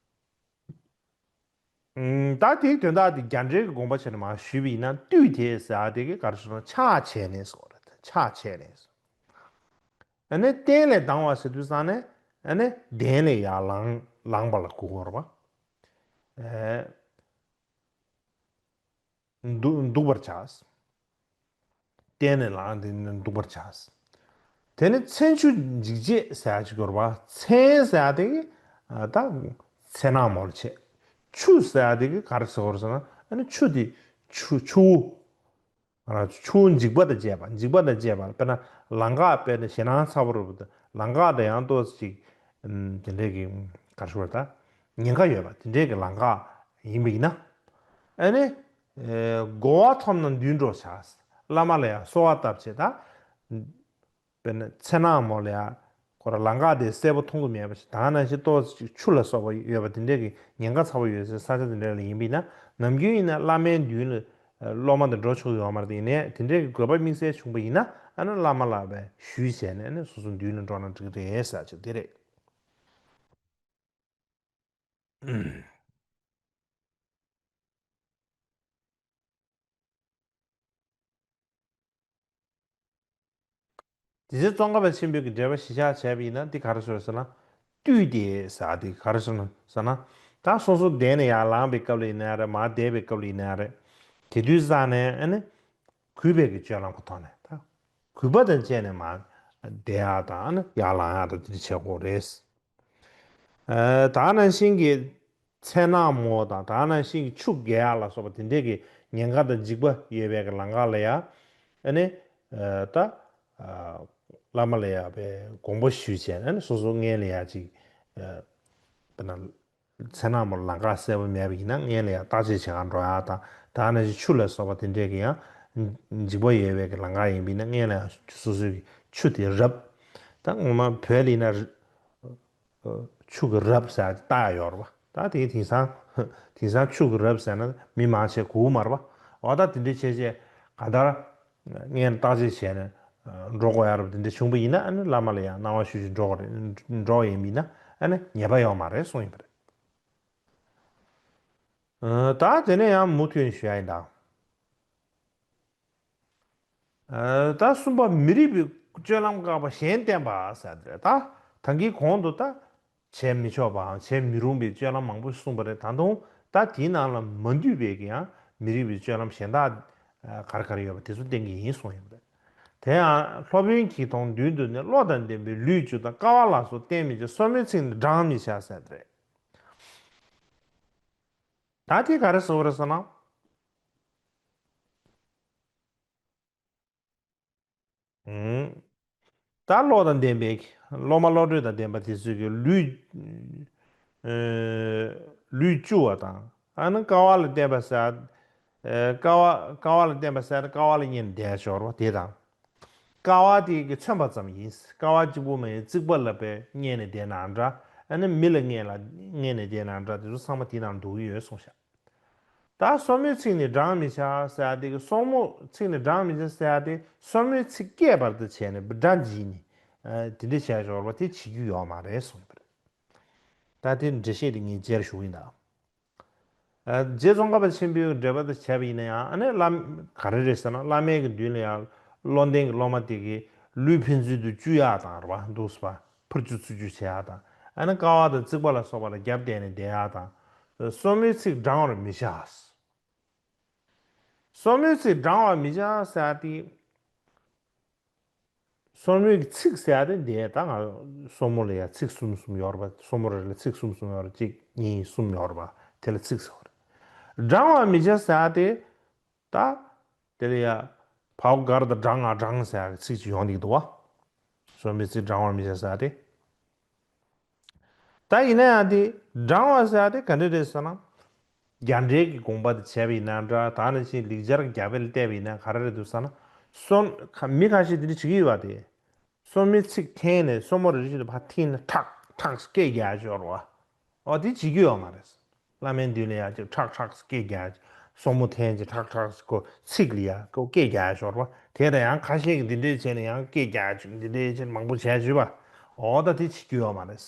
ཨུམ། ད་དེའི་དོན་དག་དེ་རྒྱ་འགྲེལ་གྱི་དགོངས་པ་བྱས་ནས་མར་ཞུས་པ་ཡིན་ན། བཏུས་ཏེ་ཟེར་བ་དེ་གི་ག་རེ་ཟེར་ན། ཕྱག་བྱས་ནས་ཟེར་བ་རེད། ཕྱག་བྱས་ནས། ཨ་ནི་གཏན་ལས་ལྡང་བ་ཟེར་དུས་ཙང་ནས། ཨ་ནི་གདན་ལས་ཡར་ལངས་ལངས་པ་ལ་གོ་དགོས་རེད་པ། ཨེ། འདུ་འདུག་པར་བྱ། གཏན་ནས་ལངས་ཏེ་འདུག་པར་བྱ། དེ་ནས་མཚན་ཆུ་འཇིགས་བྱེད་ཟེར་ཡ་ཅིག་ཡོད་རེད་པ། མཚན་ཟེར་ཡ་དེ་གི་ཨ་ད་མཚན་ནག་མོ་ལ་བྱེད། ཆུ་ཟེར་ཡ་དེ་གི་ག་རེ་ཟེར་དགོས་རེད་ཟེར་ན། ཨ་ནི་ཆུ་དེ་ཆུ་ཆུ་བོ། ཨ་ཆུ་བོ་འཇིགས་པ་དང་བཅས་པ། འཇིགས་པ་དང་བཅས་པ། དཔེར་ན་ལམ་ཁ་དཔེར་ན་ཞེད་སྣང་ཚ་པོ་རེད་པ། ད་ལམ་ཁ་དང་ཡང་ཏོག་ཙམ་ཅིག་ཨམ་དེ་འདྲའི་གི་ག་རེ་ཞུ་དགོས་རེད། ད་ཉེན་ཁ་ཡོད་པ་དེ་འདྲའི་གི་ལམ་ཁ་ཡིན་པ་ཡིན་ན། ཨ་ནི་ཨེ་རྒོལ་བ་ཐོབ་ན་དུད་འགྲོ་བྱ། བླ་མ་ལ་ཡང་གསོལ་བ་བཏབ་བྱས། ད་དཔེར་ན་མཚན་ནག་མོ་ལ་ཡང་ཁོ་རང་ལམ་ཁ་དེ་གསལ་པོ་མཐོང་གི་མེད་པ་ཞིག་ད་ནང་བཞིན་ཏོག་ཙམ་ཅིག་ཆུ་ལ་སོགས་པ་ཡོད་པ་དེ་འདྲའི་གི་ཉེན་ཁ་ཚ་པོ་ཡོད་སའི་ས་ཆ་དེ་འདྲ་ལ་ཡིན་པ་ཡིན་ན། ནམ་རྒྱུན་ཡིན་ན་བླ་མའི་མདུན་ལ་སློབ་མ་དང་འགྲོ་ཆོག་གི་ཡོད་མ་རེད། ཡིན་ནའི་དེ་འདྲའི་གི་དགོས་པ་དམིགས་བསལ་བྱུང་པ་ཡིན་ན། ཨ་ནི་བླ་མ་ལ་བས་ཞུས་བྱས་ནས། ཨ་ནི་སོ་སོ་མདུན་ལ་འགྲོ་ན་འགྲིག་གི་རེད་ཟེར་ཆོག་དེ་རེད། དེ་ཚེ་ཙོང་ཁ་པ་ཆེན་པོའི་གི་འགྲེལ་པ་གཞི་བཞག་བྱས་པ་ཡིན་ན། འདི་ག་རེ་ཟེར་ཟེར་ན། བཏུས་ཏེ་ཟེར་དེ་ག་རེ་ཟེར་ན་ཟེར་ན། ད་སོ་སོ་གདན་ནས་ཡར་ལངས་པའི་སྐབས་ལ་ཡིན་ན་རེད། མར་བསྡད་པའི་སྐབས་ལ་ཡིན་ན་རེད། དེ་དུས་ཙང་ནས་ཨ་ནི་གུས་པའི་གི་སྤྱོད་ལམ་གྱི་ཐོག་ནས། ད་གུས་པ་དང་བཅས་ནས་མར་བསྡད་ཡག་དང་། ཨ་ནི་ཡར་ལངས་ཡག་དང་དེ་འདྲ་བྱེད་དགོས་རེད། ཨ་ད་ནང་བཞིན་གྱི་མཚན་ནག་མོ་དང་། ད་ནང་བཞིན་གྱི་ཆུ་བརྒལ་ཡག་ལ་སོགས་པ་དེ་འདྲའི་གི་ཉེན་ཁ་དང་འཇིགས་པ་ཡོད་པའི་གི་ལམ་ཁ་ལ་ཡ། ཨ་ནི་ཨ་ད་ཨ་བླ་མ་ལ་ཡ་བས་དགོངས་པ་ཞུས་བྱས་ནས། ཨ་ནི་སོ་སོ་སྔོན་ལ་ཡ་ཅིག་ཨ་དཔེར་ན་མཚན་ནག་མོ་ལམ་ཁ་གསལ་པོ་མེད་པ་ཡིན་ན། སྔོན་ལ་ཡ་བརྟག་དཔྱད་བྱེད་གར་འགྲོ་ཡག་དང་། ད་ནང་བཞིན་ཆུ་ལ་སོགས་པ་དེ་འདྲའི་གི་ཡང་འཇིགས་པ་ཡོད་པའི་གི་ལམ་ཁ་ཡིན་པ་ཡིན་ན། སྔོན་ལ་ཡ་སོ་སོའི་གི་ཆུ་དེ་རབ། ད་ངོ་མ་བོད་ལ་ཡིན་ན་ཆུ་གི་རབ་ཟེར་ཡག་བཏགས་ཡག་ཡོད་རེད་པ། ད་དེ་དེང་སང་དེང་སང་ཆུ་གི་རབས་ཟེར་ན་མི་མང་ཆེ་གོ་གི་མ་རེད་པ། འོ་ད་དེ་འདྲའི་བྱས་བྱས་གང་ལྟར་སྔོན་བརྟག་དཔྱད་བྱས་ནས་འགྲོ་དགོས་ཡ་རབས་དེ་འདྲ་བྱུང་པ་ཡིན་ན་ཨ་ནི་བླ་མ་ལ་ཡང་གནང་བ་ཞུ་ཞུ་འགྲོ་དགོས་རེད། འགྲོ་ཡིན་པ་ཡིན་ན་ཨ་ནི་ཉེས་པ་ཡོད་མ་རེད་གསུངས་ཡིན་པ་རེད། ད་དེ་ནས་ཡང་མུ་མཐུད་ནས་ཞུ་ཡ་ཡིན་ད། ད་གསུམ་པ་མི་རིགས་པའི་སྤྱོད་ལམ་བཀག་པ་གཞན་བསྟན་པ་ཟེར་ཏེ། ད་ད་གིན་གོང་དུ་ད་བྱས་མི་ཆོག་པའམ་བྱས་མི་རུང་པའི་སྤྱོད་ལམ་མང་པོ་གསུངས་པ་རེད། ད་དུང་ད་དེའི་ནང་ལ་མ་འདུས་པའི་གི་ཡང་མི་རིགས་པའི་སྤྱོད་ལམ་གཞན་དག་ག་རེ་ག་རེ་ཡོད་པ་དེ་ཚོ་བསྟན་གྱི་ཡིན་གསུངས་ཡོད་པ་རེད། དེ་ཡང་སློབ་དཔོན་གྱིས་དོན་མདུན་དུ་ནི་བློ་དང་ལྡན་པའི་ལུས་བཅུ་དང་ཀ་བ་ལ་སོགས་བསྟན་མི་བྱ། སོར་མོའི་ཚིག་ནི་བགྲང་མི་བྱ་ཟེར་ཏེ་རེད། ད་དེ་ག་རེ་ཟེར་བ་རེད་ཟེར་ན། ད་བློ་དང་ལྡན་པའི་སློབ་མ་བློ་གྲོས་དང་ལྡན་པ་དེ་ཚོས་ཀྱི་ལུས། ལུས་བཅུ་བ་དང་ཨ་ནི་ཀ་བ་ལ་བརྟེན་པ་ཟེར། ཀ་བ་ཀ་བ་ལ་བརྟེན་པ་ཟེར་ཏེ་ཀ་བ་ལ་བསྙེན་བསྡད་ཞོར་བ་དེ་དང་། ཀ་བ་དེ་གི་མཚོན་པ་ཙམ་ཡིན། ཀ་བ་གཅིག་པུ་མ་ཡིན་རྩིག་པ་ལ་བས་བསྙེན་ནས་བསྡད་ན་འདྲ། ཨ་ནི་མི་ལ་བསྙེན་ལ་བསྙེན་ནས་བསྡད་ན་འདྲ། དེ་ཚོ་ཚང་མ་དེའི་ནང་འདུ་གི་ཡོད་གསུངས་ཤག་ད་སོར་མོའི་ཚིག་ནི་བགྲང་མི་བྱ་ཟེར་ཡ་དེ་གི་སོར་མོ་ཚིག་ནི་བགྲང་མི་བྱ་ཟེར་ཡ་དེ་སོར་མོའི་ཚིག་སྐྱེས་བར་དུ་བྱས་ནས་སྒྲ་འབྱིན་ནས་དེ་འདྲ་བྱས་ཞོར་བ་དེ་བྱེད་རྒྱུ་ཡོད་མ་རེད་གསུངས་པ་རེད། ད་དེ་འགྲེལ་བཤད་དེ་ངས་རྗེས་ལ་ཞུ་གི་ཡིན་ད། རྗེ་ཙོང་ཁ་པ་ཆེན་པོའི་འགྲེལ་པ་དེ་བྱས་པ་ཡིན་ན་ཡང་ཨ་ནི་བླ་ག་རེ་རེད་ཟེར་ན་བླ་མའི་གི་མདུན་ལ་ཡང་བློ་ལྡན་གྱི་སློབ་མ་དེ་གི་ལུས་ཕན་ཚུན་དུ་གཅུ་ཡག་དང་རེད་བ། འདུག་སེ་བ་ཕར་གཅུ་ཚུར་གཅུ་བྱེད་ཡག་དང་། ཨ་ནི་ཀ་བ་དང་རྩིག་པ་ལ་སོགས་པ་ལ་རྒྱབ་བསྟན་ནས་བསྡད་ཡག་དང་། སོར་མོའི་ཚིག་བགྲང་བར་མི་བྱ། སོར་མོའི་ཚིག་བགྲང་བར་མི་བྱ་ཟེར་ཏེ། སོར་མོའི་ཚིག་ཟེར་ཏེ་འདི་ད་ང་སོར་མོ་ལ་ཡང་ཚིགས་གསུམ་གསུམ་ཡོད་རེད་པ། སོར་མོ་རེ་ལ་ཚིགས་གསུམ་གསུམ་ཡོད་རེད། གཅིག་གཉིས་གསུམ་ཡོད་རེད་པ། དེ་ལ་ཚིག་ཟེར་བ་རེད། བགྲང་བར་མི་བྱ་ཟེར་ཏེ། ད། དེ་ལ་ཡ། བའོ་གར་དང་བགྲང་ང་བགྲང་ཟེར་ཡག་ཚིག་ཅིག་ཡོང་གི་འདུག་བ། སོར་མོའི་ཚིག་བགྲང་བར་མི་བྱ་ཟེར་ཏེ། ད་ཡིན་ན་ཡང་དེ་བགྲང་བ་ཟེར་ཡག་དེ་ག་འདྲ་རེད་ཟེར་ན། རྒྱ་འགྲེལ་གྱི་དགོངས་པ་དེ་བྱས་པ་ཡིན་ན་འདྲ། ད་ནང་བཞིན་ལེགས་སྦྱར་རྒྱ་དཔེ་ལ་བལྟས་པ་ཡིན་ན་ག་རེ་རེད་འདུག་ཟེར་ན། སོ། མི་ཁ་ཤས་དེ་འདྲ་བྱེད་ཀྱི་ཡོད་པ་དེ། སོར་མོའི་ཚིག་འཐེན་ནས་སོར་མོ་རེ་རེ་བཞིན་དུ་ཕར་འཐེན་ནས་ཁྲག་ཁྲག་སྐད་རྒྱག་ཡག་ཅིག་ཡོད་རེད་བ། ཨོ་དེ་བྱེད་རྒྱུ་ཡོད་མ་རེད། བླ་མའི་མདུན་ལ་ཡ་ཅིག་ཁྲག་ཁྲག་སྐད་རྒྱག་ཅིག་སོར་མོ་འཐེན་ཅིག་ཁྲག་ཁྲག་ཁོ་ཚིག་ལ་ཡ་ཁོ་སྐད་རྒྱག་ཞོར་བ་དེ་ལ་ཡང་ཁ་ཤས་ཀྱིས་འདི་འདྲས་བྱས་ནས་ཡང་སྐད་རྒྱག་ཅིག་འདི་འདྲས་བྱས་མང་པོ་བྱས་བྱུས་པ། འོ་ད་དེ་བྱེད་རྒྱུ་ཡོད་མ་རེད།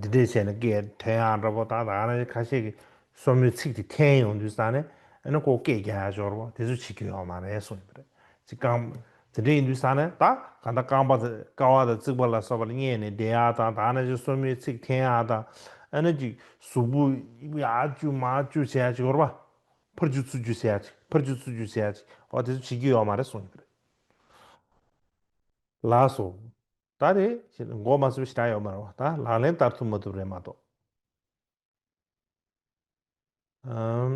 འདི་འདྲས་བྱས་ནས་སྐད་འཐེན་ཡག་འདྲ་པོ་དང་ད་ནི་ཁ་ཤས་ཀྱིས་སོར་མོའི་ཚིག་དེ་འཐེན་ཡོང་དུས་ཙང་ནས་ཨ་ནི་ཁོ་སྐད་རྒྱག་ཞོར་བ་དེ་ཚོ་བྱེད་རྒྱུ་ཡོད་མ་རེད་གསུངས་ཡོད་པ་རེད། ཅིག་རྐང་། དེ་འདྲ་ཡིན་དུས་ཙང་ནས་ད་གང་ལྟར་རྐང་པ་དེ་ཀ་བ་དང་རྩིག་པ་ལ་སོགས་པ་ལ་བསྙེས་ནས་བསྡད་ཡག་དང་ད་ནང་བཞིན་སོར་མོའི་ཚིག་འཐེན་ཡག་དང་ཨ་ནི་ཅིག་གཟུགས་པོ་ཡར་གཅུ་མར་གཅུ་བྱེད་ཡག་ཅིག་ཡོད་རེད་པ། ཕར་གཅུ་ཚུར་གཅུ་བྱེད་ཡག་ཅིག་ཕར་གཅུ་ཚུར་གཅུ་བྱེད་ཡག་ཅིག་འོ་དེ་ཚོ་བྱེད་རྒྱུ་ཡོད་མ་རེད་གསུངས་ཡོད་པ་རེད། ལགས་སོ། ད་དེ་མགོ་མ་ཚོས་ཞེ་དྲག་ཡོད་མ་རེད་པ། ད་ལག་ལེན་བསྟར་ཐུབ་མ་ཐུབ་རེད་མ་གཏོགས། ཨམ།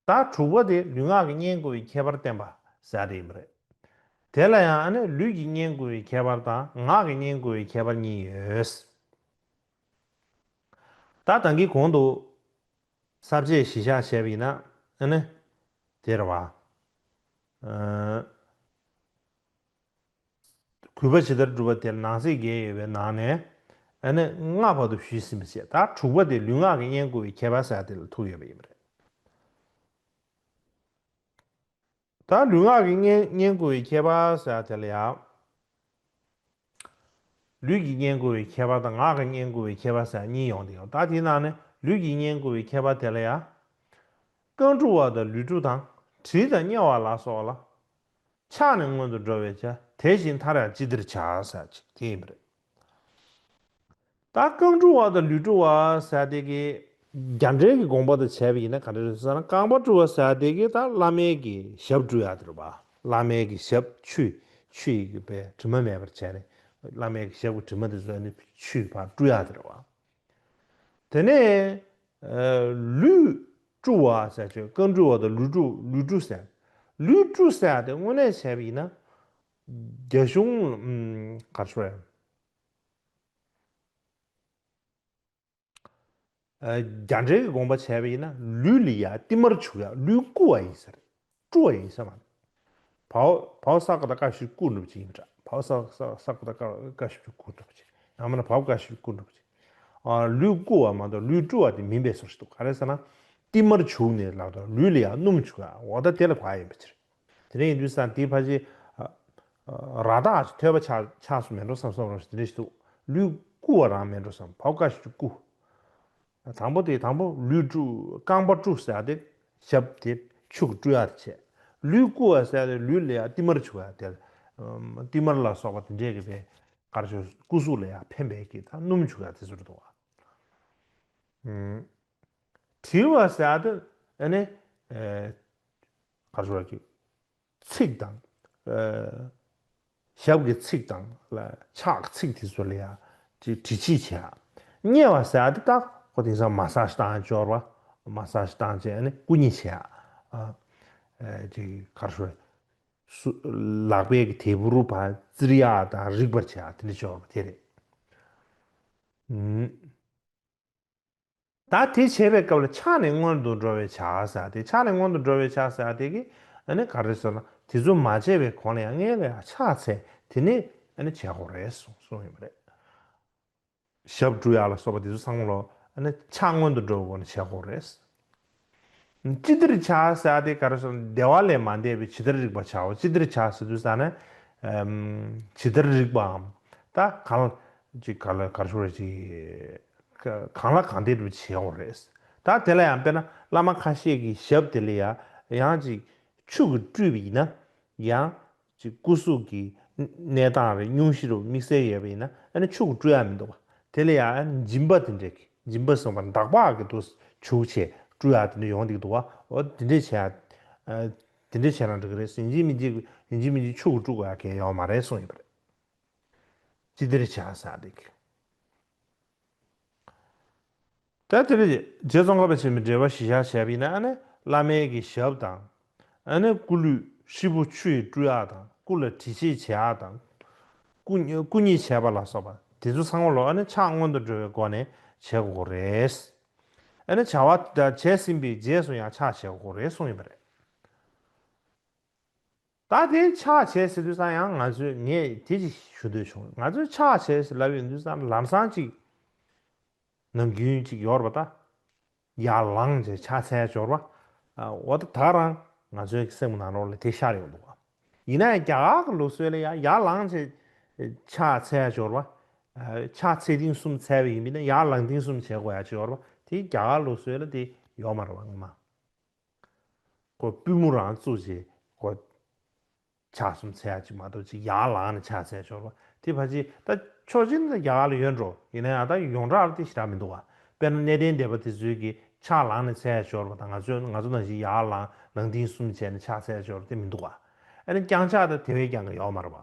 ད་དྲུག་པ་དེ་ལུས་ངག་གི་གཉེན་དགུ་བའི་ཁྱད་པར་བསྟན་པ་ཟེར་ཡག་དེ་ཡིན་པ་རེད། དེ་ལ་ཡང་ཨ་ནི་ལུས་ཀྱི་གཉེན་དགུ་བའི་ཁྱད་པར་དང་ངག་གི་གཉེན་དགུ་བའི་ཁྱད་པར་གཉིས་ཡོད། ད་ད་གིན་གོང་དུ་ས་བཅད་གཞི་བཞག་བྱས་པ་ཡིན་ན་ཨ་ནི་དེ་རེད་པ། ཨ། གུས་པ་ཇི་ལྟར་བསྒྲུབ་པ་དེ་ལ་ནང་གསེས་བརྒྱད་ཡོད་པའི་ནང་ནས་ཨ་ནི་ལྔ་བར་དུ་ཞུས་ཟིན་པ་བྱས། ད་དྲུག་པ་དེ་ལུས་ངག་གི་གཉེན་དགུ་བའི་ཁྱད་པར་ཟེར་ཡག་དེ་ལ་ཐུག་ཡོད་པ་ཡིན་པ་རེད། ད་ལུས་ངག་གི་གཉེན་གཉེན་དགུ་བའི་ཁྱད་པར་ཟེར་ཡག་དེ་ལ་ཡང་། ལུས་ཀྱི་གཉེན་དགུ་བའི་ཁྱད་པར་དང་ངག་གི་གཉེན་དགུ་བའི་ཁྱད་པར་ཟེར་ཡག་གཉིས་ཡོང་གི་ཡོད། ད་དེའི་ནང་ནས་ལུས་ཀྱི་གཉེན་དགུ་བའི་ཁྱད་པར་དེ་ལ་ཡང་། རྐང་བཀྲུ་བ་དང་ལུས་བཀྲུ་དང་། དྲི་དང་མཉེ་བ་ལ་སོགས་ལ། ཆགས་ནས་སྔོན་དུ་འགྲོ་བའི་ཆ། དེ་བཞིན་མཐར་ཡང་ཅི་བདེར་བྱ་ཟེར་ཅིག་དེ་ཡིན་པ་རེད། ད་རྐང་བཀྲུ་བ་དང་ལུས་བཀྲུ་བ་ཟེར་དེ་གི་རྒྱ་འགྲེལ་གྱི་དགོངས་པ་དང་བྱས་པ་ཡིན་ན་ག་འདྲ་རེད་ཟེར་ན་རྐང་པ་བཀྲུ་བ་ཟེར་དེ་གི་ད་བླ་མའི་གི་ཞབས་བཀྲུ་ཡག་དེ་རེད་པ། བླ་མའི་གི་ཞབས་ཆུས་ཆུ་ཡི་གི་པའི་དྲི་མ་མེད་པར་བྱས་ནས་བླ་མའི་གི་ཞབས་ཀྱི་དྲི་མ་དེ་ཚོ་ནི་ཆུས་ཕར་བཀྲུ་ཡག་དེ་རེད་པ། དེ་ནས་ལུས་བཀྲུ་བ་ཟེར་ཆོས་རྐང་བཀྲུ་བ་དང་ལུས་བཀྲུ་ལུས་བཀྲུ་ཟེར། ལུས་བཀྲུ་ཟེར་དེ་དངོས་གནས་བྱས་པ་ཡིན་ན་རྒྱ་གཞུང་ག་རེ་ཟེར། རྒྱ་འགྲེལ་གྱི་དགོངས་པ་བྱས་པ་ཡིན་ན་ལུས་ལ་ཡ་ཏིལ་མར་བྱུག་ཡ་ལུས་བཀྲུ་བ་ཡིན་ས་རེད། བཀྲུ་བ་ཡིན་ས་མ་རེད། བའོ་བའོ་ས་ཀ་བཏགས་ཀ་ཞབས་ཀྱུ་བཀྲུ་འགྲོ་བ་ཅིག་ཡིན་འདྲ། བའོ་ས་ས་ས་ཀ་བཏགས་ཀ་ཀ་ཞབས་ཀྱུ་བཀྲུ་འགྲོ་བ་ཅིག་ཡང་མིན་ན་བའོ་ཀ་ཞབས་ཀྱུ་བཀྲུ་འགྲོ་བ་ཅིག་ཨ་ལུས་བསྐུ་བ་མ་གཏོགས་ལུས་བཀྲུ་བ་དེ་མིན་པའི་བཟོ་ཞིག་འདུག་ག་རེ་ཟེར་ན། ཏིལ་མར་བྱུགས་ནས་ལབ་དང་ལུས་ལ་ཡང་སྣུམ་བྱུགས་ཡ་འོ་ད་དེ་ལ་གོ་ཡ་ཡིན་པ་ཕྱིར། དེ་ནས་ཡིན་དུས་ཙང་དེའི་ཕར་ཕྱིན་ར་བཏགས་ཐོད་པ་ཆགས་ཆགས་སུ་མེད་འགྲོ་བསམ་བསམ་རང་ཞིག་དེ་འདྲ་ཞིག་འདུག་ལུས་བསྐུ་བ་རང་མེད་འགྲོ་བསམ་བབ་ཀ་ཞིག་བསྐུ། དང་པོ་དེ་དང་པོ་ལུས་བཀྲུ་རྐང་པ་བཀྲུ་ཟེར་ཡ་དེ་ཞབས་དེ་ཆུ་གིས་བཀྲུ་ཡ་དེ་བྱས། ལུས་བསྐུ་བ་ཟེར་ཡ་དེ་ལུས་ལ་ཡ་ཏིལ་མར་བྱུགས་ཡ་དེ་ཏིལ་མར་ལ་སོགས་པ་དེ་འདྲས་ཀྱི་བའི་དཀར་ཕྱོགས་སྐུ་གཟུགས་ལ་ཡ་ཕན་པའི་གི་ད་སྣུམ་བྱུགས་ཡ་དེ་ཚོ་རེད་འདུག་བ། དྲིལ་བ་ཟེར་ཡ་དེ་ཨ་ནི་ག་རེ་ཟེར་གི་ཚིགས་དང་ཞབས་ཀྱི་ཚིགས་དང་ལ་ཕྱག་གི་ཚིགས་དེ་ཚོ་ལ་ཡ་ཅིག་དྲིལ་ཕྱིས་བྱེད་ཡ། མཉེ་བ་ཟེར་ཡ་དེ་ད་ཁོ་དེང་སང་མ་སཱ་ཇི་བཏང་ཡ་སྦྱོར་བ་མ་སཱ་ཇི་བཏང་བྱས་ཨ་ནི་སྐུ་མཉེ་བྱེད་ཡ། ཅིག་ག་རེ་ཟེར་ལག་པའི་གི་དལ་བུར་བ་བཙིར་ཡ་དང་རིག་པར་བྱེད་ཡ་དེ་འདྲ་སྦྱོར་བ་དེ་རེད། ད་དེ་བྱེད་པའི་སྐབས་ལ་ཕྱག་ནི་སྔོན་དུ་འགྲོ་བའི་ཕྱག་ཟེར་ཏེ་ཕྱག་ནི་སྔོན་དུ་འགྲོ་བའི་ཕྱག་ཟེར་ཏེ་གི་ཨ་ནི་ག་རེ་ཟེར་ན་དེ་ཚོ་མ་བྱས་པའི་གོང་ལ་ཡང་སྔོན་ལ་ཡང་ཕྱག་འཚལ་དེ་ནས་ཨ་ནི་བྱེད་དགོས་རེད་གསུངས་གསུངས་ཡོད་པ་རེད། ཞབས་བཀྲུ་ཡག་ལ་སོགས་པ་དེ་ཚོ་ཚང་མ་ལོ་ཨ་ནི་ཕྱག་སྔོན་དུ་འགྲོ་བའི་སྒོ་ནས་བྱེད་དགོས་རེད། ཅི་ལྟར་བྱ་ཟེར་ཏེ་ག་རེ་ཟེར་ན་བདེ་བ་ལས་མ་འདས་པའི་ཇི་ལྟར་རིག་པ་བྱའོ། ཅི་ལྟར་བྱ་ཟེར་དུས་ཙ་ན་ཇི་ལྟར་རིག་པའམ་ད་གང་ཅིག་ག་ལ་ག་རེ་ཞུ་རེད་ཅིག་གང་ལ་གང་འདྲ་བྱེད་དགོས་རེད། ད་དེ་ལ་ཡང་དཔེར་ན་བླ་མ་ཁ་ཤས་ཀྱི་ཞབས་དེ་ལ་ཡང་ཡང་ཅིག་ཆུ་གིས་བཀྲུས་པ་ཡིན་ན་ཡང་ཅིག་སྐུ་གཟུགས་ཀྱི་གནས་སྟངས་རེད་སྙུང་གཞི་རུ་དམིགས་བསལ་ཡོད་པ་ཡིན་ན་ཨ་ནི་ཆུ་གིས་བཀྲུ་ཡ་མི་འདུག་བ། དེ་ལ་ཡང་འཇིམ་པ་དེ་འདྲས་ཀྱི་འཇིམ་པ་གསུངས་པ་འདག་པ་གི་དུ་བྱུག་བྱས་བཀྲུ་ཡ་དེ་འདྲ་ཡོང་འདུག་འདུག་བ། འོ་དེ་འདྲས་བྱས་ཡ་དེ་འདྲས་བྱས་ན་འགྲིག་གི་རེད། ཡིན་གཅིག་མིན་གཅིག་ཡིན་གཅིག་མིན་གཅིག་ཆུ་གིས་བཀྲུ་དགོས་ཡ་གལ་ཡོད་མ་རེད་གསུངས་ཡོད་པ་རེད། ཅི་ལྟར་བྱ་ཟེར་འདུག་ད་དེ་ལས་རྗེ་ཙོང་ཁ་པ་ཆེན་པོས་འགྲེལ་པ་གཞི་བཞག་བྱས་པ་ཡིན་ན་ཨ་ནི་བླ་མའི་གི་ཞབས་དང་། ཨ་ནི་སྐུ་ལུས་ཧྲིལ་པོ་ཆུ་ཡིས་བཀྲུ་ཡག་དང་སྐུ་ལ་དྲི་ཕྱིས་བྱེད་ཡག་དང་། སྐུ་སྐུ་མཉེ་བྱེད་པ་ལ་སོགས་པ་དེ་ཚོ་ཚང་མ་ལོ་ཨ་ནི་ཕྱག་སྔོན་དུ་འགྲོ་བའི་སྒོ་ནས་བྱེད་དགོས་རེད། ཨ་ནི་བྱ་བ་ད་བྱས་ཟིན་པའི་རྗེས་སུ་ཡང་ཕྱག་བྱེད་དགོས་རེད་གསུངས་ཡོད་པ་རེད། ད་དེ་ཕྱག་བྱས་ཟེར་དུས་ཙང་ཡང་ང་ཚོས་ངས་དེ་ཅིག་ཞུ་འདོད་བྱུང་། ང་ཚོས་ཕྱག་བྱས་ཟེར་ལབ་ཡོང་དུས་ཙང་ལམ་སང་ཅིག་ནམ་རྒྱུན་ཅིག་ཡོད་རེད་པ། ད་ཡར་ལངས་བྱས་ཕྱག་འཚལ་སྦྱོར་བ། འོ་ད་ད་རང་ང་ཚོའི་སེམས་ནང་ལོགས་ལ་དེ་ཤར་ཡོང་འདུག་བ། ཡིན་ན་ཡང་རྒྱ་གར་གྱི་ལུགས་སྲོལ་ལ་ཡང་ཡར་ལངས་བྱས་ཕྱག་འཚལ་སྦྱོར་བ། ཕྱག་འཚལ་ཏིང་གསུམ་འཚལ་བ་ཡིན་པས་ན་ཡར་ལངས་ཏིང་གསུམ་བྱེད་དགོས་ཡ་ཅིག་ཡོད་རེད་པ། དེ་རྒྱ་གར་ལུགས་སྲོལ་ལ་དེ་ཡོད་མ་རེད་པ་ངོ་མ། ཁོ་པུས་མོ་རང་བཙུགས་བྱས་ཁོ་ཕྱག་གསུམ་འཚལ་ཡ་ཅིག་མ་གཏོགས་ཅིག་ཡར་ལངས་ནས་ཕྱག་འཚལ་ཆོག་པ་དེ་ཕལ་ཆེར་ད་ཕྱོགས་གཅིག་ནས་རྒྱ་གར་ལ་ཡོད་འགྲོ། ཡིན་ན་ཡང་ད་ཡོངས་གྲགས་ལ་དེ་ཞེ་དྲག་མི་འདུག་བ། དཔེར་ན་གནས་བརྟན་སྡེ་པ་དེ་ཚོའི་གི་ཕྱག་ལངས་ནས་འཚལ་ཡ་ཆོག་པ་དང་ང་ཚོ་ང་ཚོ་ནང་བཞིན་ཡར་ལངས་ལངས་ཏིང་གསུམ་བྱས་ནས་ཕྱག་འཚལ་ཡ་ཆོག་པ་དེ་མི་འདུག་བ། ཨ་ནི་རྐྱང་ཕྱག་ད་དེ་བས་རྐྱང་གི་ཡོད་མ་རེད་བ།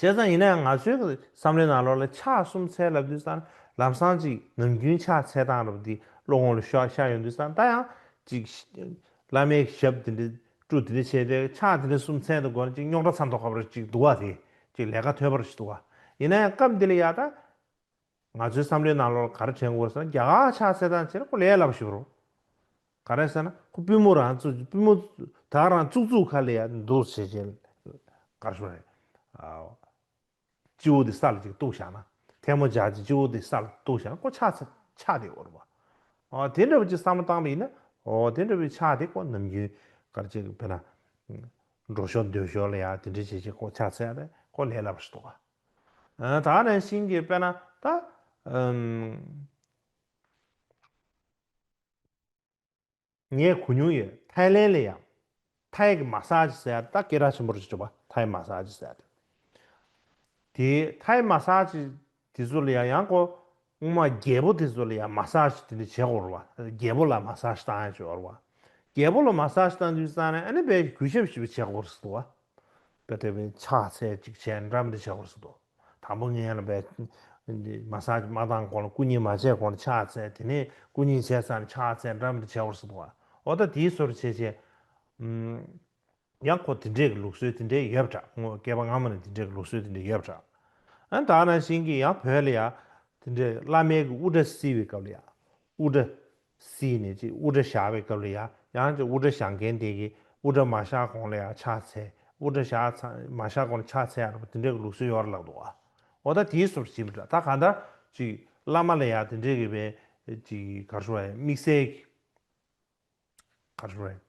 བྱས་ཙང་ཡིན་ན་ཡང་ང་ཚོའི་བསམ་བློའི་ནང་ལོགས་ལ་ཕྱག་གསུམ་འཚལ་ལབ་དུས་ཙང་ལམ་སང་ཅིག་ནམ་རྒྱུན་ཕྱག་འཚལ་སྟངས་རབ་འདི་བློ་ངོ་ལ་ཤོར་ཤར་ཡོང་དུས་ཙང་ད་ཡང་ཅིག་བླ་མའི་ཞབས་དེ་འདྲ་བཀྲུ་དེ་འདྲ་བྱས་ཏེ་ཕྱག་དེ་འདྲ་གསུམ་འཚལ་དུ་དགོས་ན་ཅིག་རྙོག་དྲ་ཚ་མདོག་ཁ་པོ་ཅིག་འདུག་བ། དེ་ཅིག་ལས་ཀ་ཐོལ་པོ་ཞིག་འདུག་བ། ཡིན་ན་ཡང་སྐབས་འདི་ལ་ཡ་ད་ང་ཚོའི་བསམ་བློའི་ནང་ལོགས་ལ་ག་རེ་དྲན་དགོས་ཟེར་ན་རྒྱ་གར་ཕྱག་འཚལ་སྟངས་བྱས་ན་ཁོ་ལས་སླ་པོ་ཞིག་རེད། ག་རེ་ཟེར་ན་ཁོ་པུས་མོ་རང་བཙུགས་པུས་མོ་ད་རང་བཙུགས་བཙུགས་ཁ་ལ་ཡ་འདུག་བྱེད་བྱེད་ག་རེ་ཞུ་རེད། སྤྱི་བོ་དེ་ས་ལ་ཅིག་གཏུགས་བཞག་ན་ཐལ་མོ་སྦྱར་ཅིག་སྤྱི་བོ་དེ་ས་ལ་གཏུགས་བཞག་ན་ཁོ་ཕྱག་འཚལ་ཕྱག་དེ་འོར་བ། ཨོ་དེ་འདྲ་བ་ཅིག་བསམ་བློ་བཏང་བ་ཡིན་ན་ཨོ་དེ་འདྲ་བའི་ཕྱག་དེ་ཁོ་ནམ་རྒྱུན་ག་རེ་ཅིག་དཔེར་ན་འགྲོ་ཞོར་སྡོད་ཞོར་ལ་ཡ་དེ་འདྲ་བྱེད་ཅིག་ཁོ་ཕྱག་འཚལ་ཡ་དེ་ཁོ་ལས་སླ་པོ་ཞིག་འདུག་ག་ད་ནང་བཞིན་གྱི་དཔེར་ན་ད། ངས་གོ་མྱོང་ཡོད། ཐའི་ལེན་ལ་ཡང་ཐའི་གི་མ་སཱ་ཇི་ཟེར་ཡ་ད་སྐད་གྲགས་ཆེན་པོ་རེད་ཅེས་བ་ཐའི་མ་སཱ་ཇི་ཟེར་ཡ་དེ། དེ་ཐའི་མ་སཱ་ཇི་དེ་ཚོ་ལ་ཡང་ཡང་ཁོ་སྔོན་མ་རྒྱལ་པོ་དེ་ཚོ་ལ་ཡང་མ་སཱ་ཇི་དེ་འདྲ་བྱེད་དགོས་རེད་བ། རྒྱལ་པོ་ལ་མ་སཱ་ཇི་བཏང་ཡ་ཅིག་ཡོད་རེད་བ། རྒྱལ་པོ་ལ་མ་སཱ་ཇི་བཏང་དུས་ཙང་ནས་ཨ་ནི་དཔེ་གུས་ཞབས་ཞེ་པོ་བྱེད་དགོས་རེད་ཟེར་འདུག་བ། དཔེ་དེ་བས་ཕྱག་འཚལ་ཅིག་བྱས་འདྲ་མི་འདྲ་བྱེད་དགོས་རེད་ཟེར་འདུག་དང་པོ་ངས་ལ་བས་མ་སཱ་ཇི་མ་བཏང་གོང་ལ་སྐུ་མཉེ་མ་བྱས་གོང་ལ་ཕྱག་འཚལ། དེ་ནས་སྐུ་མཉེ་བྱས་ཙང་ཕྱག་འཚལ་འདྲ་མི་འདྲ་བྱེད་དགོས་རེད་ཟེར་འདུག་བ། འོ་ད་དེའི་བཟོ་འདྲ་བྱས་བྱས། ཡང་ཁོ་དེ་འདྲས་ཀྱི་ལུགས་སྲོལ་དེ་འདྲས་ཡོད་པ་འདྲ། སྔོན་བསྐལ་པ་སྔ་མོ་ནས་དེ་འདྲས་ཀྱི་ལུགས་སྲོལ་དེ་འདྲས་ཡོད་པ་འདྲ། ཨ་ད་ནང་བཞིན་གྱི་ཡང་བོད་ལ་ཡང་དེ་འདྲས་བླ་མའི་གི་དབུ་སྐྲ་བསིལ་བའི་སྐབས་ལ་ཡང་དབུ་སྐྲ་བསིལ་ནས་ཅིག་དབུ་སྐྲ་བཞར་བའི་སྐབས་ལ་ཡང་ཡང་ཅིག་དབུ་སྐྲ་བཞར་མཁན་དེ་གིས་དབུ་སྐྲ་མ་བཞར་གོང་ལ་ཡང་ཕྱག་འཚལ། དབུ་སྐྲ་བཞར་ཚར་མ་བཞར་གོང་ལ་ཕྱག་འཚལ་ཡ་རེད་པ། དེ་འདྲས་ཀྱི་ལུགས་སྲོལ་ཡོད་རེད་ལབ་འདུག་བ། འོ་ད་དེའི་བཟོ་འདྲ་བྱེད་མི་འདྲ། ད་གང་ལྟར་ཅིག་ བླ་མ་ལ་ཡང་དེ་འདྲས་ཀྱི་བའི་ཅིག་ག་རེ་ཞུ་བ་ཡང་དམིགས་བསལ་གྱི་ག་རེ་ཞུ་བ་ཡང་།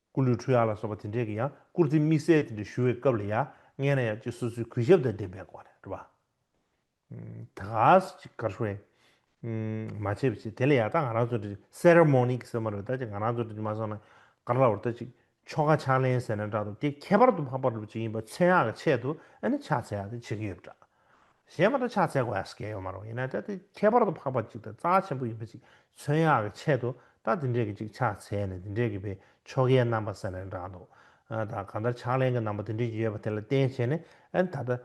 སྐུ་ལུས་འཁྲུགས་ཡག་ལ་སོགས་པ་དེ་འདྲས་ཀྱི་ཡང་བཀུར་སྟི་དམིགས་བསལ་དེ་འདྲས་ཞུ་བའི་སྐབས་ལ་ཡང་སྔན་ལ་ཡང་ཅིག་སོ་སོའི་གུས་ཞབས་དང་ལྡན་པའི་སྒོ་ནས་རེད་པ། ད་ག་ཅིག་ག་རེ་ཞུ་བ་ཡང་། མ་བྱས་པ་ཅིག་དེ་ལ་ཡང་ད་ང་རང་ཚོ་འདྲ་སེ་ར་མོ་ནི་གི་སེ་མ་རེད། ད་ཅིག་ང་རང་ཚོ་འདྲ་མ་སོང་ན་ག་རེ་ལབ་དགོས་རེད། ད་ཅིག་ཆོ་ག་ཕྱག་ལེན་ཟེར་ན་འདྲ་འདུག་དེ་ཁྱད་པར་དུ་འཕགས་པ་རུ་ཅིག་ཡིན་པ་མཚོན་ཡག་གི་ཆེད་དུ་ཨ་ནི་ཕྱག་འཚལ་ཡག་དེ་བྱེད་ཀྱི་ཡོད་པ་འདྲ། གཞན་མ་གཏོགས་ཕྱག་འཚལ་དགོས་ཡག་གལ་ཡོད་མ་རེད། ཡིན་ན་ད་དེ་ཁྱད་པར་དུ་འཕགས་པ་ཅིག་དང་རྩ་ཆེན་པོ་ཡིན་པ་ཅིག་མཚོན་ཡག་གི་ཆེད་དུ་ད་དེ་འདྲས་ཀྱི་ཅིག་ཕྱག་འཚལ་ནས་དེ་འདྲས་ཀྱི་བའི་ཆོ་གའི་རྣམ་པ་ཟེར་ན་འདྲ་འདུག་ཨ་ད་གང་ལྟར་ཕྱག་ལེན་གྱི་རྣམ་པ་དེ་འདྲས་ཀྱི་ཡོད་པ་དེ་ལ་བརྟེན་བྱས་ནས་ཨ་ནི་ད་ལྟ་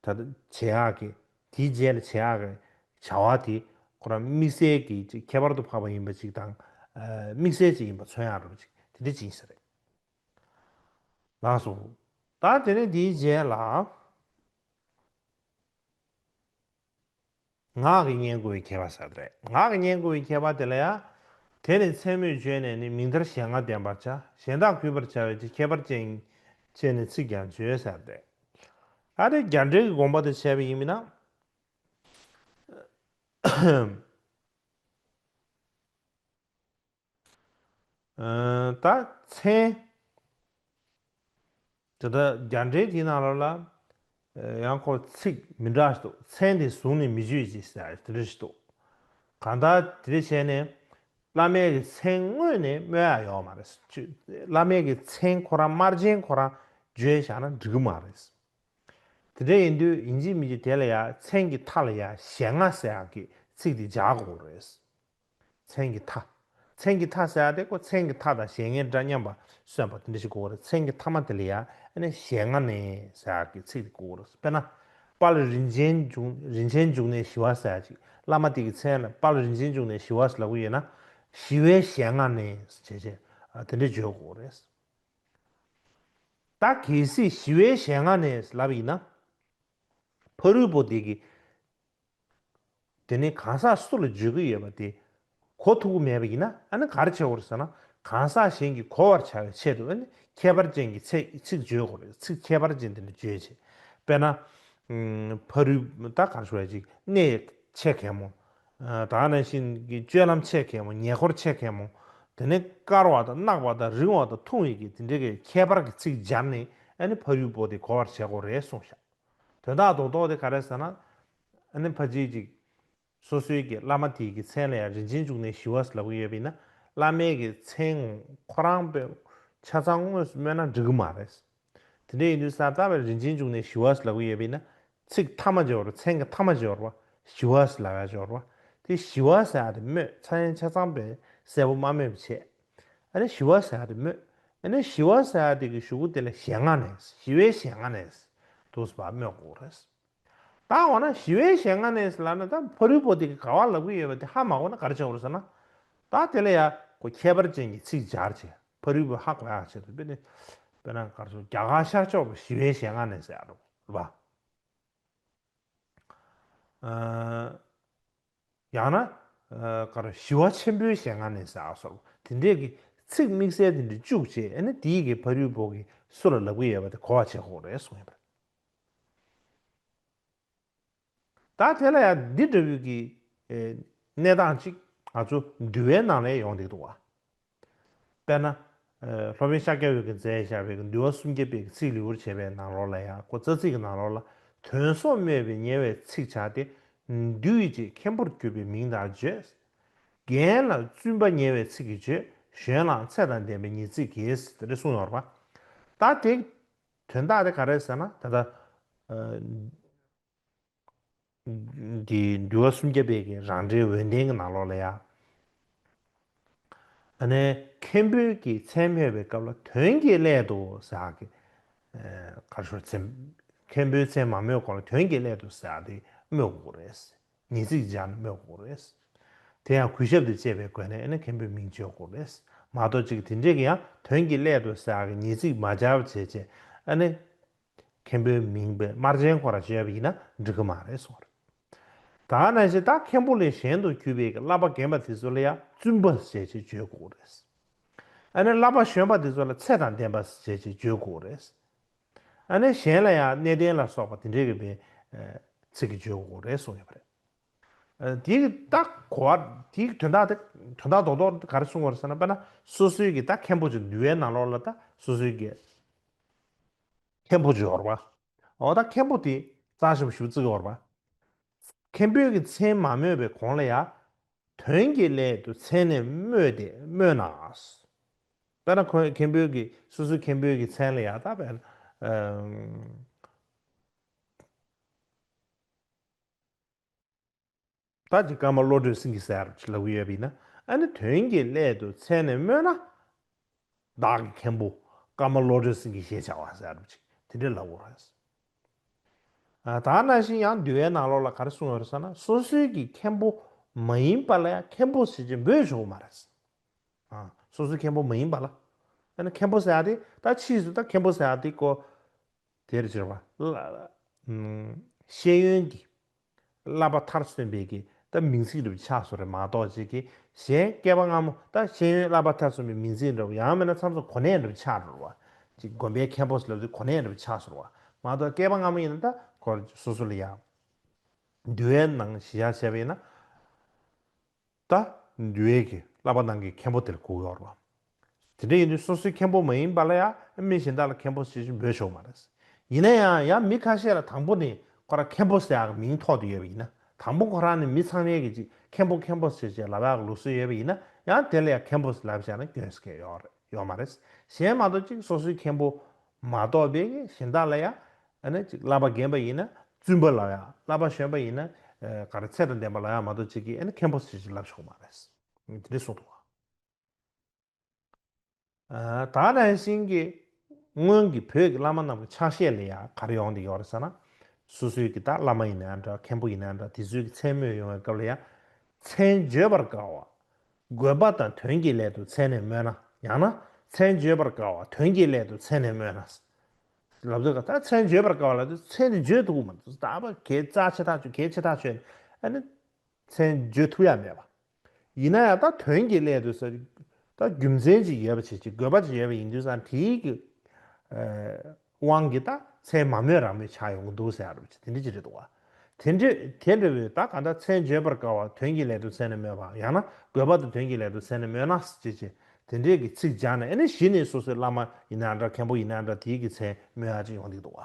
ད་ལྟ་བྱེད་ཡག་གི་དེའི་རྗེས་ལ་བྱེད་ཡག་གི་བྱ་བ་དེ་ཁོ་རང་དམིགས་བསལ་གྱི་ཅིག་ཁྱད་པར་དུ་འཕགས་པ་ཡིན་པ་ཅིག་དང་ཨ་དམིགས་བསལ་ཅིག་ཡིན་པ་མཚོན་ཡག་འདྲ་བ་ཅིག་དེ་འདྲ་ཅིག་ཡིན་ས་རེད། ལགས་སོ། ད་དེ་ནས་དེའི་རྗེས་ལ། ངག་གིས་བསྙེན་བཀུར་བའི་ཁྱད་པར་ཟེར་བ་རེད། ངག་གིས་བསྙེན་བཀུར་བའི་ཁྱད་པར་དེ་ལ་ཡང་། དེ་ནི་མཚན་སྨོས་བརྗོད་ནས་ནི། མིང་མཐར་ཞལ་སྔ་བསྟན་པར་བྱ། གཞན་དག་གུས་པར་བྱ་བའི་ཕྱིར། ཁྱད་པར་ཅན་བྱས་ནས་ཚིག་ཀྱང་བརྗོད་ཟེར་བ་རེད། ཨ་རེ་རྒྱ་འགྲེལ་གྱི་དགོངས་པ་དེ་བྱས་པ་ཡིན་མིན་ན། ད་མཚན། དེ་ལྟར་རྒྱ་འགྲེལ་དེའི་ནང་ལོགས་ལ། ཡང་ཁོ་ཚིག་མི་འདྲ་ཞིག་འདུག་མཚན་དེ་གཟུགས་ནི་མི་བརྗོད་ཅིང་ཟེར་དེ་འདྲ་ཞིག་འདུག་གང་ལྟར་དེ་འདྲ་བྱས་ནས། བླ་མའི་གི་མཚན་དངོས་ནས་སྨོས་ཡག་ཡོད་མ་རེད། བླ་མའི་གི་མཚན་ཁོ་རང་དམར་རྗེན་ཁོ་རང་བརྗོད་བཞག་ན་འགྲིག་གི་མ་རེད། དེ་འདྲ་ཡིན་དུས་ཡིན་གཅིག་མིན་གཅིག་དེ་ལ་ཡང་མཚན་གྱི་མཐའ་ལ་ཡང་ཞལ་སྔ་ཟེར་ཡག་གི་ཚིག་དེ་སྦྱར་དགོས་རེད། མཚན་གྱི་མཐའ། མཚན་གྱི་མཐའ་ཟེར་ཡག་དེ་ཁོ་མཚན་གྱི་མཐའ་དང་ཞལ་སྔའི་སྒྲ་མཉམ་པ་སོན་པ་དེ་འདྲ་ཞིག་དགོས་རེད། མཚན་གྱི་མཐའ་མ་དེ་ལ་ཡང་ཨ་ནི་ཞལ་སྔ་ནས་ཟེར་ཡག་གི་ཚིག་དེ་དགོས་རེད། དཔེར་ན། དཔལ་རིན་ཆེན་འབྱུང་རིན་ཆེན་འབྱུང་གནས་ཞི་བ་ཟེར་ཡག་ཅིག་བླ་མ་དེ་གི་མཚན་ལ་དཔལ་རིན་ཆེན་འབྱུང་གནས་ཞི་བ་ཟེར་ལབ་ཀྱི་ཡོད་ན། ཞི་བའི་ཞལ་སྔ་ནས་བྱས་བྱས་དེ་འདྲ་བརྗོད་དགོས་རེད། ད་གལ་སྲིད་ཞི་བའི་ཞལ་སྔ་ནས་ལབ་ཡིན་ན། ཕ་རོལ་པོ་དེ་གི། དེ་ནི་གང་ཟག་སུ་ལ་བརྗོད་ཀྱི་ཡོད་པ་དེ་གོ་ཐུབ་ཀྱི་མེད་པ་ཡིན་ན་ཨ་ནི་ག་རེ་བྱེད་དགོས་རེད་ཟེར་ན། གང་ཟག་གཞན་གྱིས་གོ་བར་བྱ་བའི་ཆེད་དུ་ཨ་ནི་ཁྱད་པར་ཅན་གྱི་ཚིག་ཚིག་བརྗོད་དགོས་རེད། ཚིག་ཁྱད་པར་ཅན་དེ་འདྲ་བརྗོད་བྱེད། དཔེར་ན། ཕ་རོལ་ད་ག་རེ་ཞུ་བ་ཅིག་གནས་ཆེ་གེ་མོ། ད་ག་ནང་བཞིན་གྱི་སྤྱོད་ལམ་ཆེ་གེ་མོ། ཉེ་འཁོར་ཆེ་གེ་མོ། དེ་ནས་དཀར་བ་དང་གནག་པ་དང་རིང་བ་དང་ཐུང་བའི་གི་དེ་འདྲའི་གི་ཁྱད་པར་གྱི་ཚིག་སྦྱར་ནས་ཨ་ནི་ཕ་རོལ་པོ་དེ་གོ་བར་བྱེད་དགོས་རེད་གསུངས་ཤག་དོན་དག་རྡོག་རྡོག་དེ་ག་རེ་ཟེར་ན། ཨ་ནི་ཕ་ཅིག་ཅིག་སོ་སོའི་གི་བླ་མ་དེའི་གི་མཚན་ལ་ཡང་རིན་ཆེན་འབྱུང་གནས་ཞི་བ་ཟེར་ལབ་ཀྱི་ཡོད་པ་ཡིན་ན། བླ་མའི་གི་མཚན་ཁོ་རང་པའི་ཆ་ཚང་དངོས་སུ་སྨོས་ན་འགྲིག་གི་མ་རེད། དེ་འདྲ་ཡིན་དུས་ས་ད་བའི་རིན་ཆེན་འབྱུང་གནས་ཞི་བ་ཟེར་ལབ་ཀྱི་ཡོད་པ་ཡིན་ན། ཚིག་མཐའ་མ་སྦྱོར་བ། མཚན་གྱི་མཐའ་མ་སྦྱོར་བ། ཞི་བ་ཟེར་ལབ་ཡ་སྦྱོར་བ། དེ་ཞི་བ་ཟེར་ཡ་དེ་སྨོས་ཚ་ཡན་ཆ་ཚང་པའི་གསལ་པོ་མ་སྨོས་པ་བྱས། ཨ་ནི་ཞི་བ་ཟེར་ཡ་དེ་སྨོས། ཨ་ནི་ཞི་བ་ཟེར་ཡ་དེ་གི་གཞུག་གུ་དེ་ལ་ཞལ་སྔ་ནས། ཞི་བའི་ཞལ་སྔ་ནས། འདུག་སེ་སྨོས་དགོས་རེད། ད་འོ་ན་ཞི་བའི་ཞལ་སྔ་ནས་ལབ་ན་ད་ཕ་རོལ་པོ་དེ་གི་ག་བ་ལབ་ཀྱི་ཡོད་པ་དེ་ཧ་མ་གོ་ན་ག་རེ་བྱེད་དགོས་རེད་ཟེར་ན། ད་དེ་ལ་ཡ་ཁོ་ཁྱད་པར་ཅན་གྱི་ཚིག་སྦྱར་བྱས་ཕ་རོལ་པོས་ཧ་གོ་ཡག་ཆེད་དུ། དཔེར་ན་དཔེར་ན་ག་རེ་ཟེར། རྒྱ་གར་ཤར་ཕྱོགས་པ་ཞི་བའི་ཞལ་སྔ་ནས་ཟེར་ཡག་རེད་པ། ཡང་ན། ག་རེ། ཞི་བ་ཆེན་པོའི་ཞལ་སྔ་ནས་ཟེར་ཡག་སོགས་དེ་འདྲས་ཀྱི་ཚིག་དམིགས་བསལ་དེ་འདྲ་བཅུག་བྱས། ཨ་ནི་དེའི་གི་ཕ་རོལ་པོ་གི་སུ་ལ་ལབ་ཀྱི་ཡོད་པ་དེ་གོ་བ་བྱེད་དགོས་རེད་གསུངས་ཡོད་པ་རེད། ད་དེ་ལ་ཡང་འདི་འདྲ་བོའི་གི་གནས་སྟངས་ཅིག་ང་ཚོ་འདུལ་བའི་ནང་ལ་ཡོང་བསྡད་འདུག་བ། དཔེར་ན། སློབ་དཔོན་ཤཱཀྱ་འོད་ཀྱིས་མཛད་བཞག་པའི་འདུལ་བ་སུམ་བརྒྱ་པའི་ཚིག་ལེའུར་བྱས་པའི་ནང་ལོགས་ལ་ཡང་། ཁོ་རྩ་ཚིག་གི་ནང་ལོགས་ལ། དོན་སོགས་སྨོས་པའི་ཉེ་བའི་ཚིག་བྱ་སྟེ། འདུལ་བའི་རྗེས་མཁན་པོར་གྱུར་པའི་མིང་དག་བརྗོད། རྒན་ལ་བཙུན་པ་ཉེ་བའི་ཚིག་གིས་བརྗོད། གཞོན་ལའང་ཚད་དང་ལྡན་པའི་ཉེ་ཚིག་གིས། དེ་འདྲ་གསུངས་ཡོད་རེད་པ། ད་དེ་དོན་དག་དེ་ག་རེ་ཟེར་ན། ད་ལྟ། འདི་འདུལ་བ་སུམ་བརྒྱ་པའི་གི་རང་འགྲེལ་འོད་ལྡན་གྱི་ནང་ལོགས་ལ་ཡ། ཨ་ནི་མཁན་པོའི་གི་མཚན་སྨོས་པའི་སྐབས་ལ་དོན་གྱི་སླད་དུ་ཟེར་གི། ག་རེ་ཞུ་མཚན། མཁན་པོའི་མཚན་མ་སྨོས་གོང་ལ་དོན་གྱི་སླད་དུ་ཟེར་དེ་སྨོས་དགོས་རེད། ཉེ་ཚིག་སྦྱར་ནས་སྨོས་དགོས་རེད། དེ་ཡང་གུས་ཞབས་དང་བཅས་པའི་སྒོ་ནས་ཨ་ནི་མཁན་པོའི་མིང་བརྗོད་དགོས་རེད། མ་གཏོགས་ཅིག་དེ་འདྲས་ཀྱི་ཡང་དོན་གྱི་སླད་དུ་ཟེར་གི་ཉེ་ཚིག་མ་སྦྱར་བ་བྱས་བྱས་ཨ་ནི། མཁན་པོའི་མིང་དཔེ་དམར་རྗེན་ཁོ་རང་བརྗོད་པ་ཡིན་ན་འགྲིག་གི་མ་རེད་གསུངས་རེད། ད་ནང་བཞིན་ད་མཁན་པོ་ལས་གཞན་དུ་གྱུར་པའི་བསླབ་པ་རྒན་པ་དེ་ཚོ་ལ་ཡང་བཙུན་པ་ཞེས་བྱས་བརྗོད་དགོས་རེད། ཨ་ནི་བསླབ་པ་གཞོན་པ་དེ་ཚོ་ལ་ཚད་དང་ལྡན་པ་ཞེས་བྱས་བརྗོད་དགོས་རེད། ཨ་ནི་གཞན་ལ་ཡང་གནས་བརྟན་ལ་སོགས་པ་དེ་འདྲའི་གི་བའི་ཚིག་གིས་བརྗོད་དགོས་རེད་གསུངས་ཡོད་པ་རེད། དེའི་ད་གོ་བ་དེའི་དོན་དག་དེ་དོན་དག་རྡོག་རྡོག་ག་རེ་གསུང་བ་རེད་ཟེར་ན། དཔེར་ན་སོ་སོའི་གི་ད་མཁན་པོ་ཅིག་འདུལ་བའི་ནང་ལོགས་ལ་ད་སོ་སོའི་གི་མཁན་པོ་ཅིག་ཡོད་རེད་པ། འོ་ད་མཁན་པོ་དེ་རྩ་ཆེན་པོ་ཞེ་པོ་བརྩི་གི་ཡོད་རེད་པ། མཁན་པོའི་གི་མཚན་མ་སྨོས་པའི་གོང་ལ་ཡ། དོན་གྱི་སླད་དུ་མཚན་ནི་སྨོས་ཏེ་སྨོས་ན། དཔེར་ན་ཁོ་མཁན་པོའི་གི་སོ་སོའི་མཁན་པོའི་གི་མཚན་ལ་ཡ་ད་དཔེར་ན། ད་ཅིག་ཀརྨ་བློ་གྲོས་སེང་གེ་ཟེར་ཅིག་ལབ་ཀྱི་ཡོད་པ་ཡིན་ན། ཨ་ནི་དོན་གྱི་སླད་དུ་མཚན་ནི་སྨོས་ན། བདག་གི་མཁན་པོ་ཀརྨ་བློ་གྲོས་སེང་གེ་ཞེས་བྱ་བ་ཟེར་ཅིག་དེ་འདྲ་ལབ་དགོས་རེད། ཨ་ད་ནང་བཞིན་ཡང་འདུལ་བའི་ནང་ལོགས་ལ་ག་རེ་གསུངས་ཡོད་རེད་ཟེར་ན། སོ་སོའི་གི་མཁན་པོ་མ་ཡིན་པ་ལ་ཡང་མཁན་པོ་ཟེར་ཅིག་འབོད་ཆོག་གི་མ་རེད། ཨ་སོ་སོའི་མཁན་པོ་མ་ཡིན་པ་ལ། ཨ་ནི་མཁན་པོ་ཟེར་ཡ་དེ་ད་ཕྱིས་སུ་ད་མཁན་པོ་ཟེར་ཡ་དེ་ཀོ། དེར་བྱེད་པ། ཤེས་ཡོན་གྱི་བསླབ་པ་མཐར་སོན་པའི་གི་ད་མིང་ཚིག་འདྲ་པོ་ཆགས་སོང་རེད་མ་གཏོགས། ཅིག་གི་གཞན་སྐྱེས་པ་སྔ་མོ་ད་ཤེས་ཡོན་བསླབ་པ་མཐར་སོན་པའི་མིང་ཚིག་འདྲ་པོ་ཡང་མིན་ན་མཚམས་མཚམས་གོ་གནས་འདྲ་པོ་ཆགས་འགྲོ་བ། ཅིག་དགོན་པའི་མཁན་པོ་ཟེར་ལབ་དུས་གོ་གནས་འདྲ་པོ་ཆགས་སོང་བ་མ་གཏོགས། སྐྱེས་པ་སྔ་མོ་ཡིན་ན་ད་ཁོ་སོ་སོ་ལ་ཡ་འདུལ་བའི་ནང་གཞི་བཞག་བྱས་པ་ཡིན་ན། ད་འདུལ་བའི་གི་བསླབ་པ་ནང་གི་མཁན་པོ་དེར་གོ་ཡོད་རེད་བ། དེ་འདྲ་ཡིན་དུས་སོ་སོའི་མཁན་པོ་མ་ཡིན་པ་ལ་ཡང་མི་གཞན་དག་ལ་མཁན་པོ་ཞེས་འབོད་ཆོག་མ་རེད། ཡིན་ན་ཡང་ཡང་མི་ཁ་ཤས་ལ་དང་པོ་ནས་ཁོ་རང་མཁན་པོ་ཟེར་ཡག་མིང་ཐོགས་ཏེ་ཡོད་པ་ཡིན་ན། དང་པོ་ཁོ་རང་ནས་མི་ཚང་མས་གི་ཅིག་མཁན་པོ་མཁན་པོ་ཟེར་ཅེས་ལབ་ཡག་ལུགས་སྲོལ་ཡོད་པ་ཡིན་ན། ཡང་དེ་ལ་ཡང་མཁན་པོ་ལབ་བཞག་ན་སྐྱོན་ཟེར་མཁན་ཡོད་རེད་ཡོད་མ་རེད། གཞན་མ་གཏོགས་ཅིག་སོ་སོའི་མཁན་པོ་མ་གཏོགས་པའི་གི་གཞན་དག་ལ་ཡང་ཨ་ནི་ཅིག་བསླབ་པ་རྒན་པ་ཡིན་ན་བཙུན་པ་ལབ་ཡག་བསླབ་པ་གཞོན་པ་ཡིན་ན་ཨ་ག་རེ་ཚད་དང་ལྡན་པ་ལབ་ཡག་མ་གཏོགས་ཅིག་གི་ཨ་ནི་མཁན་པོ་ཟེར་ཅིག་ལབ་ཆོག་མ་རེད། དེ་འདྲ་གསུངས་འདུག་བ། ཨ་ད་ནང་བཞིན་གྱི་སྔོན་གྱི་བོད་ཀྱི་བླ་མ་རྣམས་ཀྱི་ཕྱག་བཞེས་ལ་ཡང་ག་རེ་ཡོང་བསྡད་ཡོད་རེད་ཟེར་ན། སོ་སོའི་གི་ད་བླ་མ་ཡིན་ན་འདྲ་མཁན་པོ་ཡིན་ན་འདྲ་དེ་ཚོའི་གི་མཚན་སྨོས་ཡོང་བའི་སྐབས་ལ་ཡང་མཚན་བརྗོད་པར་དཀའ་བ། དགོས་པ་དང་དོན་གྱི་སླད་དུ་མཚན་ནི་སྨོས་ན། ཡང་ན་མཚན་བརྗོད་པར་དཀའ་བ་དོན་གྱི་སླད་དུ་མཚན་ནི་སྨོས་ན། ལབ་དུས་ཀ་ད་མཚན་བརྗོད་པར་དཀའ་བ་ལབ་དུས་མཚན་དེ་བརྗོད་ཐུབ་ཀྱི་མ་འདུག་ད་ཕར་གལ་རྩ་ཆེ་ཐག་ཆོད་གལ་ཆེ་ཐག་ཆོད་ཨ་ནི། མཚན་བརྗོད་ཐུབ་ཡ་མེད་པ། ཡིན་ན་ཡང་ད་དོན་གྱི་སླད་དུ་ཟེར། ད་རྒྱུ་མཚན་ཅིག་ཡོད་པ་བྱས་ཅིག་དགོས་པ་ཅིག་ཡོད་པ་ཡིན་དུས་ཙང་དེའི་གི་ཨ་དབང་གིས་ད་མཚན་མ་སྨོས་རང་སྨོས་ཆགས་ཡོང་གི་འདུག་ཟེར་ཡ་རུ་དེ་འདྲ་ཅིག་རེད་འདུག་བ། དེ་འདྲ་དེ་འདྲ་བའི་ད་གང་ལྟར་མཚན་བརྗོད་པར་དཀའ་བ་དོན་གྱི་སླད་དུ་མཚན་ནི་སྨོས་པ། ཡང་ན་དགོས་པ་དང་དོན་གྱི་སླད་དུ་མཚན་ནི་སྨོས་ན་ཅེས་བྱས་དེ་འདྲའི་གི་ཚིག་སྦྱར་ནས་ཨ་ནི་གཞི་ནས་སོ་སོའི་བླ་མ་ཡིན་ན་འདྲ་མཁན་པོ་ཡིན་ན་འདྲ་དེའི་གི་མཚན་སྨོས་ཡ་ཅིག་ཡོང་གི་འདུག་བ།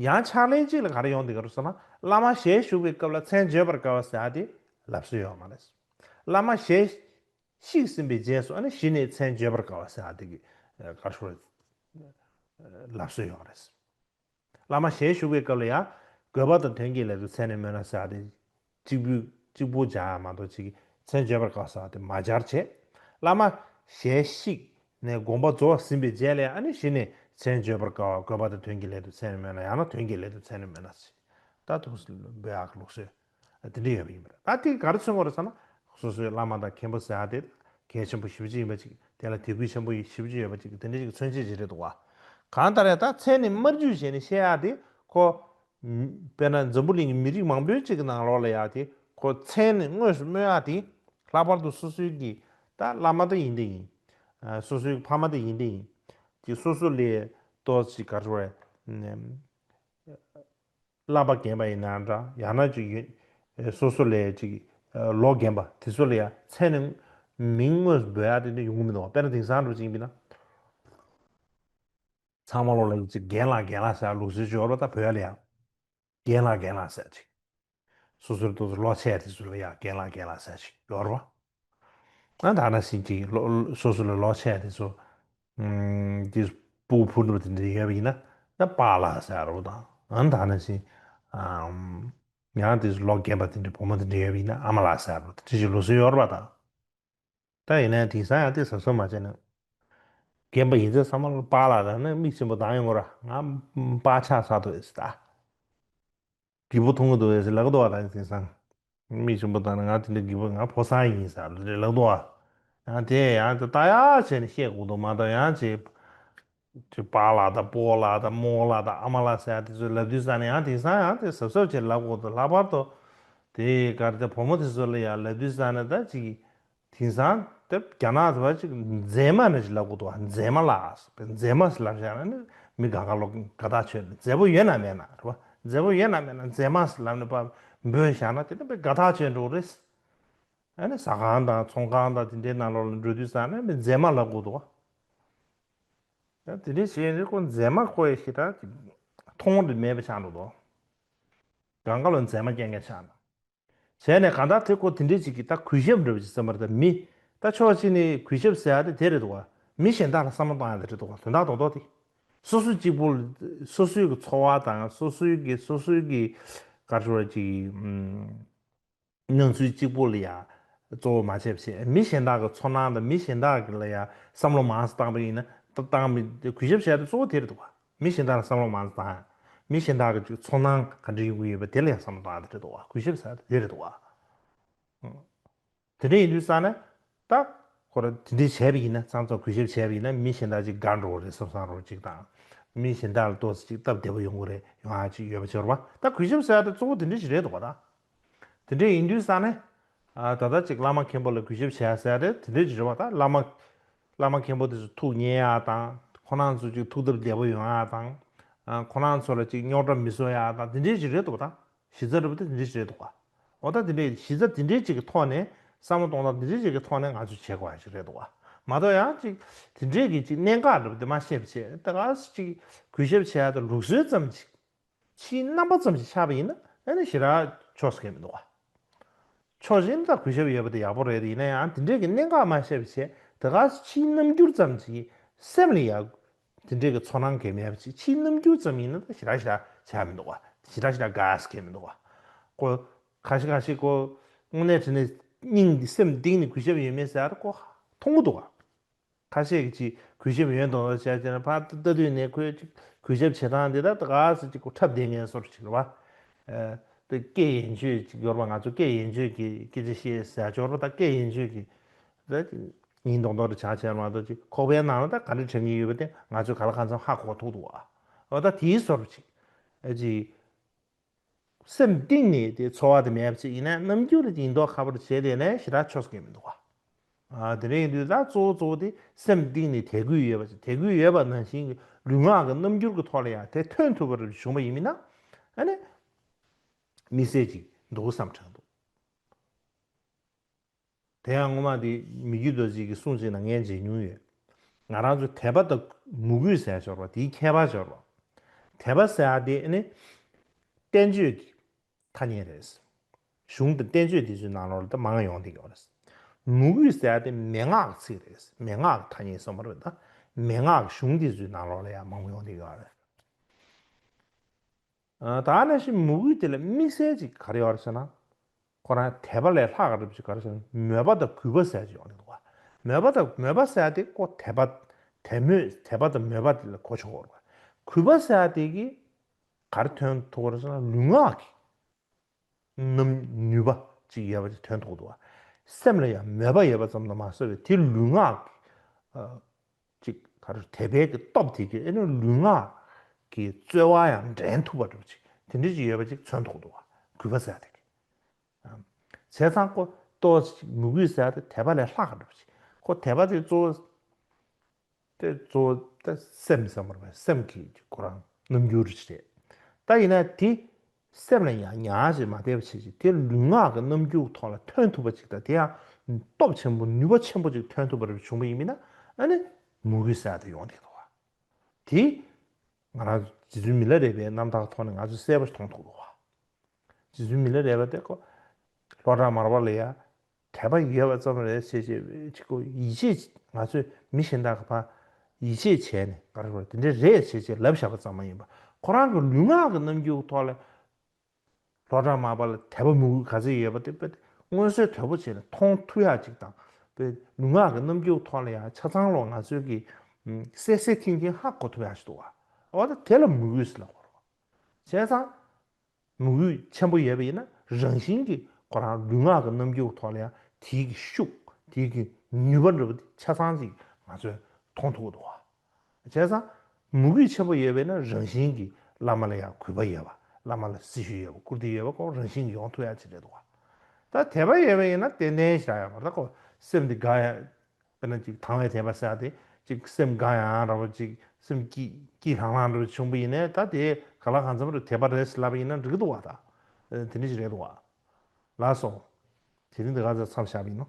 ཡང་ཕྱག་ལེན་གཅིག་ལ་ག་རེ་ཡོང་བསྡད་ཀྱི་རེད་ཟེར་ན། བླ་མ་ཞལ་བཞུགས་པའི་སྐབས་ལ་མཚན་བརྗོད་པར་དཀའ་བ་ཟེར་ཡ་དེ་ལབ་སྲོལ་ཡོད་མ་རེད། བླ་མ་ཞལ་བཤིགས་ཟིན་པའི་རྗེས་སུ་ཨ་ནི་གཞི་ནས་མཚན་བརྗོད་པར་དཀའ་བ་ཟེར་ཡ་དེ་གི་ཨ་ག་རེ་ཞུ་དགོས་རེད། ལབ་སྲོལ་ཡོད་རེད། བླ་མ་ཞལ་བཞུགས་པའི་སྐབས་ལ་ཡང་དགོས་པ་དང་དོན་གྱི་སླད་དུ་མཚན་ནི་སྨོས་ན་ཟེར་ཡ་དེ། གཅིག་པུ་གཅིག་པུ་སྦྱར་ཡ་མ་གཏོགས་ཅིག་མཚན་བརྗོད་པར་དཀའ་ཟེར་ཡ་དེ་མ་སྦྱར་བྱས། བླ་མ་ཞལ་བཤིག་ནས་དགོངས་པ་རྫོགས་ཟིན་པའི་རྗེས་ལ་ཨ་ནི་གཞི་ནས་མཚན་བརྗོད་པར་དཀའ་བ་དགོས་པ་དང་དོན་གྱི་སླད་དུ་མཚན་ནི་སྨོས་ན། ཡང་ན་དོན་གྱི་སླད་དུ་མཚན་ནི་སྨོས་ན་ཟེར། ད་དུ་འབོད་ཡག་གི་ལུགས་སྲོལ་དེ་འདྲ་ཡོད་པ་ཡིན་པ་རེད། ད་དེ་ག་རེ་མཚོན་གྱི་རེད་ཟེར་ན། སོ་སོའི་བླ་མ་དང་མཁན་པོ་ཟེར་ཡ་དེ་གལ་ཆེན་པོ་ཞེ་པོ་ཅིག་ཡིན་པ་ཅིག་དེ་ལ་དད་གུས་ཆེན་པོ་ཞེ་པོ་ཅིག་ཡོད་པ་ཅིག་དེ་འདྲ་ཅིག་མཚོན་བྱེད་ཅིག་རེད་འདུག་བ། གང་ལྟར་ཡང་ད་མཚན་ནི་སྨྲ་བརྗོད་བྱས་ནས་བཤད་ཡ་དེ་ཁོ། དཔེར་ན་འཛམ་བུ་གླིང་གི་མི་རིགས་མང་པོའི་གཅིག་གི་ནང་ལོགས་ལ་ཡ་དེ་ཁོ་མཚན་ནི་དངོས་སུ་སྨོས་ཡ་དེ། ལྷག་པར་དུ་སོ་སོའི་གི་ད་བླ་མ་དེ་ཡིན་དེ་ཡིན། ཨ་སོ་སོའི་ཕ་མ་དེ་ཡིན་དེ་ཡིན། དེ་སོ་སོ་ལས་ཏོག་ཙམ་ག་རེ་ཟེར་དགོས་རེད། བསླབ་པ་རྒན་པ་ཡིན་ན་འདྲ་ཡང་ན་ཅིག་ཡོད། སོ་སོ་ལས་ཅིག་ལོ་རྒན་པ་དེ་ཚོ་ལ་ཡ་མཚན་ནི་མིང་དངོས་སུ་འབོད་ཡ་དེ་འདྲ་ཡོང་གི་མི་འདུག་དཔེར་ན་དེང་སང་འདྲ་ཅིག་ཡིན་པ་ན། ཚང་མ་ལོ་ལ་ཅིག་རྒན་ལགས་རྒན་ལགས་ཟེར་ལུགས་སྲོལ་ཅིག་ཡོད་རེད་པ། ད་བོད་ལ་ཡང་རྒན་ལགས་རྒན་ལགས་ཟེར་ཅིག་སོ་སོར་ཏོག་ཙམ་ལོ་ཆེ་དེ་ཚོ་ལ་ཡང་རྒན་ལགས་རྒན་ལགས་ཟེར་ཅིག་ཡོད་རེད་པ། ཨ་ད་ནང་བཞིན་ཅིག་ལོ་སོ་སོ་ལས་ལོ་ཆེ་དེ་ཚོ་ཨམ་དེ་སྤུ་གུ་ཕོ་ནུ་དེ་འདྲ་ཡོད་པ་ཡིན་ན་ད་པཱ་ལགས་ཟེར་རོ་དང་། ཨ་ད་ནང་བཞིན་ཨམ་ཡང་དེ་ལོ་རྒན་པ་དེ་འདྲ་བུ་མོ་དེ་འདྲ་ཡོད་པ་ཡིན་ན་ཨ་མ་ལགས་ཟེར་རོ་དེ་འདྲ་ཞིག་ལུགས་སྲོལ་ཡོད་རེད་པ་ད། ད་ཡིན་ནའི་དེང་སང་ཡང་དེ་གཟབ་གཟབ་མ་བྱས་ན། རྒན་པ་ཡིན་ཚད་བསམ་བློ་པཱ་ལགས་ད་ནི་མིག་ཆེན་པོ་བཏང་ཡོང་གི་ར། ང་པཱ་ཆགས་ཚར་འདུག་ཨེ་ཟེར་ད། སྒྱིད་པོ་ཐུང་གི་འདུག་ཨེ་ཟེར་ལབ་ཀྱི་འདུག་བ། ད་དེང་སང་མིག་ཆེན་པོ་བཏང་ན་ང་དེ་འདྲ་སྒྱིད་པོ། ང་ཕོ་གསར་ཡིན་ཟེར་ལབ་ཀྱི་འདུག་བ། ཡང་དེ་ཡང་དེ་ལྟ་ཡག་བྱས་ནས་བཤད་དགོས་འདུག་མ་གཏོགས་ཡང་ཅིག་ཅིག་པཱ་ལགས་དང་སྤོ་ལགས་དང་རྨོ་ལགས་དང་ཨ་མ་ལགས་ཟེར་ཡ་དེ་ཚོ་ལབ་དུས་ཙ་ནས་ཡང་དེང་སང་ཡང་དེ་གཟབ་གཟབ་བྱས་ལབ་དགོས་འདུག་ལྷག་པར་དུ་དེ་ག་རེ་དེ་བུ་མོ་དེ་ཚོ་ལ་ཡང་ལབ་དུས་ཙ་ནས་ད་ཅིག་དེང་སང་དེ་རྒྱ་ནག་དེ་བ་ཅིག་མཛེས་མ་ནས་ཅིག་ལབ་དགོས་འདུག་མཛེས་མ་ལགས། མཛེས་མ་ཟེར་ལབ་བཞག་ན་ནི་མི་དགའ་དགའ་ལོ་དགའ་ཐག་ཆོད། མཛེས་པོ་ཡོད་ན་མེད་ན་རེད་བ། མཛེས་པོ་ཡོད་ན་མེད་ན་མཛེས་མ་ཟེར་ལབ་ནས་པ། འབོད་བཞག་ན་དེ་ནི་དཔེ་དགའ་ཐག་ཆོད་འགྲོ་གི་རེད། ཨ་ནི་ཟ་ཁང་དང་ཚོང་ཁང་དང་དེ་འདྲའི་ནང་ལོགས་ལ་འགྲོ་དུས་ཙང་ནས་མི་མཛེས་མ་ལབ་དགོས་འདུག་བ། ཡང་དེ་འདྲའི་བྱས་ནས་ཁོ་མཛེས་མ་ཁོ་ཡི་ཞེ་དྲག་གི་མཐོང་རིགས་མེད་པ་ཆགས་འགྲོ་འདུག་གང་ག་ལ་མཛེས་མ་རྐྱང་རྐྱང་ཆགས་ན། བྱས་ནས་གང་ལྟར་དེ་ཁོ་དེ་འདྲའི་ཅིག་གི་ད་གུས་ཞབས་འདྲ་བ་ཅིག་བསམ་པར་ད་མི། ད་ཕྱོགས་གཅིག་ནས་གུས་ཞབས་ཟེར་ཡ་དེ་དེ་རེད་འདུག་བ། མི་གཞན་དག་ལ་བསམ་བློ་གཏོང་ཡ་དེ་རེད་འདུག་བ། དོན་དག་རྡོག་རྡོག་དེ། སོ་སོ་གཅིག་པུ། སོ་སོའི་གི་འཚོ་བ་དང་སོ་སོའི་གི་སོ་སོའི་གི་ག་རེ་ཟེར་ཅིག་ཨུམ། སྣང་ཚུལ་གཅིག་པུ་ལ་ཡ་གཙོ་བོ་མ་བྱས་པ་བྱས། མི་གཞན་དག་གི་ཚོར་སྣང་དང་མི་གཞན་དག་གི་ལ་ཡ་བསམ་བློ་མང་ཙམ་བཏང་པ་ཡིན་ན། ད་བཏང་མི་གུས་ཞབས་བྱས་ཏེ་གཙོ་བོ་དེ་རེད་འདུག་བ། མི་གཞན་དག་ལ་བསམ་བློ་མང་ཙམ་བཏང་། མི་གཞན་དག་གི་ཅིག་ཚོར་སྣང་ག་འདྲ་ཡོང་གི་ཡོད་པ་དེ་ལ་ཡང་བསམ་བློ་བཏང་ཡ་དེ་རེད་འདུག་བ། གུས་ཞབས་ཟེར་ཡ་དེ་རེད་འདུག་བ། དེ་འདྲ་ཡིན་དུས་ཙང་ནས་ད་ཁོ་རང་དེ་འདྲ་བྱས་པ་ཡིན་ན། ཚང་ཚང་གུས་ཞབས་བྱས་པ་ཡིན་ན་མི་གཞན་དག་ཅིག་དགའ་འགྲོ་བ་རེད་བསམ་བསམ་འདྲ་བོ་ཅིག་དང་། མི་གཞན་དག་ལ་ཏོག་ཙམ་ཅིག་སྟབས་བདེ་པོ་ཡོང་གི་རེད། ཡོང་ཡ་ཅིག་ཡོད་པ་ཅིག་ཡོད་རེད་བ། ད་གུས་ཞབས་ཟེར་ཡ་དེ་གཙོ་བོ་དེ་འདྲ་ཞིག་རེད་འདུག་བ་ད། དེ་འདྲ་ཡིན་དུས་ཙང་ནས། ཨ། ད་ལྟ་ཅིག་བླ་མ་མཁན་པོ་ལ་གུས་ཞབས་བྱས་ཟེར་རེད། དེ་འདྲ་ཅིག་རེད་བ། ད་བླ་མ། བླ་མ་མཁན་པོ་དེ་ཚོ་ཐུགས་མཉེས་ཡག་དང་། ཁོ་རང་ཚོ་ཅིག་ཐུགས་སྟབས་བདེ་པོ་ཡོང་ཡག་དང་། ཨ། ཁོ་རང་ཚོ་ལ་ཅིག་རྙོག་དྲ་མི་བཟོ་ཡག་དང་། དེ་འདྲ་ཅིག་རེད་འདུག་བ་ད། གཞི་རྩ་འདྲ་པོ་དེ་དེ་འདྲ་ཅིག་རེད་འདུག་བ། འོ་ད་དེ་འདྲ་གཞི་རྩ་དེ་འདྲ་ཅིག་གི་ཐོག་ནས། བསམ་བློ་གཏོང་སྟངས་དེ་འདྲ་ཅིག་གི་ཐོག་ནས་ང་ཚོས་བྱེད་དགོས་ཡག་ཅིག་རེད་འདུག་བ། མ་གཏོགས་ཡང་ཅིག་དེ་འདྲས་ཀྱི་ཅིག་གནད་འགག་འདྲ་པོ་དེ་མ་ཤེས་པ་བྱས། ད་ག་སེ་ཅིག་གུས་ཞབས་བྱེད་ཡག་དང་ལུགས་སྲོལ་ཙམ་ཅིག་ཕྱིའི་རྣམ་པ་ཙམ་ཞིག་ཆགས་པ་ཡིན་ན། ཨ་ནི་ཞེ་དྲག་ཕྱོགས་སུ་འགལ་མི་འདུག་བ། ཕྱོགས་གཅིག་ནས་ད་གུས་ཞབས་ཡོད་པ་དེ་ཡག་པོ་རེད། ཡིན་ན་ཡང་དེ་འདྲས་ཀྱི་གནད་འགག་མ་ཤེས་པ་བྱས། དེ་ག་ཕྱིའི་རྣམ་འགྱུར་ཙམ་ཞིག་གིས་སེམས་ལ་ཡ་དེ་འདྲས་ཀྱི་ཚོར་སྣང་གང་ཡང་མེད་པ་ཅིག་ཕྱིའི་རྣམ་འགྱུར་ཙམ་ཡིན་ན་ད་ཞེ་དྲག་ཞེ་དྲག་ཆགས་མི་འདུག་བ། ཞེ་དྲག་ཞེ་དྲག་དགའ་སེ་འགལ་མི་འདུག་བ། ཁོ་ཁ་ཤས་ཁ་ཤས་ཁོ་དངོས་གནས་དྲང་གནས་སྙིང་འདི་སེམས་གཏིང་ནས་གུས་ཞབས་ཡོད་མེད་ཟེར་ཡ་ཁོ་མཐོང་གི་འདུག་བ། ཁ་ཤས་ཀྱིས་ཅིག་གུས་ཞབས་ཡོད་མདོག་མདོག་བྱས་བྱས་ནས་ཕར་ལྟ་དུས་ནས་ཁོས་ཅིག་གུས་ཞབས་བྱེད་སྟངས་འདི་ད་ད་ག་སེ་ཅིག་ཁོ་འཁྲབ་བསྡད་མཁན་བཟོ་འདྲ་ཅིག་རེད་བ། ཨ། ད་སྐད་ཡན་ཆོད་ཅིག་ཡོད་རེད་བ། ང་ཚོ་སྐད་ཡན་ཆོད་ཀྱི་སྐད་ཆ་བཤད་ཟེར་ཡག་ཅིག་ཡོད་རེད་བ། ད་སྐད་ཡན་ཆོད་ཀྱི་ད་ཡིན་མདོག་མདོག་འདྲ་ཆགས་བྱས་མ་གཏོགས། ཅིག་ཁོག་པའི་ནང་ལ་ད་ག་འདྲ་དྲན་གྱི་ཡོད་པ་དེ་ང་ཚོས་གང་ལ་གང་འཚམ་ཧ་གོ་ཐུབ་འདུག་བ། འོ་ད་དེའི་བཟོ་འདྲ་ཅིག་ཨ་ཅིག་སེམས་གཏིང་ནས་དེ་ཚོར་བ་དེ་མེད་པ་ཅིག་ཡིན་ན། རྣམ་འགྱུར་ཡིན་མདོག་ཁ་པོ་བྱས་བསྡད་ནས་ཞེ་དྲག་ཕྱོགས་སུ་འགལ་མི་འདུག་བ། ཨ། དེ་འདྲ་ཡིན་དུས་ད་གཙོ་བོ་གཙོ་བོ་དེ་སེམས་གཏིང་ནས་དད་གུས་ཡོད་པ་ཅིག་དད་གུས་ཡོད་པ་ནང་བཞིན་གྱི་ལུས་ངག་གི་རྣམ་འགྱུར་གྱི་ཐོག་ལ་ཡང་དེ་ཐོན་ཐུབ་པ་རེ་བྱུང་བ་ཡིན་མིན་ན། ཨ་ནི་དམིགས་བསལ་ཅིག་འདུག་བསམ་དྲན་འདུག་དེ་ཡང་སྔོན་མ་དེ་མི་བསྐྱོད་རྡོ་རྗེ་གི་གསུང་ཅིག་ནང་ངས་མཇལ་མྱོང་ཡོད། ང་རང་ཚོ་དད་པ་དང་མོས་གུས་ཟེར་ཡག་ཅིག་ཡོད་རེད་བ། དེའི་ཁྱད་པར་ཅིག་ཡོད་རེད་བ། དད་པ་ཟེར་ཡག་དེ་ནི་བསྟན་བཅོས་ཀྱི་ཐ་སྙད་རེད། གཞུང་དང་བསྟན་བཅོས་དེ་ཚོའི་ནང་ལོགས་ལ་ད་མང་ཡོང་བསྡད་ཡོད་རེད། མོས་གུས་ཟེར་ཡག་དེ་མན་ངག་གི་ཚིག་རེད། མན་ངག་གི་ཐ་སྙད་གསུངས་པ་རེད། ད་མན་ངག་གི་གཞུང་དེ་ཚོའི་ནང་ལོགས་ལ་ཡང་མང་པོ་ཡོང་བསྡད་ཡོད་རེད། ཨ། ད་ནང་བཞིན་མོས་གུས་དེ་ལ་དམིགས་བསལ་ཅིག་ག་རེ་ཡོད་རེད་ཟེར་ན། ཁོ་རང་དད་པ་ལས་ལྷག་ག་འདྲ་པོ་ཅིག་ག་རེ་ཟེར་ན། མོས་པ་དང་གུས་པ་ཟེར་ཅིག་ཡོང་གི་འདུག་བ། མོས་པ་དང་། མོས་པ་ཟེར་དེ་ཁོ་དད་པ། དད་མོས། དད་པ་དང་མོས་པ་དེ་ལ་གོ་ཆོད་ཡོད་རེད་བ། གུས་པ་ཟེར་དེ་གིས་ག་རེ་ཐོན་ཐུབ་ཀྱི་རེད་ཟེར་ན། ལུས་ངག་གི་རྣམ་ནུས་པ་ཅིག་ཡོད་པ་ཅིག་ཐོན་ཐུབ་ཀྱི་འདུག་བ། སེམས་ལ་ཡང་མོས་པ་ཡོད་པ་ཙམ་དུ་མ་ཟད་པའི་དེ་ལུས་ངག་གི། ཨ། ཅིག་ག་རེ། དད་པའི་གི་སྟོབས་དེ་གིས་ཨ་ནི་ལུས་ངག་གི་རྩོལ་བ་ཡང་འདྲེན་ཐུབ་པ་འདྲ་པོ་ཅིག་དེ་འདྲ་ཅིག་ཡོད་པ་ཅིག་མཚོན་ཐུབ་འདུག་བ། གུས་པ་ཟེར་དེ་གིས། ཨ། བྱས་ཙང་ཁོ་ཏོག་ཙམ་ཅིག་མོས་གུས་ཟེར་དེ་དད་པ་ལས་ལྷག་ག་འདྲ་པོ་ཅིག་ཁོ་དད་པ་དེ་གཙོ་བོ་དེ་གཙོ་བོ་དེ་སེམས་ཟེར་མ་རེད་པས། སེམས་ཀྱི་ཁོ་རང་རྣམ་འགྱུར་ཅིག་རེད། ད་ཡིན་ན་དེ་སེམས་ལ་ཡང་ཉར་ཅིག་མ་བསྡད་པ་བྱས་ཅིག་དེ་ལུས་ངག་གི་རྣམ་འགྱུར་ཐོག་ལ་ཐོན་ཐུབ་པ་ཅིག་དང་། དེ་ཡང་སྟོབས་ཆེན་པོ་ནུས་པ་ཆེན་པོ་ཅིག་ཐོན་ཐུབ་པ་རེ་བྱུང་བ་ཡིན་མིན་ན། ཨ་ནི་མོས་གུས་ཟེར་དེ་ཡོང་བསྡད་འདུག་བ། དེ་ང་རང་རྗེ་བཙུན་མི་ལ་རས་པའི་རྣམ་ཐར་ཐོག་ནས་ང་ཚོས་གསལ་པོ་ཞིག་མཐོང་ཐུབ་འདུག་བ། རྗེ་བཙུན་མི་ལ་རས་པ་དེ་ཁོ་ལྷོ་བྲག་མར་པ་ལ་ཡ་དད་པ་ཡོད་པ་ཙམ་རེད་ཟེར་བྱས་ཅིག་ཁོ་ཡིད་ཆེས། ང་ཚོས་མི་གཞན་དག་གི་ཕར་ཡིད་ཆེས་བྱས་ནས་ག་རེ་ཟེར། དེ་འདྲ་རེད་ཟེར་བྱས་ལབ་བཞག་པ་ཙམ་མ་ཡིན་པ། ཁོ་རང་གི་ལུས་ངག་གི་རྣམ་འགྱུར་ཐོག་ལ་ལྷོ་བྲག་མར་པ་ལ་དད་པ་མོས་གུས་ག་ཚོད་ཡོད་པ་དེ་དཔེ་མངོན་གསལ་དོད་པོ་བྱས་ནས་མཐོང་ཐུབ་ཡག་ཅིག་དང་། དཔེ་ལུས་ངག་གི་རྣམ་འགྱུར་ཐོག་ལ་ཡང་ཆ་ཚང་ལོ་ང་ཚོས་ཀྱིས་ཨ་གསལ་གསལ་མཁྱེན་མཁྱེན་ཧ་གོ་ཐུབ་ཡག་ཞིག་འདུག་བ། འོ་ད་དེ་ལ་མོས་གུས་ཟེར་ལབ་དགོས་རེད་བ། བྱས་ཙང་མོས་གུས་ཆེན་པོ་ཡོད་པ་ཡིན་ན་རང་བཞིན་གྱིས་ཁོ་རང་ལུས་ངག་གི་རྣམ་འགྱུར་ཐོག་ལ་ཡང་དེའི་གི་ཤུགས། དེའི་གི་ནུས་པ་འདྲ་པོ་དེ་ཆ་ཚང་ཅིག་ང་ཚོས་མཐོང་ཐུབ་ཀྱི་འདུག་བ། བྱས་ཙང་མོས་གུས་ཆེན་པོ་ཡོད་པས་ན་རང་བཞིན་གྱིས་བླ་མ་ལ་ཡང་གུས་པ་ཡོད་པ། བླ་མ་ལ་སྲི་ཞུ་ཡོད་པ། བཀུར་སྟི་ཡོད་པ་ཁོ་རང་བཞིན་གྱིས་ཡོང་ཐུབ་ཡག་ཅིག་རེད་འདུག་བ། ད་དད་པ་ཡོད་པ་ཡིན་ན་ཏན་ཏན་ཞིག་ཡོད་མ་རེད། ད་ཁོ་སེམས་འདི་དགའ་ཡག་དཔེར་ན་ཅིག་དང་བའི་དད་པ་ཟེར་ཡག་དེ་ཅིག་སེམས་དགའ་ཡག་འདྲ་པོ་ཅིག་སེམས་སྐྱིད་སྐྱིད་ལྷང་ལྷང་འདྲ་པོ་བྱུང་པ་ཡིན་ནའི། ད་དེ་གང་ལ་གང་འཚམ་རེད། དད་པ་རེད་ཟེར་ལབ་པ་ཡིན་ན་འགྲིག་གི་འདུག་བ། ད་ དེ་འདྲ་ཞིག་རེད་འདུག་བ། ལགས་སོ། དེ་རིང་འདི་ག་ཚོད་མཚམས་བཞག་པ་ཡིན་ནོ།